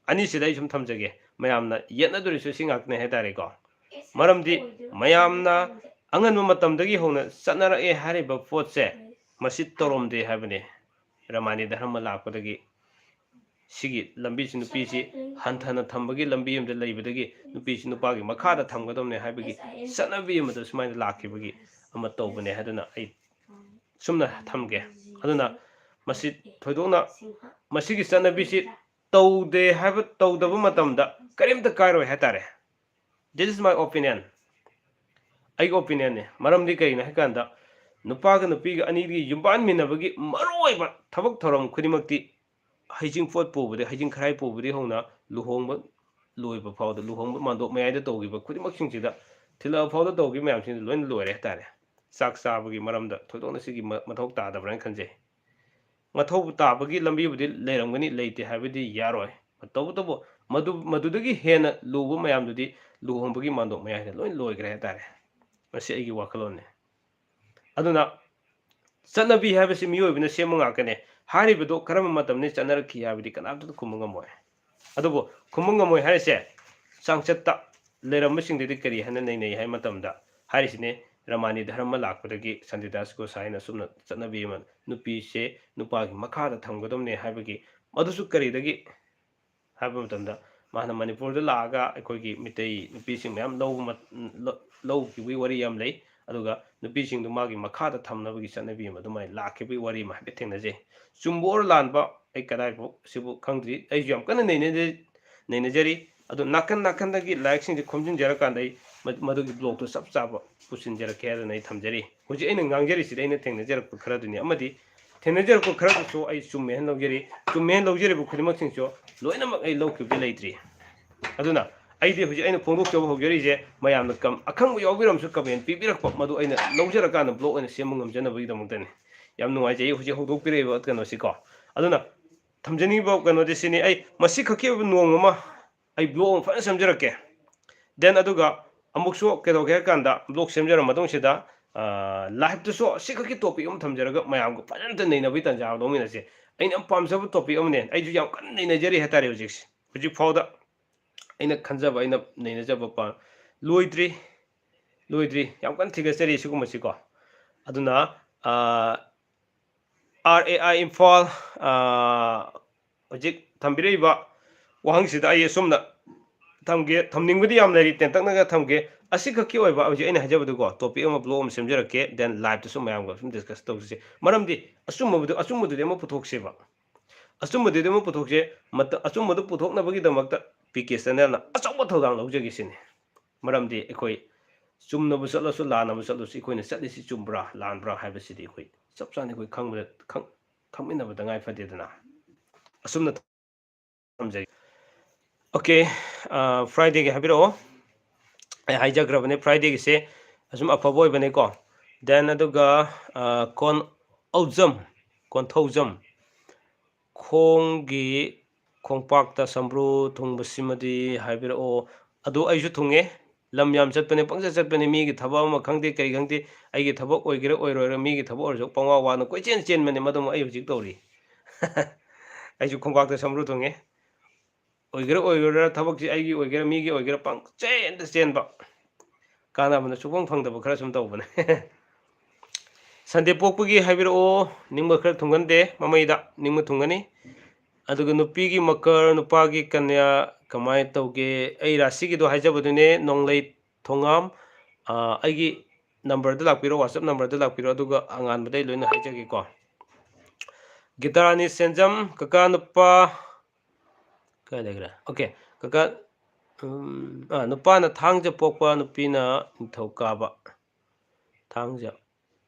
ꯑꯅꯤꯁꯤꯗ ꯑꯩ ꯁꯨꯝ ꯊꯝꯖꯒꯦ, ꯃꯌꯥꯝꯅ ꯌꯦꯠꯅꯗꯣꯔꯤꯁꯨ ꯁꯤ ꯉꯥꯛꯇꯅꯦ ꯍꯥꯏꯇꯥꯔꯦꯀꯣ꯫ ꯃꯔꯝꯗꯤ ꯃꯌꯥꯝꯅ ꯑꯉꯟꯕ ꯃꯇꯝꯗꯒꯤ ꯍꯧꯅ ꯆꯠꯅꯔꯛꯑꯦ ꯍꯥꯏꯔꯤꯕ ꯄꯣꯠꯁꯦ, ꯃꯁꯤ ꯇꯧꯔꯝꯗꯦ ꯍꯥꯏꯕꯅꯤ꯫ ꯔꯃꯥꯅꯤ ꯙꯔꯃ ꯂꯥꯛꯄꯗꯒꯤ ꯁꯤꯒꯤ ꯂꯝꯕꯤꯁꯤ, ꯅꯨꯄꯤꯁꯤ ꯍꯟꯊꯅ ꯊꯝꯕꯒꯤ ꯂꯝꯕꯤ ꯑꯃꯗ ꯂꯩꯕꯗꯒꯤ ꯅꯨꯄꯤꯁꯤ ꯅꯨꯄꯥꯒꯤ ꯃꯈꯥꯗ ꯊꯝꯒꯗꯕꯅꯦ ꯍꯥꯏꯕꯒꯤ ꯆꯠꯅꯕꯤ ꯑꯃꯗ ꯁꯨꯃꯥꯏꯅ ꯂꯥꯛꯈꯤꯕꯒꯤ ꯑꯃ ꯇꯧꯕꯅꯦ ꯍꯥꯏꯗꯨꯅ ꯑꯩ ꯁꯨꯝꯅ ꯊꯝꯒꯦ꯫ ꯑꯗꯨꯅ ꯃꯁꯤ ꯊꯣꯏꯗꯣꯛꯅ ꯃꯁꯤꯒꯤ ꯆꯠꯅꯕꯤꯁꯤ ꯇꯧꯗꯦ ꯍꯥꯏꯕ, ꯇꯧꯗꯕ ꯃꯇꯝꯗ ꯀꯔꯤꯝꯇ ꯀꯥꯏꯔꯣꯏ ꯍꯥꯏꯇꯥꯔꯦ꯫ This is my opinion. ꯑꯩꯒꯤ opinionꯅꯦ꯫ ꯃꯔꯝꯗꯤ ꯀꯔꯤꯅꯣ ꯍꯥꯏꯀꯥꯟꯗ, ꯅꯨꯄꯥꯒ ꯅꯨꯄꯤꯒ ꯑꯅꯤꯒꯤ ꯌꯨꯝꯕꯥꯟꯃꯤꯟꯅꯕꯒꯤ ꯃꯔꯨꯑꯣꯏꯕ ꯊꯕꯛ ꯊꯧꯔꯝ ꯈꯨꯗꯤꯡꯃꯛꯇꯤ, ꯍꯩꯖꯤꯡ ꯄꯣꯠ ꯄꯨꯕꯗꯤ, ꯍꯩꯖꯤꯡ ꯈꯔꯥꯏ ꯄꯨꯕꯗꯤ ꯍꯧꯅ ꯂꯨꯍꯣꯡꯕ ꯂꯣꯏꯕ ꯐꯥꯎꯗ, ꯂꯨꯍꯣꯡꯕ ꯃꯥꯟꯗꯣꯞ ꯃꯌꯥꯏꯗ ꯇꯧꯈꯤꯕ ꯈꯨꯗꯤꯡꯃꯛꯁꯤꯡꯁꯤꯗ, ꯊꯤꯜꯂꯛꯑ ꯐꯥꯎꯗ ꯇꯧꯈꯤꯕ ꯃꯌꯥꯝꯁꯤꯡꯗꯤ ꯂꯣꯏꯅ ꯂꯣꯏꯔꯦ ꯍꯥꯏꯇꯥꯔꯦ꯫ ꯆꯥꯛ ꯆꯥꯕꯒꯤ ꯃꯔꯝꯗ ꯊꯣꯏꯗꯣꯛꯅ ꯁꯤꯒꯤ ꯃ-, ꯃꯊꯧ ꯇꯥꯗꯕ꯭ꯔꯥꯅ ꯈꯟꯖꯩ꯫ ꯃꯊꯧ ꯇꯥꯕꯒꯤ ꯂꯝꯕꯤꯕꯨꯗꯤ ꯂꯩꯔꯝꯒꯅꯤ, ꯂꯩꯇꯦ ꯍꯥꯏꯕꯗꯤ ꯌꯥꯔꯣꯏ꯫ ꯇꯧꯕꯇꯕꯨ ꯃꯗꯨ, ꯃꯗꯨꯗꯒꯤ ꯍꯦꯟꯅ ꯂꯨꯕ ꯃꯌꯥꯝꯗꯨꯗꯤ ꯂꯨꯍꯣꯡꯕꯒꯤ ꯃꯥꯟꯗꯣꯞ ꯃꯌꯥꯏꯗ ꯂꯣꯏ ꯂꯣꯏꯈ꯭ꯔꯦ ꯍꯥꯏꯇꯥꯔꯦ꯫ ꯃꯁꯤ ꯑꯩꯒꯤ ꯋꯥꯈꯜꯂꯣꯟꯅꯤ꯫ ꯑꯗꯨꯅ ꯆꯠꯅꯕꯤ ꯍꯥꯏꯕꯁꯤ ꯃꯤꯑꯣꯏꯕꯅ ꯁꯦꯝꯕ ꯉꯥꯛꯇꯅꯦ꯫ ꯍꯥꯏꯔꯤꯕꯗꯣ ꯀꯔꯝꯕ ꯃꯇꯝꯗ ꯆꯠꯅꯔꯛꯈꯤ ꯍꯥꯏꯕꯗꯤ ꯀꯅꯥꯝꯇꯅ ꯈꯨꯝꯕ ꯉꯝꯃꯣꯏ꯫ ꯑꯗꯨꯕꯨ ꯈꯨꯝꯕ ꯉꯝꯃꯣꯏ ꯍꯥꯏꯔꯤꯁꯦ, ꯆꯥꯡꯆꯠꯇ ꯂꯩꯔꯝꯕꯁꯤꯡꯗꯨꯗꯤ ꯀꯔꯤ ꯍꯥꯏꯅ ꯅꯩꯅꯩ ꯍꯥꯏꯕ ꯃꯇꯝꯗ, ꯍꯥꯏꯔꯤꯁꯤꯅꯦ, ꯔꯃꯥꯅꯤ ꯙꯔꯃ ꯂꯥꯛꯄꯗꯒꯤ ꯁꯟꯇꯤꯗꯥꯁ ꯒꯣꯁꯥꯏꯅ ꯑꯁꯨꯝꯅ ꯆꯠꯅꯕꯤ ꯑꯃ, ꯅꯨꯄꯤꯁꯦ ꯅꯨꯄꯥꯒꯤ ꯃꯈꯥꯗ ꯊꯝꯒꯗꯕꯅꯦ ꯍꯥꯏꯕꯒꯤ, ꯃꯗꯨꯁꯨ ꯀꯔꯤꯗꯒꯤ ꯍꯥꯏꯕ ꯃꯇꯝꯗ, ꯃꯥꯅ ꯃꯅꯤꯄꯨꯔꯗ ꯂꯥꯛꯑꯒ ꯑꯩꯈꯣꯏꯒꯤ ꯃꯤꯇꯩ ꯅꯨꯄꯤꯁꯤꯡ ꯃꯌꯥꯝ ꯂꯧꯕ ꯃ-, ꯂ-, ꯂꯧꯈꯤꯕꯒꯤ ꯋꯥꯔꯤ ꯌꯥꯝ ꯂꯩ꯫ ꯑꯗꯨꯒ ꯅꯨꯄꯤꯁꯤꯡꯗꯨ ꯃꯥꯒꯤ ꯃꯈꯥꯗ ꯊꯝꯅꯕꯒꯤ ꯆꯠꯅꯕꯤ ꯑꯃ ꯑꯗꯨꯃꯥꯏꯅ ꯂꯥꯛꯈꯤꯕꯒꯤ ꯋꯥꯔꯤ ꯑꯃ ꯍꯥꯏꯐꯦꯠ ꯊꯦꯡꯅꯖꯩ꯫ ꯆꯨꯝꯕ ꯑꯣꯔ ꯂꯥꯟꯕ ꯑꯩ ꯀꯗꯥꯏꯐꯥꯎ ꯁꯤꯕꯨ ꯈꯪꯗ꯭ꯔꯤ꯫ ꯑꯩꯁꯨ ꯌꯥꯝ ꯀꯟꯅ ꯅꯩꯅꯖ-, ꯅꯩꯅꯖꯔꯤ꯫ ꯑꯗꯨ ꯅꯥꯀꯟ ꯅꯥꯀꯟꯗꯒꯤ ꯂꯥꯏꯔꯤꯛꯁꯤꯡꯁꯦ ꯈꯣꯝꯖꯤꯟꯖꯔꯀꯥꯟꯗ ꯑꯩ ꯃ-, ꯃꯗꯨꯒꯤ ꯕ꯭ꯂꯣꯛꯇꯣ ꯆꯞ ꯆꯥꯕ ꯄꯨꯁꯤꯟꯖꯔꯛꯀꯦ ꯍꯥꯏꯗꯅ ꯑꯩ ꯊꯝꯖꯔꯤ꯫ ꯍꯧꯖꯤꯛ ꯑꯩꯅ ꯉꯥꯡꯖꯔꯤꯁꯤꯗꯤ ꯑꯩꯅ ꯊꯦꯡꯅꯖꯔꯛꯄ ꯈꯔꯗꯨꯅꯤ, ꯑꯃꯗꯤ ꯊꯦꯡꯅꯖꯔꯛꯄ ꯈꯔꯗꯨꯁꯨ ꯑꯩ ꯆꯨꯝꯃꯦ ꯍꯥꯏꯅ ꯂꯧꯖꯔꯤ꯫ ꯆꯨꯝꯃꯦ ꯍꯥꯏꯅ ꯂꯧꯖꯔꯤꯕ ꯈꯨꯗꯤꯡꯃꯛꯁꯤꯡꯁꯨ ꯂꯣꯏꯅꯃꯛ ꯑꯩ ꯂꯧꯈꯤꯕꯗꯤ ꯂꯩꯇ꯭ꯔꯤ꯫ ꯑꯗꯨꯅ ꯑꯩꯗꯤ ꯍꯧꯖꯤꯛ ꯑꯩꯅ ꯐꯣꯡꯗꯣꯛꯆꯕ ꯍꯧꯖꯔꯤꯁꯦ, ꯃꯌꯥꯝꯅ ꯀꯝ-, ꯑꯈꯪꯕ ꯌꯥꯎꯕꯤꯔꯝꯁꯨ ꯀꯃꯦꯟ ꯄꯤꯕꯤꯔꯛꯄ, ꯃꯗꯨ ꯑꯩꯅ ꯂꯧꯖꯔꯀꯥꯟꯗ ꯕ꯭ꯂꯣꯛ ꯑꯣꯏꯅ ꯁꯦꯝꯕ ꯉꯝꯖꯅꯕꯒꯤꯗꯃꯛꯇꯅꯤ꯫ ꯌꯥꯝ ꯅꯨꯡꯉꯥꯏꯖꯩ ꯍꯧꯖꯤꯛ ꯍꯧꯗꯣꯛꯄꯤꯔꯛꯏꯕ ꯀꯩꯅꯣꯁꯤꯀꯣ꯫ ꯑꯗꯨꯅ ꯊꯝꯖꯅꯤꯡꯕ ꯀꯩꯅꯣꯗꯤ ꯁꯤꯅꯤ, ꯑꯩ ꯃꯁꯤ ꯈꯛꯀꯤ ꯑꯣꯏꯕ ꯅꯣꯡꯃ ꯑꯃ ꯑꯩ ꯕ꯭ꯂꯣꯛ ꯑꯃ ꯐꯖꯅ ꯁꯦꯝꯖꯔꯛꯀꯦ꯫ Then ꯑꯗꯨꯒ ꯑꯃꯨꯛꯁꯨ ꯀꯩꯗꯧꯒꯦ ꯍꯥꯏ ꯀꯥꯟꯗ, ꯕ꯭ꯂꯣꯛ ꯁꯦꯝꯖꯔ ꯃꯇꯨꯡꯁꯤꯗ, ꯑ, ꯂꯥꯏꯞꯇꯁꯨ ꯑꯁꯤ ꯈꯛꯀꯤ ꯇꯣꯄꯤꯛ ꯑꯃ ꯊꯝꯖꯔꯒ ꯃꯌꯥꯝꯒ ꯐꯖꯅ ꯅꯩꯅꯕꯒꯤ ꯇꯥꯟꯖꯥ ꯂꯧꯃꯤꯟꯅꯁꯦ꯫ ꯑꯩꯅ ꯌꯥꯝ ꯄꯥꯝꯖꯕ ꯇꯣꯄꯤꯛ ꯑꯃꯅꯦ, ꯑꯩꯁꯨ ꯌꯥꯝ ꯀꯟꯅ ꯅꯩꯅꯖꯔꯤ ꯍꯥꯏꯇꯥꯔꯦ ꯍꯧꯖꯤꯛꯁꯦ꯫ ꯍꯧꯖꯤꯛ ꯐꯥꯎꯗ ꯑꯩꯅ ꯈꯟꯖꯕ, ꯑꯩꯅ ꯅꯩꯅꯖꯕ ꯄꯥ-, ꯂꯣꯏꯗ꯭ꯔꯤ, ꯂꯣꯏꯗ꯭ꯔꯤ꯫ ꯌꯥꯝ ꯀꯟꯅ ꯊꯤꯒꯠꯆꯔꯤ ꯁꯤꯒꯨꯝꯕꯁꯤꯀꯣ꯫ ꯑꯗꯨꯅ, ꯑ, R A I ꯏꯝꯐꯥꯜ, ꯑ, ꯍꯧꯖꯤꯛ ꯊꯝꯕꯤꯔꯛꯏꯕ ꯋꯥꯍꯪꯁꯤꯗ ꯑꯩ ꯑꯁꯨꯝꯅ ꯊꯝꯒꯦ, ꯊꯝꯅꯤꯡꯕꯗꯤ ꯌꯥꯝ ꯂꯩꯔꯤ, ꯇꯦꯟꯇꯛꯅꯒ ꯊꯝꯒꯦ꯫ ꯑꯁꯤꯈꯛꯀꯤ ꯑꯣꯏꯕ ꯍꯧꯖꯤꯛ ꯑꯩꯅ ꯍꯥꯏꯖꯕꯗꯨꯀꯣ, ꯇꯣꯄꯤꯛ ꯑꯃ, ꯕ꯭ꯂꯣꯛ ꯑꯃ ꯁꯦꯝꯖꯔꯛꯀꯦ, then ꯂꯥꯏꯞꯇꯁꯨ ꯃꯌꯥꯝꯒ ꯁꯨꯝ ꯗꯤꯁꯀꯁ ꯇꯧꯁꯤ꯫ ꯃꯔꯝꯗꯤ ꯑꯆꯨꯝꯕꯗꯨ, ꯑꯆꯨꯝꯕꯗꯨꯗꯤ ꯑꯃ ꯄꯨꯊꯣꯛꯁꯦꯕ꯫ ꯑꯆꯨꯝꯕꯗꯨꯗꯤ ꯑꯃꯨꯛ ꯄꯨꯊꯣꯛꯁꯦ꯫ ꯃꯇ-, ꯑꯆꯨꯝꯕꯗꯨ ꯄꯨꯊꯣꯛꯅꯕꯒꯤꯗꯃꯛꯇ ꯄꯤ ꯀꯦ ꯆꯦꯅꯦꯜꯅ ꯑꯆꯧꯕ ꯊꯧꯗꯥꯡ ꯂꯧꯖꯒꯦ ꯁꯤꯅꯤ꯫ ꯃꯔꯝꯗꯤ ꯑꯩꯈꯣꯏ ꯆꯨꯝꯅꯕꯨ ꯆꯠꯂꯁꯨ, ꯂꯥꯟꯅꯕꯨ ꯆꯠꯂꯁꯨ, ꯑꯩꯈꯣꯏꯅ ꯆꯠꯂꯤꯁꯤ ꯆꯨꯝꯕ꯭ꯔꯥ ꯂꯥꯟꯕ꯭ꯔꯥ ꯍꯥꯏꯕꯁꯤꯗꯤ ꯑꯩꯈꯣꯏ ꯆꯞ ꯆꯥꯅ ꯑꯩꯈꯣꯏ ꯈꯪꯕꯗ, ꯈꯪ-, ꯈꯪꯃꯤꯟꯅꯕ ꯇꯉꯥꯏ ꯐꯗꯦꯗꯅ꯫ ꯑꯁꯨꯝꯅ ꯊꯝꯖꯒꯦ꯫ ꯑꯣꯀꯦ, ꯑ, Fridayꯒꯤ ꯍꯥꯏꯕꯤꯔꯛꯑꯣ꯫ ꯑꯩ ꯍꯥꯏꯖꯈ꯭ꯔꯕꯅꯦ, Fridayꯒꯤꯁꯦ ꯑꯁꯨꯝ ꯑꯐꯕ ꯑꯣꯏꯕꯅꯦꯀꯣ꯫ Then ꯑꯗꯨꯒ, ꯑ, ꯀꯣꯟ ꯑꯧꯖꯝ, ꯀꯣꯟꯊꯧꯖꯝ, ꯈꯣꯡꯒꯤ ꯈꯣꯡꯄꯥꯛꯇ ꯁꯝꯕ꯭ꯔꯨ ꯊꯨꯡꯕꯁꯤꯃꯗꯤ ꯍꯥꯏꯕꯤꯔꯛꯑꯣ꯫ ꯑꯗꯨ ꯑꯩꯁꯨ ꯊꯨꯡꯉꯦ꯫ ꯂꯝ ꯌꯥꯝ ꯆꯠꯄꯅꯦ, ꯄꯪꯆꯠ ꯆꯠꯄꯅꯦ꯫ ꯃꯤꯒꯤ ꯊꯕꯛ ꯑꯃ ꯈꯪꯗꯦ, ꯀꯔꯤ ꯈꯪꯗꯦ, ꯑꯩꯒꯤ ꯊꯕꯛ ꯑꯣꯏꯒꯦꯔꯥ ꯑꯣꯏꯔꯣꯏꯔꯥ, ꯃꯤꯒꯤ ꯊꯕꯛ ꯑꯣꯏꯔꯁꯨ ꯄꯪꯋꯥ ꯋꯥꯅ ꯀꯣꯏꯆꯦꯟ ꯆꯦꯟꯕꯅꯦ꯫ ꯃꯗꯨꯃ ꯑꯩ ꯍꯧꯖꯤꯛ ꯇꯧꯔꯤ꯫ ꯑꯩꯁꯨ ꯈꯣꯡꯄꯥꯛꯇ ꯁꯝꯕ꯭ꯔꯨ ꯊꯨꯡꯉꯦ꯫ ꯑꯣꯏꯒꯦꯔꯥ ꯑꯣꯏꯔꯣꯏꯔꯥ, ꯊꯕꯛꯁꯤ ꯑꯩꯒꯤ ꯑꯣꯏꯒꯦꯔꯥ ꯃꯤꯒꯤ ꯑꯣꯏꯒꯦꯔꯥ ꯄꯪꯆꯦꯟꯗ ꯆꯦꯟꯕ꯫ ꯀꯥꯟꯅꯕꯅ ꯁꯨꯐꯪ ꯐꯪꯗꯕ ꯈꯔ ꯁꯨꯝ ꯇꯧꯕꯅꯦ꯫ Sunday ꯄꯣꯛꯄꯒꯤ ꯍꯥꯏꯕꯤꯔꯛꯑꯣ, ꯅꯤꯡꯕ ꯈꯔ ꯊꯨꯡꯒꯟꯗꯦ, ꯃꯃꯩꯗ ꯅꯤꯡꯕ ꯊꯨꯡꯒꯅꯤ꯫ ꯑꯗꯨꯒ ꯅꯨꯄꯤꯒꯤ ꯃꯀꯔ, ꯅꯨꯄꯥꯒꯤ ꯀꯟꯌꯥ ꯀꯃꯥꯏꯅ ꯇꯧꯒꯦ? ꯑꯩ ꯔꯥꯁꯤꯒꯤꯗꯣ ꯍꯥꯏꯖꯕꯗꯨꯅꯦ, ꯅꯣꯡꯂꯩ ꯊꯣꯉꯥꯝ꯫ ꯑ, ꯑꯩꯒꯤ numberꯗ ꯂꯥꯛꯄꯤꯔꯣ, WhatsApp numberꯗ ꯂꯥꯛꯄꯤꯔꯣ, ꯑꯗꯨꯒ ꯑꯉꯥꯟꯕꯗ ꯑꯩ ꯂꯣꯏꯅ ꯍꯥꯏꯖꯒꯦꯀꯣ꯫ ꯒꯤꯇꯥꯔꯥꯅꯤ ꯁꯦꯟꯖꯝ, ꯀꯀꯥ ꯅꯨꯄꯥ, ꯀꯥꯏ ꯂꯩꯈ꯭ꯔꯦ? ꯑꯣꯀꯦ, ꯀꯀꯥ, ꯎꯝ, ꯑ, ꯅꯨꯄꯥꯅ ꯊꯥꯡꯖ ꯄꯣꯛꯄ, ꯅꯨꯄꯤꯅ ꯅꯤꯡꯊꯧꯀꯥꯕ꯫ ꯊꯥꯡꯖ,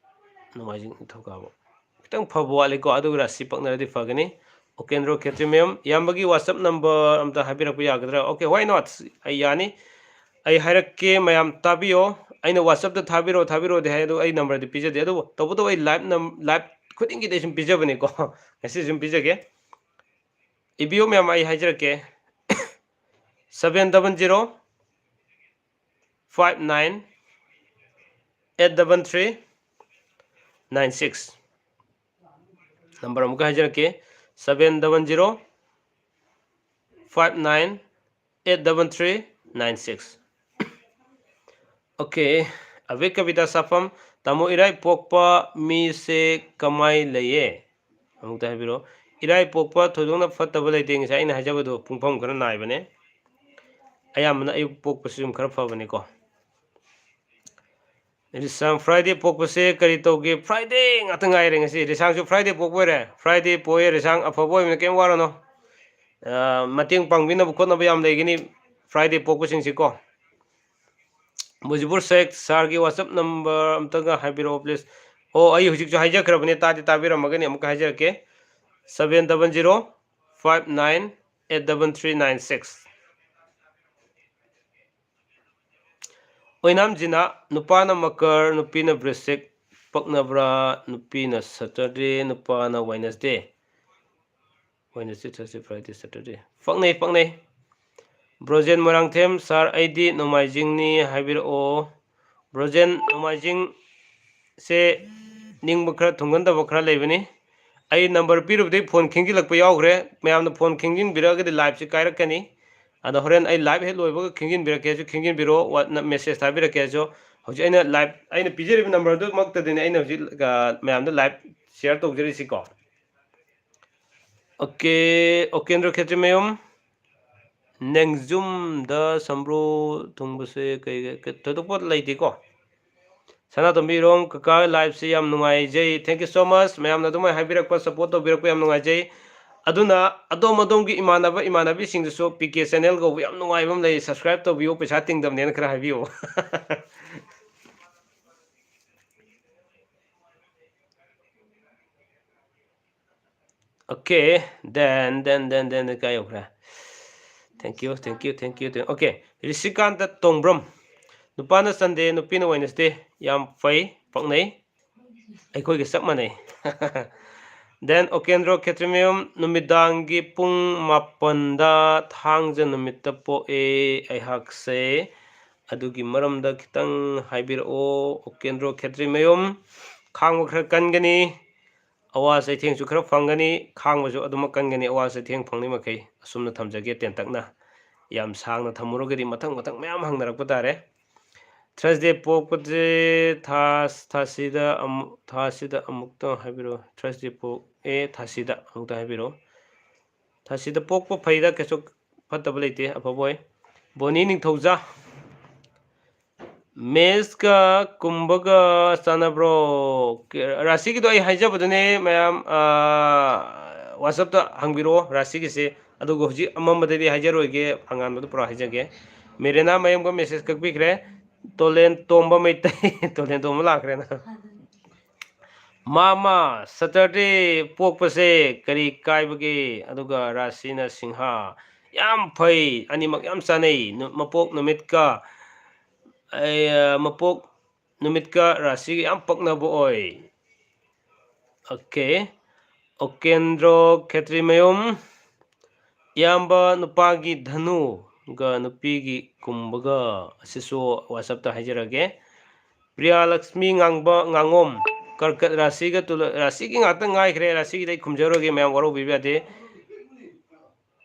ꯅꯣꯡꯃꯥꯏꯖꯤꯡ, ꯅꯤꯡꯊꯧꯀꯥꯕ꯫ ꯈꯤꯇꯪ ꯐꯕ ꯋꯥꯠꯂꯤꯀꯣ, ꯑꯗꯨꯒ ꯔꯥꯁꯤ ꯄꯛꯅꯔꯗꯤ ꯐꯒꯅꯤ꯫ ꯎꯀꯦꯟꯗ꯭ꯔꯣ ꯈꯦꯇ꯭ꯔꯤ ꯃꯌꯨꯝ, ꯏꯌꯥꯝꯕꯒꯤ WhatsApp number ꯑꯝꯇ ꯍꯥꯏꯕꯤꯔꯛꯄ ꯌꯥꯒꯗ꯭ꯔꯥ? Okay, why not? ꯑꯩ ꯌꯥꯅꯤ꯫ ꯑꯩ ꯍꯥꯏꯔꯛꯀꯦ, ꯃꯌꯥꯝ ꯇꯥꯕꯤꯌꯣ꯫ ꯑꯩꯅ WhatsAppꯇ ꯊꯥꯕꯤꯔꯣ, ꯊꯥꯕꯤꯔꯣꯗꯤ ꯍꯥꯏ, ꯑꯗꯨ ꯑꯩ numberꯗꯤ ꯄꯤꯖꯗꯦ꯫ ꯑꯗꯨꯕꯨ ꯇꯧꯕꯇꯕꯨ ꯑꯩ live ꯅꯝ-, live ꯈꯨꯗꯤꯡꯒꯤꯗꯤ ꯑꯩ ꯁꯨꯝ ꯄꯤꯖꯕꯅꯤꯀꯣ꯫ ꯉꯁꯤ ꯁꯨꯝ ꯄꯤꯖꯒꯦ꯫ ꯏꯕꯤꯌꯨ ꯃꯌꯥꯝ, ꯑꯩ ꯍꯥꯏꯖꯔꯛꯀꯦ꯫ Seven double zero five nine eight double three nine six꯫ Number ꯑꯃꯨꯛꯀ ꯍꯥꯏꯖꯔꯛꯀꯦ, seven double zero five nine eight double three nine six꯫ Okay, ꯑꯕꯦ ꯀꯕꯤꯇꯥ ꯁꯥꯐꯝ, ꯇꯥꯃꯣ ꯏꯔꯥꯏ ꯄꯣꯛꯄ ꯃꯤꯁꯦ ꯀꯃꯥꯏ ꯂꯩꯌꯦ? ꯑꯃꯨꯛꯇ ꯍꯥꯏꯕꯤꯔꯛꯑꯣ꯫ ꯏꯔꯥꯏ ꯄꯣꯛꯄ ꯊꯣꯏꯗꯣꯛꯅ ꯐꯠꯇꯕ ꯂꯩꯇꯦ, ꯉꯁꯥꯏ ꯑꯩꯅ ꯍꯥꯏꯖꯕꯗꯣ ꯄꯨꯡꯐꯝ ꯈꯔ ꯅꯥꯏꯕꯅꯦ꯫ ꯑꯌꯥꯝꯕꯅ ꯑꯌꯨꯛ ꯄꯣꯛꯄꯁꯤ ꯑꯗꯨꯝ ꯈꯔ ꯐꯕꯅꯤꯀꯣ꯫ ꯔꯤꯁꯥꯡ, Friday ꯄꯣꯛꯄꯁꯦ ꯀꯔꯤ ꯇꯧꯒꯦ? Friday ꯉꯥꯛꯇ ꯉꯥꯏꯔꯦ ꯉꯁꯤ꯫ ꯔꯤꯁꯥꯡꯁꯨ Friday ꯄꯣꯛꯄ ꯑꯣꯏꯔꯦ꯫ Friday ꯄꯣꯛꯑꯦ, ꯔꯤꯁꯥꯡ ꯑꯐꯕ ꯑꯣꯏꯕꯅ ꯀꯩꯝ ꯋꯥꯔꯨꯅꯨ꯫ ꯑ, ꯃꯇꯦꯡ ꯄꯥꯡꯕꯤꯅꯕ ꯈꯣꯠꯅꯕ ꯌꯥꯝ ꯂꯩꯒꯅꯤ Friday ꯄꯣꯛꯄꯁꯤꯡꯁꯤꯀꯣ꯫ ꯃꯨꯖꯤꯕꯨꯔ ꯁꯦꯈ, sirꯒꯤ WhatsApp number ꯑꯝꯇꯒ ꯍꯥꯏꯕꯤꯔꯛꯑꯣ, please꯫ ꯑꯣ, ꯑꯩ ꯍꯧꯖꯤꯛꯁꯨ ꯍꯥꯏꯖꯈ꯭ꯔꯕꯅꯦ, ꯇꯥꯗꯤ ꯇꯥꯕꯤꯔꯝꯃꯒꯅꯤ, ꯑꯃꯨꯛꯀ ꯍꯥꯏꯖꯔꯛꯀꯦ꯫ Seven double zero five nine eight double three nine six꯫ ꯑꯣꯏꯅꯥꯝ ꯖꯤꯅꯥ, ꯅꯨꯄꯥꯅ ꯃꯀꯔ, ꯅꯨꯄꯤꯅ ꯕ꯭ꯔꯤꯁꯤꯛ, ꯄꯛꯅꯕ꯭ꯔꯥ? ꯅꯨꯄꯤꯅ Saturday, ꯅꯨꯄꯥꯅ Wednesday꯫ Wednesday, Thursday, Friday, Saturday꯫ ꯄꯛꯅꯩ, ꯄꯛꯅꯩ꯫ Brojen Moirangthem, sir, ꯑꯩꯗꯤ ꯅꯣꯡꯃꯥꯏꯖꯤꯡꯅꯤ ꯍꯥꯏꯕꯤꯔꯛꯑꯣ꯫ ꯕ꯭ꯔꯣꯖꯦꯟ, ꯅꯣꯡꯃꯥꯏꯖꯤꯡꯁꯦ ꯅꯤꯡꯕ ꯈꯔ ꯊꯨꯡꯒꯟꯗꯕ ꯈꯔ ꯂꯩꯕꯅꯤ꯫ ꯑꯩ number ꯄꯤꯔꯨꯕꯗꯒꯤ phone ꯈꯤꯡꯖꯤꯜꯂꯛꯄ ꯌꯥꯎꯈ꯭ꯔꯦ꯫ ꯃꯌꯥꯝꯅ phone ꯈꯤꯡꯖꯤꯟꯕꯤꯔꯛꯑꯒꯗꯤ liveꯁꯦ ꯀꯥꯏꯔꯛꯀꯅꯤ꯫ ꯑꯗꯣ ꯍꯣꯔꯦꯟ ꯑꯩ live ꯍꯦꯛ ꯂꯣꯏꯕꯒ ꯈꯤꯡꯖꯤꯟꯕꯤꯔꯛꯀꯦꯁꯨ ꯈꯤꯡꯖꯤꯟꯕꯤꯔꯛꯑꯣ, ꯋꯥ-, ꯅ-, message ꯊꯥꯕꯤꯔꯛꯀꯦꯁꯨ꯫ ꯍꯧꯖꯤꯛ ꯑꯩꯅ live, ꯑꯩꯅ ꯄꯤꯖꯔꯤꯕ numberꯗꯨꯃꯛꯇꯗꯅꯤ ꯑꯩꯅ ꯍꯧꯖꯤꯛ, ꯑ, ꯃꯌꯥꯝꯗ live share ꯇꯧꯖꯔꯤꯁꯤꯀꯣ꯫ Okay, ꯑꯣꯀꯦꯟꯗ꯭ꯔ ꯈꯦꯇ꯭ꯔꯤꯃꯌꯨꯝ, ꯅꯦꯡꯖꯨꯝꯗ ꯁꯝꯕ꯭ꯔꯨ ꯊꯨꯡꯕꯁꯦ ꯀꯩ, ꯀꯩ, ꯊꯣꯏꯗꯣꯛꯄ ꯂꯩꯇꯦꯀꯣ꯫ ꯁꯅꯥꯇꯣꯝꯕꯤ ꯏꯔꯣꯡ, ꯀꯀꯥ liveꯁꯤ ꯌꯥꯝ ꯅꯨꯡꯉꯥꯏꯖꯩ꯫ Thank you so much꯫ ꯃꯌꯥꯝꯅ ꯑꯗꯨꯃꯥꯏꯅ ꯍꯥꯏꯕꯤꯔꯛꯄ, support ꯇꯧꯕꯤꯔꯛꯄ ꯌꯥꯝ ꯅꯨꯡꯉꯥꯏꯖꯩ꯫ ꯑꯗꯨꯅ ꯑꯗꯣꯝ ꯑꯗꯣꯝꯒꯤ ꯏꯃꯥꯟꯅꯕ ꯏꯃꯥꯟꯅꯕꯤꯁꯤꯡꯗꯨꯁꯨ P K channel ꯀꯧꯕ ꯌꯥꯝ ꯅꯨꯡꯉꯥꯏꯕ ꯑꯃ ꯂꯩ, subscribe ꯇꯧꯕꯤꯌꯨ, ꯄꯩꯁꯥ ꯇꯤꯡꯗꯕꯅꯦꯅ ꯈꯔ ꯍꯥꯏꯕꯤꯌꯨ꯫ Okay, then, then, then, then, then ꯀꯥꯏ ꯌꯧꯈ꯭ꯔꯦ? Thank you, thank you, thank you, thank you. Okay, ꯔꯤꯁꯤꯀꯥꯟꯇ ꯇꯣꯡꯕ꯭ꯔꯝ꯫ ꯅꯨꯄꯥꯅ Sunday, ꯅꯨꯄꯤꯅ Wednesday꯫ ꯌꯥꯝ ꯐꯩ, ꯄꯛꯅꯩ꯫ ꯑꯩꯈꯣꯏꯒ ꯆꯞ ꯃꯥꯟꯅꯩ꯫ Then, ꯑꯣꯀꯦꯟꯗ꯭ꯔꯣ ꯈꯦꯇ꯭ꯔꯤꯃꯌꯨꯝ, ꯅꯨꯃꯤꯗꯥꯡꯒꯤ ꯄꯨꯡ ꯃꯥꯄꯟꯗ ꯊꯥꯡꯖ ꯅꯨꯃꯤꯠꯇ ꯄꯣꯛꯑꯦ ꯑꯩꯍꯥꯛꯁꯦ꯫ ꯑꯗꯨꯒꯤ ꯃꯔꯝꯗ ꯈꯤꯇꯪ ꯍꯥꯏꯕꯤꯔꯛꯑꯣ꯫ ꯑꯣꯀꯦꯟꯗ꯭ꯔꯣ ꯈꯦꯇ꯭ꯔꯤꯃꯌꯨꯝ, ꯈꯥꯡꯕ ꯈꯔ ꯀꯟꯒꯅꯤ꯫ ꯑꯋꯥ ꯆꯩꯊꯦꯡꯁꯨ ꯈꯔ ꯐꯪꯒꯅꯤ, ꯈꯥꯡꯕꯁꯨ ꯑꯗꯨꯃꯛ ꯀꯟꯒꯅꯤ꯫ ꯑꯋꯥ ꯆꯩꯊꯦꯡ ꯐꯪꯂꯤ ꯃꯈꯩ ꯑꯁꯨꯝꯅ ꯊꯝꯖꯒꯦ ꯇꯦꯟꯇꯛꯅ꯫ ꯌꯥꯝ ꯁꯥꯡꯅ ꯊꯝꯃꯨꯔꯒꯗꯤ ꯃꯊꯪ ꯃꯊꯪ ꯃꯌꯥꯝ ꯍꯪꯅꯔꯛꯄ ꯇꯥꯔꯦ꯫ Thursday ꯄꯣꯛꯄꯁꯦ ꯊꯥ, ꯊꯥꯁꯤꯗ ꯑꯃꯨꯛ, ꯊꯥꯁꯤꯗ ꯑꯃꯨꯛꯇꯪ ꯍꯥꯏꯕꯤꯔꯛꯑꯣ꯫ Thursday ꯄꯣꯛꯑꯦ ꯊꯥꯁꯤꯗ ꯑꯃꯨꯛꯇꯪ ꯍꯥꯏꯕꯤꯔꯛꯑꯣ꯫ ꯊꯥꯁꯤꯗ ꯄꯣꯛꯄ ꯐꯩꯗ, ꯀꯩꯁꯨ ꯐꯠꯇꯕ ꯂꯩꯇꯦ, ꯑꯐꯕ ꯑꯣꯏ꯫ ꯕꯣꯅꯤ ꯅꯤꯡꯊꯧꯖꯥ, ꯃꯦꯁꯀ ꯀꯨꯝꯕꯒ ꯆꯥꯟꯅꯕ꯭ꯔꯣ? ꯀ-, ꯔꯥꯁꯤꯒꯤꯗꯣ ꯑꯩ ꯍꯥꯏꯖꯕꯗꯨꯅꯦ ꯃꯌꯥꯝ, ꯑꯥ, WhatsApp-ꯇ ꯍꯪꯕꯤꯔꯛꯑꯣ ꯔꯥꯁꯤꯒꯤꯁꯦ꯫ ꯑꯗꯨꯒ ꯍꯧꯖꯤꯛ ꯑꯃꯝꯕꯗꯗꯤ ꯍꯥꯏꯖꯔꯣꯏꯒꯦ, ꯑꯉꯥꯟꯕꯗꯣ ꯄꯨꯔꯥ ꯍꯥꯏꯖꯒꯦ꯫ ꯃꯦꯔꯦꯅꯥ ꯃꯌꯨꯝꯒ message ꯀꯛꯄꯤꯈ꯭ꯔꯦ꯫ ꯇꯣꯂꯦꯟ ꯇꯣꯝꯕ ꯃꯩꯇꯩ, ꯇꯣꯂꯦꯟ ꯇꯣꯝꯕ ꯂꯥꯛꯈ꯭ꯔꯦꯅ꯫ ꯃꯥꯃ, Saturday ꯄꯣꯛꯄꯁꯦ ꯀꯔꯤ ꯀꯥꯏꯕꯒꯦ? ꯑꯗꯨꯒ ꯔꯥꯁꯤꯅ ꯁꯤꯡꯍ꯫ ꯌꯥꯝ ꯐꯩ, ꯑꯅꯤꯃꯛ ꯌꯥꯝ ꯆꯥꯅꯩ꯫ ꯅꯨ-, ꯃꯄꯣꯛ ꯅꯨꯃꯤꯠꯀ, ꯑꯩ, ꯑ, ꯃꯄꯣꯛ ꯅꯨꯃꯤꯠꯀ ꯔꯥꯁꯤꯒ ꯌꯥꯝ ꯄꯛꯅꯕ ꯑꯣꯏ꯫ OK꯫ ꯑꯣꯀꯦꯟꯗ꯭ꯔꯣ ꯈꯦꯇ꯭ꯔꯤꯃꯌꯨꯝ, ꯏꯌꯥꯝꯕ ꯅꯨꯄꯥꯒꯤ ꯙꯅꯨꯒ ꯅꯨꯄꯤꯒꯤ ꯀꯨꯝꯕꯒ ꯑꯁꯤꯁꯨ WhatsApp-ꯇ ꯍꯥꯏꯖꯔꯒꯦ꯫ ꯄ꯭ꯔꯤꯌꯥ ꯂꯛꯁꯃꯤ ꯉꯥꯡꯕ ꯉꯥꯉꯣꯝ, ꯀꯔꯀꯠ ꯔꯥꯁꯤꯒ ꯇꯨꯂ-, ꯔꯥꯁꯤꯒꯤ ꯉꯥꯛꯇ ꯉꯥꯏꯈ꯭ꯔꯦ, ꯔꯥꯁꯤꯒꯤꯗꯤ ꯑꯩ ꯈꯨꯝꯖꯔꯣꯏꯒꯦ, ꯃꯌꯥꯝ ꯋꯥꯔꯧꯕꯤꯕ ꯌꯥꯗꯦ꯫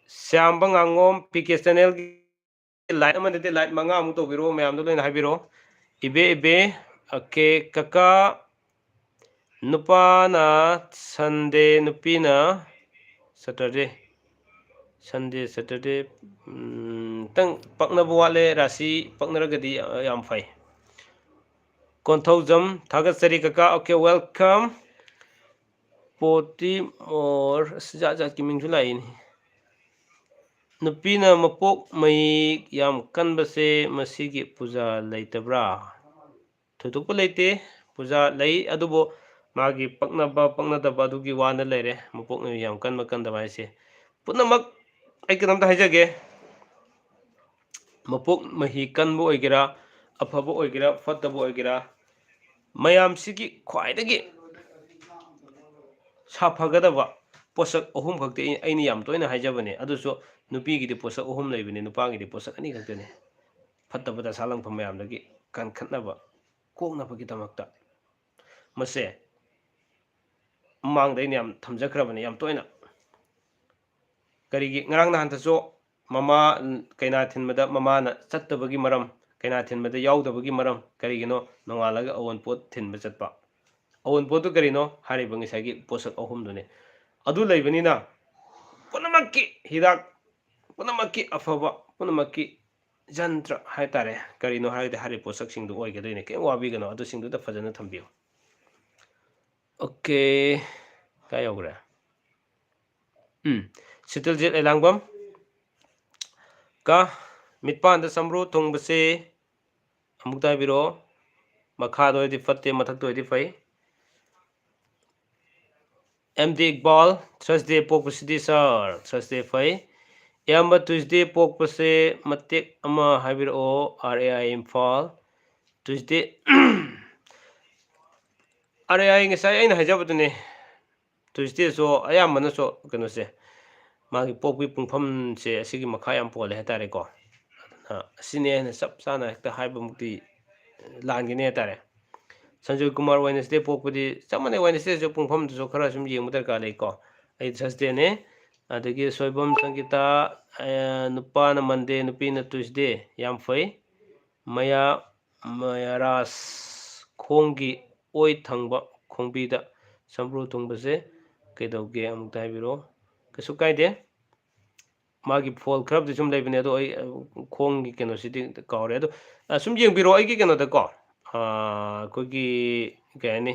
ꯁ꯭ꯌꯥꯝꯕ ꯉꯥꯉꯣꯝ, PK channel-ꯒꯤ like ꯑꯃ ꯅꯠꯇꯦ, like ꯃꯉꯥꯃꯨꯛ ꯇꯧꯕꯤꯔꯛꯑꯣ, ꯃꯌꯥꯝꯗꯣ ꯂꯣꯏꯅ ꯍꯥꯏꯕꯤꯔꯛꯑꯣ꯫ ꯏꯕꯦ, ꯏꯕꯦ, OK, ꯀꯀꯥ, ꯅꯨꯄꯥꯅ Sunday, ꯅꯨꯄꯤꯅ Saturday꯫ Sunday, Saturday, ꯎꯝ, ꯈꯤꯇꯪ ꯄꯛꯅꯕ ꯋꯥꯠꯂꯦ, ꯔꯥꯁꯤ ꯄꯛꯅꯔꯒꯗꯤ, ꯑ, ꯌꯥꯝ ꯐꯩ꯫ ꯀꯣꯟꯊꯧꯖꯝ, ꯊꯥꯒꯠꯆꯔꯤ ꯀꯀꯥ, OK, welcome꯫ ꯄꯣꯇꯤ ꯃꯣꯔ, ꯑꯁ, ꯖꯥꯠ ꯖꯥꯠꯀꯤ ꯃꯤꯡꯁꯨ ꯂꯥꯛꯏꯅꯦ꯫ ꯅꯨꯄꯤꯅ ꯃꯄꯣꯛ ꯃꯍꯩ ꯌꯥꯝ ꯀꯟꯕꯁꯦ ꯃꯁꯤꯒꯤ ꯄꯨꯖꯥ ꯂꯩꯇꯕ꯭ꯔꯥ? ꯊꯣꯏꯗꯣꯛꯄ ꯂꯩꯇꯦ, ꯄꯨꯖꯥ ꯂꯩ, ꯑꯗꯨꯕꯨ ꯃꯥꯒꯤ ꯄꯛꯅꯕ ꯄꯛꯅꯗꯕ ꯑꯗꯨꯒꯤ ꯋꯥꯅ ꯂꯩꯔꯦ꯫ ꯃꯄꯣꯛ ꯃꯍꯩ ꯌꯥꯝ ꯀꯟꯕ ꯀꯟꯗꯕ ꯍꯥꯏꯁꯦ ꯄꯨꯝꯅꯃꯛ, ꯑꯩ ꯀꯩꯅꯣꯝꯇ ꯍꯥꯏꯖꯒꯦ, ꯃꯄꯣꯛ ꯃꯍꯩ ꯀꯟꯕ ꯑꯣꯏꯒꯦꯔꯥ, ꯑꯐꯕ ꯑꯣꯏꯒꯦꯔꯥ, ꯐꯠꯇꯕ ꯑꯣꯏꯒꯦꯔꯥ, ꯃꯌꯥꯝꯁꯤꯒꯤ ꯈ꯭ꯋꯥꯏꯗꯒꯤ ꯁꯥꯐꯒꯗꯕ ꯄꯣꯠꯁꯛ ꯑꯍꯨꯝ ꯈꯛꯇꯤ ꯑꯩ-, ꯑꯩꯅ ꯌꯥꯝ ꯇꯣꯏꯅ ꯍꯥꯏꯖꯕꯅꯦ꯫ ꯑꯗꯨꯁꯨ ꯅꯨꯄꯤꯒꯤꯗꯤ ꯄꯣꯠꯁꯛ ꯑꯍꯨꯝ ꯂꯩꯕꯅꯤ, ꯅꯨꯄꯥꯒꯤꯗꯤ ꯄꯣꯠꯁꯛ ꯑꯅꯤ ꯈꯛꯇꯅꯤ꯫ ꯐꯠꯇꯕ ꯗꯁꯥ ꯂꯪꯐꯝ ꯃꯌꯥꯝꯗꯒꯤ ꯀꯟꯈꯠꯅꯕ, ꯀꯣꯛꯅꯕꯒꯤꯗꯃꯛꯇ꯫ ꯃꯁꯦ ꯃꯃꯥꯡꯗ ꯑꯩꯅ ꯌꯥꯝ ꯊꯝꯖꯈ꯭ꯔꯕꯅꯤ, ꯌꯥꯝ ꯇꯣꯏꯅ꯫ ꯀꯔꯤꯒꯤ? ꯉꯔꯥꯡ ꯅꯍꯥꯟꯇꯁꯨ ꯃꯃꯥ ꯀꯩꯅꯥ ꯊꯤꯟꯕꯗ ꯃꯃꯥꯅ ꯆꯠꯇꯕꯒꯤ ꯃꯔꯝ, ꯀꯩꯅꯥ ꯊꯤꯟꯕꯗ ꯌꯥꯎꯗꯕꯒꯤ ꯃꯔꯝ ꯀꯔꯤꯒꯤꯅꯣ? ꯅꯣꯡꯉꯥꯜꯂꯒ ꯑꯋꯨꯟꯄꯣꯠ ꯊꯤꯟꯕ ꯆꯠꯄ꯫ ꯑꯋꯨꯟꯄꯣꯠꯇꯨ ꯀꯔꯤꯅꯣ? ꯍꯥꯏꯔꯤꯕ ꯉꯁꯥꯏꯒꯤ ꯄꯣꯠꯁꯛ ꯑꯍꯨꯝꯗꯨꯅꯤ꯫ ꯑꯗꯨ ꯂꯩꯕꯅꯤꯅ ꯄꯨꯝꯅꯃꯛꯀꯤ ꯍꯤꯗꯥꯛ, ꯄꯨꯝꯅꯃꯛꯀꯤ ꯑꯐꯕ, ꯄꯨꯝꯅꯃꯛꯀꯤ ꯖꯟꯇ꯭ꯔ ꯍꯥꯏꯇꯥꯔꯦ꯫ ꯀꯔꯤꯅꯣ ꯍꯥꯏꯔꯒꯗꯤ ꯍꯥꯏꯔꯤꯕ ꯄꯣꯠꯁꯛꯁꯤꯡꯗꯨ ꯑꯣꯏꯒꯗꯣꯏꯅꯦ꯫ ꯀꯩꯝ ꯋꯥꯕꯤꯒꯅꯣ, ꯑꯗꯨꯁꯤꯡꯗꯨꯗ ꯐꯖꯅ ꯊꯝꯕꯤꯌꯨ꯫ ꯑꯣꯀꯦ, ꯀꯥꯏ ꯌꯧꯈ꯭ꯔꯦ? ꯎꯝ, ꯁꯤꯇꯜꯖꯤꯠ ꯑꯦꯂꯥꯡꯕꯝ꯫ ꯀ, ꯃꯤꯠꯄꯥꯟꯗ ꯁꯝꯕ꯭ꯔꯨ ꯊꯨꯡꯕꯁꯦ ꯑꯃꯨꯛꯇ ꯍꯥꯏꯕꯤꯔꯛꯑꯣ꯫ ꯃꯈꯥꯗ ꯑꯣꯏꯔꯗꯤ ꯐꯠꯇꯦ, ꯃꯊꯛꯇ ꯑꯣꯏꯔꯗꯤ ꯐꯩ꯫ ꯑꯦꯝ ꯗꯤ ꯏꯛꯕꯥꯜ, ꯊꯔꯁꯗꯦ ꯄꯣꯛꯄꯁꯤꯗꯤ ꯁꯥꯔ, ꯊꯔꯁꯗꯦ ꯐꯩ꯫ ꯏꯌꯥꯝꯕ, ꯇ꯭ꯌꯨꯁꯗꯦ ꯄꯣꯛꯄꯁꯦ ꯃꯇꯦꯛ ꯑꯃ ꯍꯥꯏꯕꯤꯔꯛꯑꯣ, R A I Imphal. Tuesday, R A I ꯉꯁꯥꯏ ꯑꯩꯅ ꯍꯥꯏꯖꯕꯗꯨꯅꯦ, ꯇ꯭ꯌꯨꯁꯗꯦꯁꯨ ꯑꯌꯥꯝꯕꯅꯁꯨ ꯀꯩꯅꯣꯁꯦ, ꯃꯥꯒꯤ ꯄꯣꯛꯄꯤ ꯄꯨꯡꯐꯝꯁꯦ ꯑꯁꯤꯒꯤ ꯃꯈꯥ ꯌꯥꯝ ꯄꯣꯜꯂꯦ ꯍꯥꯏꯇꯥꯔꯦꯀꯣ꯫ ꯑꯗꯨꯅ ꯑꯁꯤꯅꯦ ꯍꯥꯏꯅ ꯆꯞ ꯆꯥꯅ ꯍꯦꯛꯇ ꯍꯥꯏꯕꯃꯛꯇꯤ ꯂꯥꯟꯒꯅꯤ ꯍꯥꯏꯇꯥꯔꯦ꯫ ꯁꯟꯖꯣꯏ ꯀꯨꯃꯥꯔ, ꯋꯦꯅꯁꯗꯦ ꯄꯣꯛꯄꯗꯤ ꯆꯞ ꯃꯥꯟꯅꯩ, ꯋꯦꯅꯁꯗꯦꯁꯨ ꯄꯨꯡꯐꯝꯗꯨꯁꯨ ꯈꯔ ꯁꯨꯝ ꯌꯦꯡꯕ ꯗꯔꯀꯥꯔ ꯂꯩꯀꯣ꯫ ꯑꯩ ꯊꯔꯁꯗꯦꯅꯦ꯫ ꯑꯗꯒꯤ ꯁꯣꯏꯕꯝ ꯁꯪꯒꯤꯇꯥ, ꯑ, ꯅꯨꯄꯥꯅ ꯃꯟꯗꯦ, ꯅꯨꯄꯤꯅ ꯇ꯭ꯌꯨꯁꯗꯦ, ꯌꯥꯝ ꯐꯩ꯫ ꯃꯌꯥ, ꯃꯌꯥꯔꯥꯖ ꯈꯣꯡꯒꯤ ꯑꯣꯏ ꯊꯪꯕ ꯈꯣꯡꯕꯤꯗ ꯁꯝꯕ꯭ꯔꯨ ꯊꯨꯡꯕꯁꯦ ꯀꯩꯗꯧꯒꯦ? ꯑꯃꯨꯛꯇ ꯍꯥꯏꯕꯤꯔꯛꯑꯣ꯫ ꯀꯩꯁꯨ ꯀꯥꯏꯗꯦ꯫ ꯃꯥꯒꯤ ꯐꯣꯜ ꯈꯔꯕꯨꯗꯤ ꯁꯨꯝ ꯂꯩꯕꯅꯦ, ꯑꯗꯣ ꯑꯩ, ꯑ, ꯈꯣꯡꯒꯤ ꯀꯩꯅꯣꯁꯤꯗꯤ ꯀꯥꯎꯔꯦ꯫ ꯑꯗꯣ, ꯑ, ꯁꯨꯝ ꯌꯦꯡꯕꯤꯔꯣ ꯑꯩꯒꯤ ꯀꯩꯅꯣꯗꯀꯣ, ꯑ, ꯑꯩꯈꯣꯏꯒꯤ ꯀꯩ ꯍꯥꯏꯅꯤ,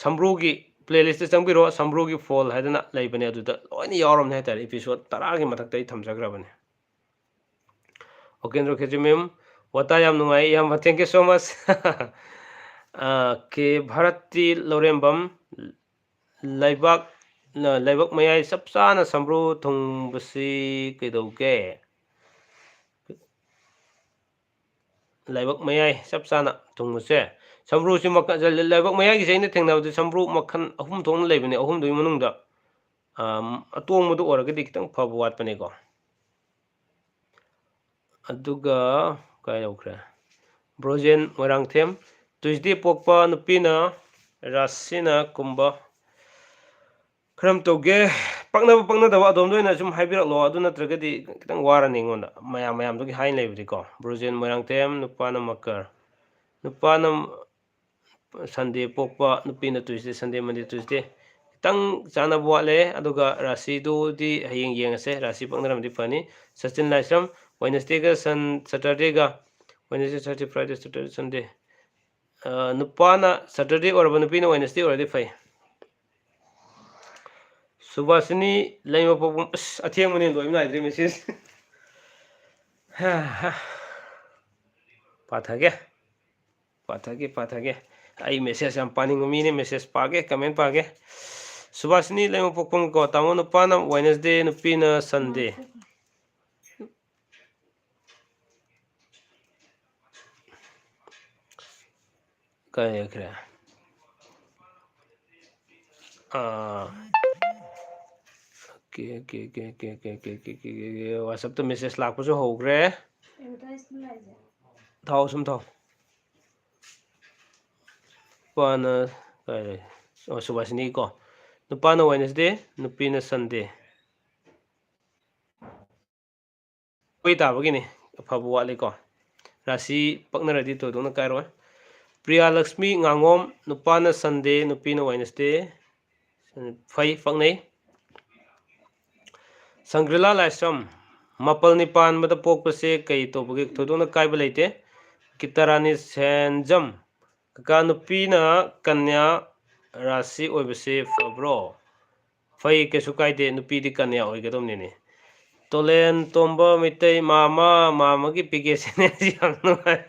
ꯁꯝꯕ꯭ꯔꯨꯒꯤ ꯄ꯭ꯂꯦꯂꯤꯁꯇ ꯆꯪꯕꯤꯔꯣ, ꯁꯝꯕ꯭ꯔꯨꯒꯤ ꯐꯣꯜ ꯍꯥꯏꯗꯅ ꯂꯩꯕꯅꯦ, ꯑꯗꯨꯗ ꯂꯣꯏꯅ ꯌꯥꯎꯔꯕꯅꯦ ꯍꯥꯏꯇꯥꯔꯦ꯫ ꯏꯄꯤꯁꯣꯠ ꯇꯔꯥꯒꯤ ꯃꯊꯛꯇ ꯑꯩ ꯊꯝꯖꯈ꯭ꯔꯕꯅꯦ꯫ ꯑꯣꯀꯦꯟꯗ꯭ꯔꯣ ꯈꯦꯇ꯭ꯔꯤꯃꯌꯨꯝ, ꯋꯥꯇꯥ ꯌꯥꯝ ꯅꯨꯡꯉꯥꯏ ꯏꯌꯥꯝꯕ, thank you so much꯫ ꯑ, ꯀꯦ ꯚꯥꯔꯠꯇꯤ ꯂꯧꯔꯦꯝꯕꯝ, ꯂꯩꯕꯥꯛ, ꯂꯩꯕꯥꯛ ꯃꯌꯥꯏ ꯆꯞ ꯆꯥꯅ ꯁꯝꯕ꯭ꯔꯨ ꯊꯨꯡꯕꯁꯤ ꯀꯩꯗꯧꯒꯦ? ꯂꯥꯏꯕꯛ ꯃꯌꯥꯏ ꯆꯞ ꯆꯥꯅ ꯊꯨꯡꯕꯁꯦ, ꯁꯝꯕ꯭ꯔꯨꯁꯤ ꯃꯈꯜ, ꯂꯥꯏꯕꯛ ꯃꯌꯥꯏꯒꯤꯁꯦ ꯑꯩꯅ ꯊꯦꯡꯅꯕꯗ ꯁꯝꯕ꯭ꯔꯨ ꯃꯈꯜ ꯑꯍꯨꯝ ꯊꯣꯛꯅ ꯂꯩꯕꯅꯦ꯫ ꯑꯍꯨꯝꯗꯨꯒꯤ ꯃꯅꯨꯡꯗ, ꯑꯝ, ꯑꯇꯣꯡꯕꯗꯨ ꯑꯣꯏꯔꯒꯗꯤ ꯈꯤꯇꯪ ꯐꯕ ꯋꯥꯠꯄꯅꯦꯀꯣ꯫ ꯑꯗꯨꯒ ꯀꯥꯏ ꯌꯧꯈ꯭ꯔꯦ? ꯕ꯭ꯔꯣꯖꯦꯟ ꯃꯣꯏꯔꯥꯡꯊꯦꯝ, ꯇ꯭ꯌꯨꯁꯗꯦ ꯄꯣꯛꯄ ꯅꯨꯄꯤꯅ ꯔꯥꯁꯤꯅ ꯀꯨꯝꯕ ꯀꯔꯝ ꯇꯧꯒꯦ? ꯄꯛꯅꯕ ꯄꯛꯅꯗꯕ ꯑꯗꯣꯝꯗ ꯑꯣꯏꯅ ꯁꯨꯝ ꯍꯥꯏꯕꯤꯔꯛꯂꯣ, ꯑꯗꯨ ꯅꯠꯇ꯭ꯔꯒꯗꯤ ꯈꯤꯇꯪ ꯋꯥꯔꯅꯤ ꯑꯩꯉꯣꯟꯗ꯫ ꯃꯌꯥꯝ ꯃꯌꯥꯝꯗꯨꯒꯤ ꯍꯥꯏꯅ ꯂꯩꯕꯗꯤꯀꯣ, ꯕ꯭ꯔꯣꯖꯦꯟ ꯃꯣꯏꯔꯥꯡꯊꯦꯝ, ꯅꯨꯄꯥꯅ ꯃꯀꯔ, ꯅꯨꯄꯥꯅ ꯁꯟꯗꯦ ꯄꯣꯛꯄ, ꯅꯨꯄꯤꯅ ꯇ꯭ꯌꯨꯁꯗꯦ, ꯁꯟꯗꯦ, ꯃꯟꯗꯦ, ꯇ꯭ꯌꯨꯁꯗꯦ, ꯈꯤꯇꯪ ꯆꯥꯟꯅꯕ ꯋꯥꯠꯂꯦ꯫ ꯑꯗꯨꯒ ꯔꯥꯁꯤꯗꯨꯗꯤ ꯍꯌꯦꯡ ꯌꯦꯡꯉꯁꯦ, ꯔꯥꯁꯤ ꯄꯛꯅꯔꯝꯃꯗꯤ ꯐꯅꯤ꯫ ꯁꯆꯤꯟ ꯂꯥꯏꯁ꯭ꯔꯝ, Wednesdayꯒ ꯁꯟ Saturdayꯒ, Wednesday, Saturday, Friday, Saturday, Sunday꯫ ꯑ, ꯅꯨꯄꯥꯅ Saturday ꯑꯣꯏꯔꯕ, ꯅꯨꯄꯤꯅ Wednesday ꯑꯣꯏꯔꯗꯤ ꯐꯩ꯫ ꯁꯨꯕꯥꯁꯤꯅꯤ ꯂꯩꯃꯄꯣꯛꯄꯝ, ꯑꯁ, ꯑꯊꯦꯡꯕꯅꯤ, ꯂꯣꯏꯕ ꯅꯥꯏꯗ꯭ꯔꯦ message꯫ ꯍꯥ, ꯍꯥ꯫ ꯄꯥꯊꯒꯦ꯫ ꯄꯥꯊꯒꯦ, ꯄꯥꯊꯒꯦ꯫ ꯑꯩ message ꯌꯥꯝ ꯄꯥꯅꯤꯡꯕ ꯃꯤꯅꯦ, message ꯄꯥꯒꯦ, comment ꯄꯥꯒꯦ꯫ ꯁꯨꯕꯥꯁꯤꯅꯤ ꯂꯩꯃꯄꯣꯛꯄꯝ ꯀꯣ, ꯇꯥꯃꯣ ꯅꯨꯄꯥꯅ Wednesday, ꯅꯨꯄꯤꯅ Sunday꯫ ꯀꯥꯏ ꯆꯠꯈ꯭ꯔꯦ? ꯑꯥ꯫ OK, OK, OK, OK, OK, OK, OK, OK, OK, WhatsAppꯇ message ꯂꯥꯛꯄꯁꯨ ꯍꯧꯈ꯭ꯔꯦ꯫ Advertise ꯂꯥꯛꯏꯁꯦ꯫ ꯊꯥꯎ, ꯁꯨꯝ ꯊꯥꯎ꯫ ꯅꯨꯄꯥꯅ ꯀꯥꯏ ꯂꯩ? ꯑꯣ, ꯁꯨꯕꯥꯁꯤꯅꯤ ꯀꯣ꯫ ꯅꯨꯄꯥꯅ Wednesday, ꯅꯨꯄꯤꯅ Sunday꯫ ꯑꯩꯈꯣꯏ ꯇꯥꯕꯒꯤꯅꯤ, ꯑꯐꯕ ꯋꯥꯠꯂꯤꯀꯣ꯫ ꯔꯥꯁꯤ ꯄꯛꯅꯔꯗꯤ ꯊꯣꯏꯗꯣꯛꯅ ꯀꯥꯏꯔꯣꯏ꯫ ꯄ꯭ꯔꯤꯌꯥ ꯂꯛꯁꯃꯤ ꯉꯥꯉꯣꯝ, ꯅꯨꯄꯥꯅ Sunday, ꯅꯨꯄꯤꯅ Wednesday꯫ ꯐꯩ, ꯄꯛꯅꯩ꯫ ꯁꯪꯒ꯭ꯔꯤꯂꯥ ꯂꯥꯏꯁ꯭ꯔꯝ, ꯃꯥꯄꯜꯅꯤ ꯄꯥꯟꯕꯗ ꯄꯣꯛꯄꯁꯦ ꯀꯩ ꯇꯧꯕꯒꯦ? ꯊꯣꯏꯗꯣꯛꯅ ꯀꯥꯏꯕ ꯂꯩꯇꯦ꯫ ꯒꯤꯇꯥꯔꯥꯅꯤ ꯁꯦꯟꯖꯝ, ꯀꯀꯥ ꯅꯨꯄꯤꯅ ꯀꯟꯌꯥ ꯔꯥꯁꯤ ꯑꯣꯏꯕꯁꯦ ꯐꯕ꯭ꯔꯣ? ꯐꯩ, ꯀꯩꯁꯨ ꯀꯥꯏꯗꯦ, ꯅꯨꯄꯤꯗꯤ ꯀꯟꯌꯥ ꯑꯣꯏꯒꯗꯧꯅꯤꯅꯦ꯫ ꯇꯣꯂꯦꯟ ꯇꯣꯝꯕ ꯃꯩꯇꯩ, ꯃꯥꯃ, ꯃꯥꯃꯒꯤ ꯄꯤꯀꯦ ꯁꯦꯅꯦꯜꯁꯤ ꯌꯥꯝ ꯅꯨꯡꯉꯥꯏ꯫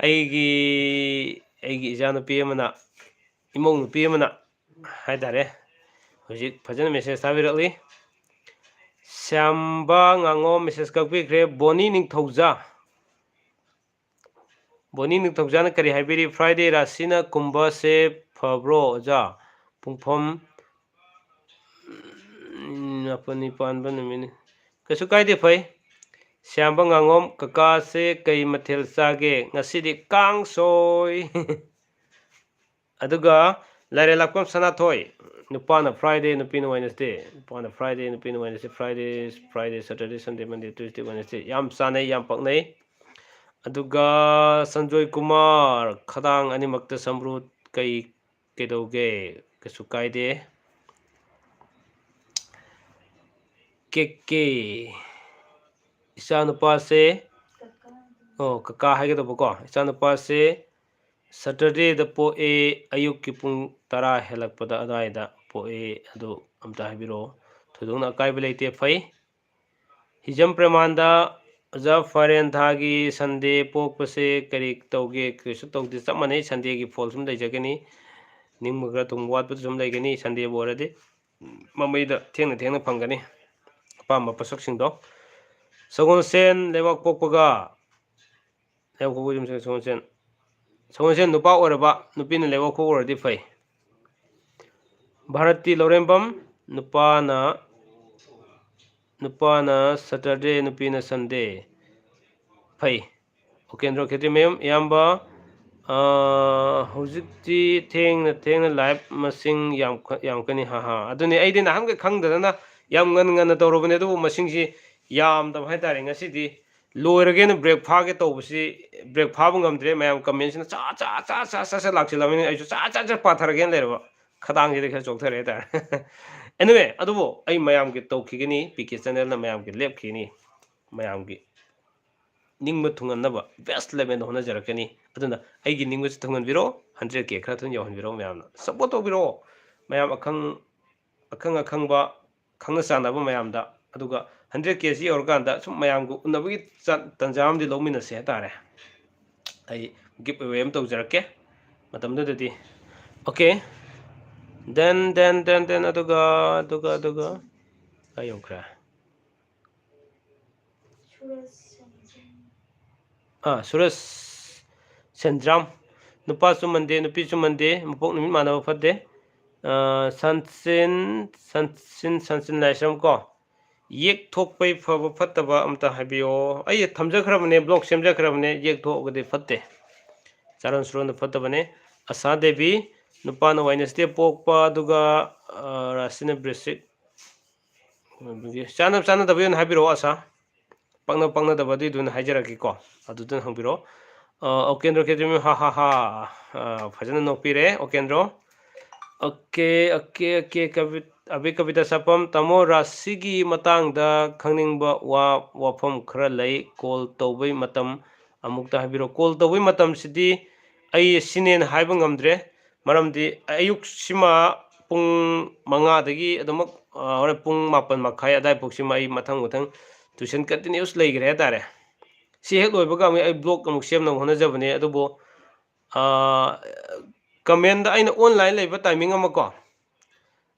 ꯑꯩꯒꯤ, ꯑꯩꯒꯤ ꯏꯆꯥꯅꯨꯄꯤ ꯑꯃꯅ, ꯏꯃꯧ ꯅꯨꯄꯤ ꯑꯃꯅ ꯍꯥꯏꯇꯥꯔꯦ, ꯍꯧꯖꯤꯛ ꯐꯖꯅ message ꯊꯥꯕꯤꯔꯛꯂꯤ꯫ ꯁ꯭ꯌꯥꯝꯕ ꯉꯥꯉꯣꯝ message ꯀꯛꯄꯤꯈ꯭ꯔꯦ꯫ ꯕꯣꯅꯤ ꯅꯤꯡꯊꯧꯖꯥ, ꯕꯣꯅꯤ ꯅꯤꯡꯊꯧꯖꯥꯅ ꯀꯔꯤ ꯍꯥꯏꯕꯤꯔꯤ? Friday ꯔꯥꯁꯤꯅ ꯀꯨꯝꯕꯁꯦ ꯐꯕ꯭ꯔꯣ ꯑꯣꯖꯥ? ꯄꯨꯡꯐꯝ, ꯎꯝ, ꯃꯥꯄꯜꯅꯤ ꯄꯥꯟꯕ ꯅꯨꯃꯤꯠꯅꯤ꯫ ꯀꯩꯁꯨ ꯀꯥꯏꯗꯦ, ꯐꯩ꯫ ꯁ꯭ꯌꯥꯝꯕ ꯉꯥꯉꯣꯝ, ꯀꯀꯥꯁꯦ ꯀꯩ ꯃꯊꯦꯜ ꯆꯥꯒꯦ? ꯉꯁꯤꯗꯤ ꯀꯥꯡꯁꯣꯏ꯫ ꯑꯗꯨꯒ ꯂꯥꯏꯔꯦꯜꯂꯛꯄꯝ ꯁꯅꯥꯊꯣꯏ, ꯅꯨꯄꯥꯅ Friday, ꯅꯨꯄꯤꯅ Wednesday, ꯅꯨꯄꯥꯅ Friday, ꯅꯨꯄꯤꯅ Wednesday, Friday, Friday, Saturday, Sunday, Monday, Tuesday, Wednesday꯫ ꯌꯥꯝ ꯆꯥꯅꯩ, ꯌꯥꯝ ꯄꯛꯅꯩ꯫ ꯑꯗꯨꯒ ꯁꯟꯖꯣꯏ ꯀꯨꯃꯥꯔ, ꯈꯗꯥꯡ ꯑꯅꯤꯃꯛꯇ ꯁꯝꯕ꯭ꯔꯨ ꯀꯩ ꯀꯩꯗꯧꯒꯦ? ꯀꯩꯁꯨ ꯀꯥꯏꯗꯦ꯫ ꯀꯦ ꯀꯦ, ꯏꯆꯥꯅꯨꯄꯥꯁꯦ, ꯑꯣ, ꯀꯀꯥ ꯍꯥꯏꯒꯗꯧꯕꯀꯣ, ꯏꯆꯥꯅꯨꯄꯥꯁꯦ ꯁꯇꯔꯗꯦꯗ ꯄꯣꯛꯑꯦ, ꯑꯌꯨꯛꯀꯤ ꯄꯨꯡ ꯇꯔꯥ ꯍꯦꯜꯂꯛꯄꯗ ꯑꯗꯨꯋꯥꯏꯗ ꯄꯣꯛꯑꯦ꯫ ꯑꯗꯨ ꯑꯝꯇ ꯍꯥꯏꯕꯤꯔꯛꯑꯣ꯫ ꯊꯣꯏꯗꯣꯛꯅ ꯑꯀꯥꯏꯕ ꯂꯩꯇꯦ, ꯐꯩ꯫ ꯍꯤꯖꯝ ꯄ꯭ꯔꯦꯃꯥꯟꯗ, ꯑꯣꯖꯥ, ꯐꯥꯔꯦꯟ ꯊꯥꯒꯤ ꯁꯟꯗꯦ ꯄꯣꯛꯄꯁꯦ ꯀꯔꯤ ꯇꯧꯒꯦ? ꯀꯩꯁꯨ ꯇꯧꯗꯦ, ꯆꯞ ꯃꯥꯟꯅꯩ, ꯁꯟꯗꯦꯒꯤ ꯐꯣꯜ ꯁꯨꯝ ꯂꯩꯖꯒꯅꯤ꯫ ꯅꯤꯡꯕ ꯈꯔ ꯊꯨꯡꯕ ꯋꯥꯠꯄꯗꯨ ꯁꯨꯝ ꯂꯩꯒꯅꯤ, ꯁꯟꯗꯦꯕꯨ ꯑꯣꯏꯔꯗꯤ ꯃꯃꯩꯗ ꯊꯦꯡꯅ ꯊꯦꯡꯅ ꯐꯪꯒꯅꯤ ꯑꯄꯥꯝꯕ ꯄꯣꯠꯁꯛꯁꯤꯡꯗꯣ꯫ ꯁꯒꯣꯜꯁꯦꯟ ꯂꯩꯕꯥꯛ ꯄꯣꯛꯄꯒ ꯂꯩꯕꯥꯛ ꯄꯣꯛꯄ ꯌꯨꯝꯁꯤꯡ ꯁꯒꯣꯜꯁꯦꯟ, ꯁꯒꯣꯜꯁꯦꯟ ꯅꯨꯄꯥ ꯑꯣꯏꯔꯕ, ꯅꯨꯄꯤꯅ ꯂꯩꯕꯥꯛ ꯄꯣꯛꯄ ꯑꯣꯏꯔꯗꯤ ꯐꯩ꯫ ꯚꯥꯔꯠꯇꯤ ꯂꯧꯔꯦꯝꯕꯝ, ꯅꯨꯄꯥꯅ, ꯅꯨꯄꯥꯅ ꯁꯇꯔꯗꯦ, ꯅꯨꯄꯤꯅ ꯁꯟꯗꯦ꯫ ꯐꯩ꯫ ꯎꯀꯦꯟꯗ꯭ꯔꯣ ꯈꯦꯇ꯭ꯔꯤꯃꯌꯨꯝ, ꯏꯌꯥꯝꯕ, ꯑꯥ, ꯍꯧꯖꯤꯛꯇꯤ ꯊꯦꯡꯅ ꯊꯦꯡꯅ ꯂꯥꯏꯚ ꯃꯁꯤꯡ ꯌꯥꯝꯈ-, ꯌꯥꯝꯈꯠꯅꯤ, ꯍꯥ ꯍꯥ꯫ ꯑꯗꯨꯅꯤ, ꯑꯩꯗꯤ ꯅꯍꯥꯟꯈꯩ ꯈꯪꯗꯗꯅ ꯌꯥꯝ ꯉꯟ ꯉꯟꯅ ꯇꯧꯔꯨꯕꯅꯦ, ꯑꯗꯨꯕꯨ ꯃꯁꯤꯡꯁꯤ ꯌꯥꯝꯗꯕ ꯍꯥꯏꯇꯥꯔꯦ꯫ ꯉꯁꯤꯗꯤ ꯂꯣꯏꯔꯒꯦꯅ ꯕ꯭ꯔꯦꯛ ꯐꯥꯒꯦ ꯇꯧꯕꯁꯤ, ꯕ꯭ꯔꯦꯛ ꯐꯥꯕ ꯉꯝꯗ꯭ꯔꯦ꯫ ꯃꯌꯥꯝ ꯀꯃꯦꯟꯁꯤꯅ ꯆꯥ, ꯆꯥ, ꯆꯥ, ꯆꯥ, ꯆꯥ, ꯆꯥ ꯂꯥꯛꯁꯤꯜꯂꯕꯅꯤꯅ ꯑꯩꯁꯨ ꯆꯥ, ꯆꯥ, ꯆꯥ ꯄꯥꯊꯔꯒꯦꯅ ꯂꯩꯔꯕ꯫ ꯈꯗꯥꯡꯁꯤꯗꯤ ꯈꯔ ꯆꯣꯛꯊꯔꯦ ꯍꯥꯏꯇꯥꯔꯦ꯫ Anyway, ꯑꯗꯨꯕꯨ ꯑꯩ ꯃꯌꯥꯝꯒꯤ ꯇꯧꯈꯤꯒꯅꯤ, ꯄꯤ ꯀꯦ ꯆꯦꯅꯦꯜꯅ ꯃꯌꯥꯝꯒꯤ ꯂꯦꯞꯈꯤꯅꯤ꯫ ꯃꯌꯥꯝꯒꯤ ꯅꯤꯡꯕ ꯊꯨꯡꯍꯟꯅꯕ best level ꯗ ꯍꯣꯠꯅꯖꯔꯛꯀꯅꯤ꯫ ꯑꯗꯨꯅ ꯑꯩꯒꯤ ꯅꯤꯡꯕꯁꯤ ꯊꯨꯡꯍꯟꯕꯤꯔꯣ, hundred K ꯈꯔ ꯊꯨꯅ ꯌꯧꯍꯟꯕꯤꯔꯣ, ꯃꯌꯥꯝꯅ support ꯇꯧꯕꯤꯔꯛꯑꯣ꯫ ꯃꯌꯥꯝ ꯑꯈꯪ, ꯑꯈꯪ ꯑꯈꯪꯕ, ꯈꯪꯅ ꯆꯥꯟꯅꯕ ꯃꯌꯥꯝꯗ, ꯑꯗꯨꯒ hundred K ꯁꯤ ꯌꯧꯔꯀꯥꯟꯗ ꯁꯨꯝ ꯃꯌꯥꯝꯒ ꯎꯅꯕꯒꯤ ꯆ-, ꯇꯥꯟꯖꯥ ꯑꯃꯗꯤ ꯂꯧꯃꯤꯟꯅꯁꯦ ꯍꯥꯏꯇꯥꯔꯦ꯫ ꯑꯩ give away ꯑꯃ ꯇꯧꯖꯔꯛꯀꯦ ꯃꯇꯝꯗꯨꯗꯗꯤ꯫ Okay, then, then, then, then, ꯑꯗꯨꯒ, ꯑꯗꯨꯒ, ꯑꯗꯨꯒ, ꯀꯥꯏ ꯌꯧꯈ꯭ꯔꯦ? ꯑꯥ, ꯁꯨꯔꯖ ꯁꯦꯟꯗ꯭ꯔꯥꯝ, ꯅꯨꯄꯥꯁꯨ ꯃꯟꯗꯦ, ꯅꯨꯄꯤꯁꯨ ꯃꯟꯗꯦ, ꯃꯄꯣꯛ ꯅꯨꯃꯤꯠ ꯃꯥꯟꯅꯕ ꯐꯠꯇꯦ꯫ ꯑꯥ, ꯁꯟꯁꯤꯟ, ꯁꯟꯁꯤꯟ, ꯁꯟꯁꯤꯟ ꯂꯥꯏꯁ꯭ꯔꯝ ꯀꯣ, ꯌꯦꯛ ꯊꯣꯛꯄꯩ ꯐꯕ ꯐꯠꯇꯕ ꯑꯝꯇ ꯍꯥꯏꯕꯤꯌꯣ꯫ ꯑꯩ ꯊꯝꯖꯈ꯭ꯔꯕꯅꯦ, blog ꯁꯦꯝꯖꯈ꯭ꯔꯕꯅꯦ, ꯌꯦꯛ ꯊꯣꯛꯑꯒꯗꯤ ꯐꯠꯇꯦ꯫ ꯆꯥꯔꯣꯟ ꯁꯨꯔꯣꯟꯗ ꯐꯠꯇꯕꯅꯦ꯫ ꯑꯁꯥ ꯗꯦꯕꯤ, ꯅꯨꯄꯥꯅ Wednesday ꯄꯣꯛꯄ, ꯑꯗꯨꯒ, ꯑꯥ, ꯔꯥꯁꯤꯅ ꯕ꯭ꯔꯤꯁꯤꯛ꯫ ꯆꯥꯟꯅ-, ꯆꯥꯟꯅꯗꯕ ꯑꯣꯏꯅ ꯍꯥꯏꯕꯤꯔꯛꯑꯣ, ꯑꯁꯥ꯫ ꯄꯛꯅ ꯄꯛꯅꯗꯕ ꯑꯗꯨꯏꯗꯨꯅ ꯍꯥꯏꯖꯔꯛꯀꯦꯀꯣ꯫ ꯑꯗꯨꯗꯨꯅ ꯍꯪꯕꯤꯔꯛꯑꯣ꯫ ꯑ, ꯑꯣꯀꯦꯟꯗ꯭ꯔꯣ ꯈꯦꯇ꯭ꯔꯤꯃꯌꯨꯝ, ꯍꯥ, ꯍꯥ, ꯍꯥ꯫ ꯑ, ꯐꯖꯅ ꯅꯣꯛꯄꯤꯔꯦ, ꯑꯣꯀꯦꯟꯗ꯭ꯔꯣ꯫ ꯑꯣꯀꯦ, ꯑꯣꯀꯦ, ꯑꯣꯀꯦ, ꯀꯕꯤ-, ꯑꯕꯤ ꯀꯕꯤꯇꯥ ꯁꯥꯐꯝ, ꯇꯥꯃꯣ, ꯔꯥꯁꯤꯒꯤ ꯃꯇꯥꯡꯗ ꯈꯪꯅꯤꯡꯕ ꯋꯥ, ꯋꯥꯐꯝ ꯈꯔ ꯂꯩ, ꯀꯣꯜ ꯇꯧꯕꯩ ꯃꯇꯝ ꯑꯃꯨꯛꯇ ꯍꯥꯏꯕꯤꯔꯛꯑꯣ꯫ ꯀꯣꯜ ꯇꯧꯕꯩ ꯃꯇꯝꯁꯤꯗꯤ ꯑꯩ ꯁꯤꯅꯦꯅ ꯍꯥꯏꯕ ꯉꯝꯗ꯭ꯔꯦ, ꯃꯔꯝꯗꯤ ꯑꯌꯨꯛꯁꯤꯃ ꯄꯨꯡ ꯃꯉꯥꯗꯒꯤ ꯑꯗꯨꯃꯛ, ꯑ, ꯍꯣꯔꯦꯟ ꯄꯨꯡ ꯃꯥꯄꯟ ꯃꯈꯥꯏ ꯑꯗꯥꯏꯐꯥꯎꯁꯤꯃ ꯑꯩ ꯃꯊꯪ ꯃꯊꯪ tuition continuous ꯂꯩꯈ꯭ꯔꯦ ꯍꯥꯏꯇꯥꯔꯦ꯫ ꯁꯤ ꯍꯦꯛ ꯂꯣꯏꯕꯒ ꯑꯃꯨꯛ ꯑꯩ vlog ꯑꯃꯨꯛ ꯁꯦꯝꯅꯕ ꯍꯣꯠꯅꯖꯕꯅꯦ, ꯑꯗꯨꯕꯨ, ꯑ, comment ꯑꯩꯅ online ꯂꯩꯕ timing ꯑꯃ ꯀꯣ,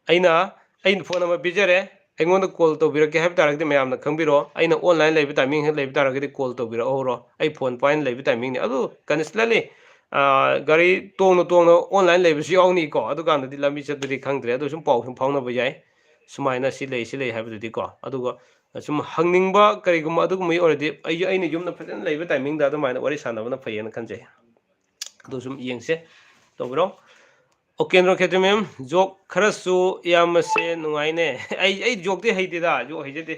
ꯑꯩꯅ, ꯑꯩꯅ phone number ꯄꯤꯖꯔꯦ, ꯑꯩꯉꯣꯟꯗ call ꯇꯧꯕꯤꯔꯛꯀꯦ ꯍꯥꯏꯕ ꯇꯥꯔꯒꯗꯤ ꯃꯌꯥꯝꯅ ꯈꯪꯕꯤꯔꯣ, ꯑꯩꯅ online ꯂꯩꯕ timing ꯍꯦꯛ ꯂꯩꯕ ꯇꯥꯔꯒꯗꯤ call ꯇꯧꯕꯤꯔꯛꯍꯧꯔꯣ, ꯑꯩ phone ꯄꯥꯏꯅ ꯂꯩꯕ timingꯅꯤ꯫ ꯑꯗꯨ constantly, ꯑ, ꯒꯥꯔꯤ ꯇꯣꯡꯅ ꯇꯣꯡꯅ online ꯂꯩꯕꯁꯨ ꯌꯥꯎꯅꯤꯀꯣ, ꯑꯗꯨꯀꯥꯟꯗꯗꯤ ꯂꯝꯕꯤ ꯆꯠꯄꯗꯤ ꯈꯪꯗ꯭ꯔꯦ, ꯑꯗꯨ ꯁꯨꯝ ꯄꯥꯎ ꯁꯨꯝ ꯐꯥꯎꯅꯕ ꯌꯥꯏ, ꯁꯨꯃꯥꯏꯅ ꯁꯤ ꯂꯩ, ꯁꯤ ꯂꯩ ꯍꯥꯏꯕꯗꯨꯗꯤꯀꯣ꯫ ꯑꯗꯨꯒ ꯁꯨꯝ ꯍꯪꯅꯤꯡꯕ ꯀꯔꯤꯒꯨꯝꯕ ꯑꯗꯨꯒꯨꯝꯕꯒꯤ ꯑꯣꯏꯔꯗꯤ ꯑꯩ, ꯑꯩꯅ ꯌꯨꯝꯗ ꯐꯖꯅ ꯂꯩꯕ timingꯗ ꯑꯗꯨꯃꯥꯏꯅ ꯋꯥꯔꯤ ꯁꯥꯟꯅꯕꯅ ꯐꯩꯌꯦꯅ ꯈꯟꯖꯩ꯫ ꯑꯗꯨ ꯁꯨꯝ ꯌꯦꯡꯁꯦ, ꯇꯧꯕꯤꯔꯣ꯫ ꯑꯣꯀꯦꯟꯗ꯭ꯔꯣ ꯈꯦꯇ꯭ꯔꯤꯃꯌꯨꯝ, joke ꯈꯔꯁꯨ ꯏꯌꯥꯝꯕꯁꯦ ꯅꯨꯡꯉꯥꯏꯅꯦ꯫ ꯑꯩ, ꯑꯩ jokeꯇꯤ ꯍꯩꯇꯦꯗ, joke ꯍꯩꯖꯗꯦ꯫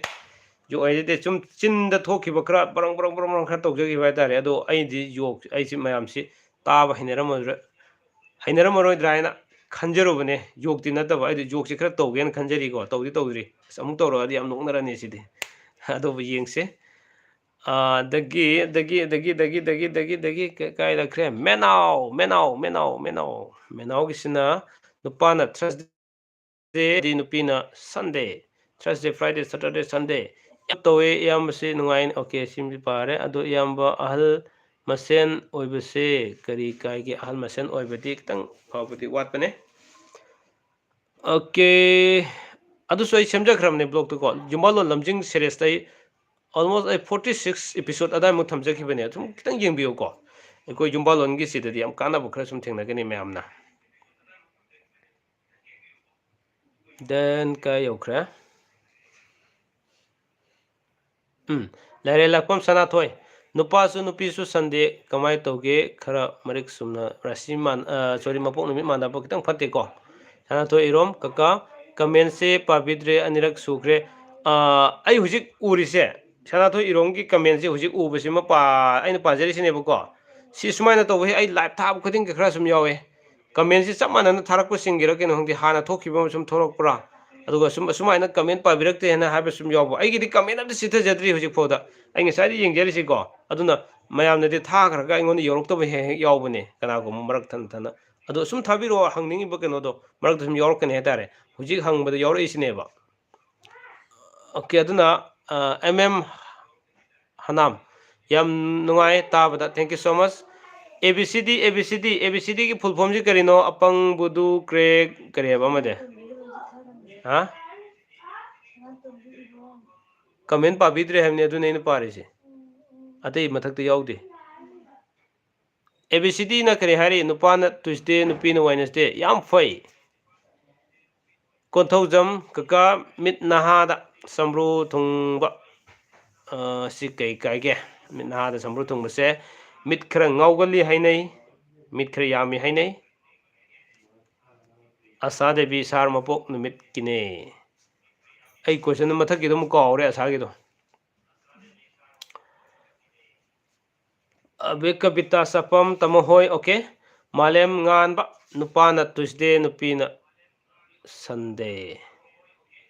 Joke ꯍꯩꯖꯗꯦ꯫ ꯁꯨꯝ ꯆꯤꯟꯗ ꯊꯣꯛꯈꯤꯕ ꯈꯔ ꯕ꯭ꯔꯪ ꯕ꯭ꯔꯪ ꯕ꯭ꯔꯪ ꯕ꯭ꯔꯪ ꯈꯔ ꯇꯧꯖꯈꯤꯕ ꯍꯥꯏꯇꯥꯔꯦ꯫ ꯑꯗꯣ ꯑꯩꯗꯤ joke, ꯑꯩꯁꯤ ꯃꯌꯥꯝꯁꯤ ꯇꯥꯕ ꯍꯩꯅꯔꯝꯃꯔꯣꯏ, ꯍꯩꯅꯔꯝꯃꯔꯣꯏꯗ꯭ꯔꯥ ꯍꯥꯏꯅ ꯈꯟꯖꯔꯨꯕꯅꯦ꯫ Jokeꯇꯤ ꯅꯠꯇꯕ, ꯑꯩꯗꯤ jokeꯁꯤ ꯈꯔ ꯇꯧꯒꯦꯅ ꯈꯟꯖꯔꯤꯀꯣ꯫ ꯇꯧꯗꯤ ꯇꯧꯗ꯭ꯔꯤ꯫ ꯑꯁ, ꯑꯃꯨꯛ ꯇꯧꯔꯛꯑꯗꯤ ꯌꯥꯝ ꯅꯣꯛꯅꯔꯅꯤ ꯁꯤꯗꯤ꯫ ꯑꯗꯨꯕꯨ ꯌꯦꯡꯁꯦ꯫ ꯑꯥ, ꯑꯗꯒꯤ, ꯑꯗꯒꯤ, ꯑꯗꯒꯤ, ꯑꯗꯒꯤ, ꯑꯗꯒꯤ, ꯑꯗꯒꯤ, ꯑꯗꯒꯤ ꯀ-, ꯀꯥꯏ ꯂꯩꯈ꯭ꯔꯦ? ꯃꯦꯅꯥꯎ, ꯃꯦꯅꯥꯎ, ꯃꯦꯅꯥꯎ, ꯃꯦꯅꯥꯎ꯫ ꯃꯦꯅꯥꯎꯒꯤꯁꯤꯅ ꯅꯨꯄꯥꯅ Thursday, ꯗꯤ ꯅꯨꯄꯤꯅ Sunday꯫ Thursday, Friday, Saturday, Sunday꯫ ꯌꯥꯝ ꯇꯧꯋꯦ, ꯏꯌꯥꯝꯕꯁꯤ ꯅꯨꯡꯉꯥꯏꯅ, ꯑꯣꯀꯦ, ꯁꯤꯃꯗꯤ ꯄꯥꯔꯦ꯫ ꯑꯗꯣ ꯏꯌꯥꯝꯕ ꯑꯍꯜ ꯃꯁꯦꯟ ꯑꯣꯏꯕꯁꯦ ꯀꯔꯤ ꯀꯥꯏꯒꯦ? ꯑꯍꯜ ꯃꯁꯦꯟ ꯑꯣꯏꯕꯗꯤ ꯈꯤꯇꯪ ꯐꯕꯗꯤ ꯋꯥꯠꯄꯅꯦ꯫ ꯑꯣꯀꯦ꯫ ꯑꯗꯨꯁꯨ ꯑꯩ ꯁꯦꯝꯖꯈ꯭ꯔꯕꯅꯦ vlogꯇꯨꯀꯣ꯫ ꯌꯨꯝꯕꯥꯂꯣꯟ ꯂꯝꯖꯤꯡ seriesꯇ ꯑꯩ almost ꯑꯩ forty six episode ꯑꯗꯥꯏꯃꯨꯛ ꯊꯝꯖꯈꯤꯕꯅꯦ꯫ ꯑꯗꯨꯝ ꯈꯤꯇꯪ ꯌꯦꯡꯕꯤꯌꯨꯀꯣ꯫ ꯑꯩꯈꯣꯏ ꯌꯨꯝꯕꯥꯂꯣꯟꯒꯤ ꯁꯤꯗꯗꯤ ꯌꯥꯝ ꯀꯥꯟꯅꯕ ꯈꯔ ꯁꯨꯝ ꯊꯦꯡꯅꯒꯅꯤ ꯃꯌꯥꯝꯅ꯫ Then ꯀꯥꯏ ꯌꯧꯈ꯭ꯔꯦ? ꯎꯝ, ꯂꯥꯏꯔꯦꯜꯂꯛꯄꯝ ꯁꯅꯥꯊꯣꯏ, ꯅꯨꯄꯥꯁꯨ ꯅꯨꯄꯤꯁꯨ Sunday ꯀꯃꯥꯏ ꯇꯧꯒꯦ? ꯈꯔ ꯃꯔꯤꯛ ꯆꯨꯝꯅ ꯔꯥꯁꯤ ꯃꯥꯟ-, ꯑ, sorry, ꯃꯄꯣꯛ ꯅꯨꯃꯤꯠ ꯃꯥꯟꯅꯕ ꯈꯤꯇꯪ ꯐꯠꯇꯦꯀꯣ꯫ ꯁꯅꯥꯊꯣꯏ ꯏꯔꯣꯝ, ꯀꯀꯥ, commentꯁꯦ ꯄꯥꯕꯤꯗ꯭ꯔꯦ, ꯑꯅꯤꯔꯛ ꯁꯨꯈ꯭ꯔꯦ꯫ ꯑ, ꯑꯩ ꯍꯧꯖꯤꯛ ꯎꯔꯤꯁꯦ, ꯁꯅꯥꯊꯣꯏ ꯏꯔꯣꯝꯒꯤ commentꯁꯦ ꯍꯧꯖꯤꯛ ꯎꯕꯁꯤꯃ ꯄꯥ-, ꯑꯩꯅ ꯄꯥꯖꯔꯤꯁꯤꯅꯦꯕꯀꯣ꯫ ꯁꯤ ꯁꯨꯃꯥꯏꯅ ꯇꯧꯕꯁꯦ ꯑꯩ live ꯊꯥꯕ ꯈꯨꯗꯤꯡꯒꯤ ꯈꯔ ꯁꯨꯝ ꯌꯥꯎꯋꯦ꯫ ꯀꯃꯦꯟꯁꯤ ꯆꯞ ꯃꯥꯟꯅꯅ ꯊꯥꯔꯛꯄꯁꯤꯡꯒꯤꯔ ꯀꯩꯅꯣ ꯈꯪꯗꯦ, ꯍꯥꯟꯅ ꯊꯣꯛꯈꯤꯕ ꯑꯃ ꯁꯨꯝ ꯊꯣꯛꯂꯛꯄ꯭ꯔꯥ? ꯑꯗꯨꯒ ꯁꯨꯝ ꯑꯁꯨꯃꯥꯏꯅ ꯀꯃꯦꯟ ꯄꯥꯕꯤꯔꯛꯇꯦ ꯍꯥꯏꯅ ꯍꯥꯏꯕ ꯁꯨꯝ ꯌꯥꯎꯕ꯫ ꯑꯩꯒꯤꯗꯤ ꯀꯃꯦꯟ ꯑꯝꯇ ꯆꯤꯊꯖꯗ꯭ꯔꯤ ꯍꯧꯖꯤꯛ ꯐꯥꯎꯗ꯫ ꯑꯩ ꯉꯁꯥꯏꯗꯤ ꯌꯦꯡꯖꯔꯤꯁꯤꯀꯣ꯫ ꯑꯗꯨꯅ ꯃꯌꯥꯝꯅꯗꯤ ꯊꯥꯈ꯭ꯔꯒ ꯑꯩꯉꯣꯟꯗ ꯌꯧꯔꯛꯇꯕ ꯍꯦꯛ ꯍꯦꯛ ꯌꯥꯎꯕꯅꯦ, ꯀꯅꯥꯒꯨꯝꯕ ꯃꯔꯛ ꯊꯟ ꯊꯟꯅ꯫ ꯑꯗꯣ ꯁꯨꯝ ꯊꯥꯕꯤꯔꯛꯑꯣ, ꯍꯪꯅꯤꯡꯉꯤꯕ ꯀꯩꯅꯣꯗꯣ ꯃꯔꯛꯇ ꯁꯨꯝ ꯌꯥꯎꯔꯛꯀꯅꯤ ꯍꯥꯏꯇꯥꯔꯦ꯫ ꯍꯧꯖꯤꯛ ꯍꯪꯕꯗ ꯌꯥꯎꯔꯛꯏꯁꯤꯅꯦꯕ꯫ ꯑꯣꯀꯦ, ꯑꯗꯨꯅ ꯑꯦꯝ ꯑꯦꯝ ꯍꯅꯥꯝ, ꯌꯥꯝ ꯅꯨꯡꯉꯥꯏ ꯇꯥꯕꯗ, thank you so much꯫ A B C D, A B C D, A B C ꯗꯤꯒꯤ ꯐꯨꯜ ꯐꯣꯝꯁꯤ ꯀꯔꯤꯅꯣ? ꯑꯄꯪ, ꯕꯨꯗꯨ, ꯀ꯭ꯔꯦꯛ, ꯀꯔꯤ ꯍꯥꯏꯕ ꯑꯃꯗꯤ? ꯍꯥ? ꯀꯃꯦꯟ ꯄꯥꯕꯤꯗ꯭ꯔꯦ ꯍꯥꯏꯕꯅꯤ, ꯑꯗꯨꯅꯤ ꯑꯩꯅ ꯄꯥꯔꯤꯁꯦ, ꯑꯇꯩ ꯃꯊꯛꯇ ꯌꯥꯎꯗꯦ꯫ ꯑꯦ ꯕꯤ ꯁꯤ ꯗꯤꯅ ꯀꯔꯤ ꯍꯥꯏꯔꯤ? ꯅꯨꯄꯥꯅ ꯇ꯭ꯌꯨꯁꯗꯦ, ꯅꯨꯄꯤꯅ ꯋꯦꯅꯁꯗꯦ꯫ ꯌꯥꯝ ꯐꯩ꯫ ꯀꯣꯟꯊꯧꯖꯝ ꯀꯀꯥ, ꯃꯤꯠ ꯅꯍꯥꯗ ꯁꯝꯕ꯭ꯔꯨ ꯊꯨꯡꯕ, ꯑ, ꯁꯤ ꯀꯩ ꯀꯥꯏꯒꯦ? ꯃꯤꯠ ꯅꯍꯥꯗ ꯁꯝꯕ꯭ꯔꯨ ꯊꯨꯡꯕꯁꯦ ꯃꯤꯠ ꯈꯔ ꯉꯥꯎꯒꯜꯂꯤ ꯍꯥꯏꯅꯩ, ꯃꯤꯠ ꯈꯔ ꯌꯥꯝꯃꯤ ꯍꯥꯏꯅꯩ꯫ ꯑꯁꯥ ꯗꯦꯕꯤ ꯁꯥꯔ ꯃꯄꯣꯛ ꯅꯨꯃꯤꯠꯀꯤꯅꯦ꯫ ꯑꯩ ꯀꯣꯏꯁꯟ ꯃꯊꯛꯀꯤꯗꯣ ꯑꯃꯨꯛ ꯀꯥꯎꯔꯦ, ꯑꯁꯥꯒꯤꯗꯣ꯫ ꯑꯕꯦ ꯀꯕꯤꯇꯥ ꯆꯥꯄꯝ, ꯇꯥꯃꯣ ꯍꯣꯏ, ꯑꯣꯀꯦ꯫ ꯃꯥꯂꯦꯝ ꯉꯥꯟꯕ, ꯅꯨꯄꯥꯅ ꯇ꯭ꯌꯨꯁꯗꯦ, ꯅꯨꯄꯤꯅ Sunday.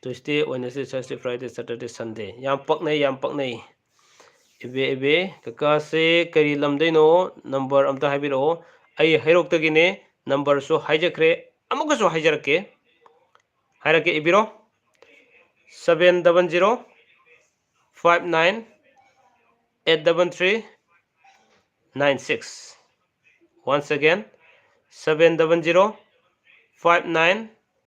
Tuesday, Wednesday, Thursday, Friday, Saturday, Sunday. ꯌꯥꯝ ꯄꯛꯅꯩ, ꯌꯥꯝ ꯄꯛꯅꯩ꯫ ꯏꯕꯦ, ꯏꯕꯦ, ꯀꯀꯥꯁꯦ ꯀꯔꯤ ꯂꯝꯗꯩꯅꯣ? ꯅꯝꯕꯔ ꯑꯝꯇ ꯍꯥꯏꯕꯤꯔꯛꯑꯣ꯫ ꯑꯩ ꯍꯩꯔꯣꯛꯇꯒꯤꯅꯦ, ꯅꯝꯕꯔꯁꯨ ꯍꯥꯏꯖꯈ꯭ꯔꯦ, ꯑꯃꯨꯛꯀꯁꯨ ꯍꯥꯏꯖꯔꯛꯀꯦ, ꯍꯥꯏꯔꯛꯀꯦ, ꯏꯕꯤꯔꯣ꯫ Seven double zero five nine eight double three nine six. Once again, seven double zero five nine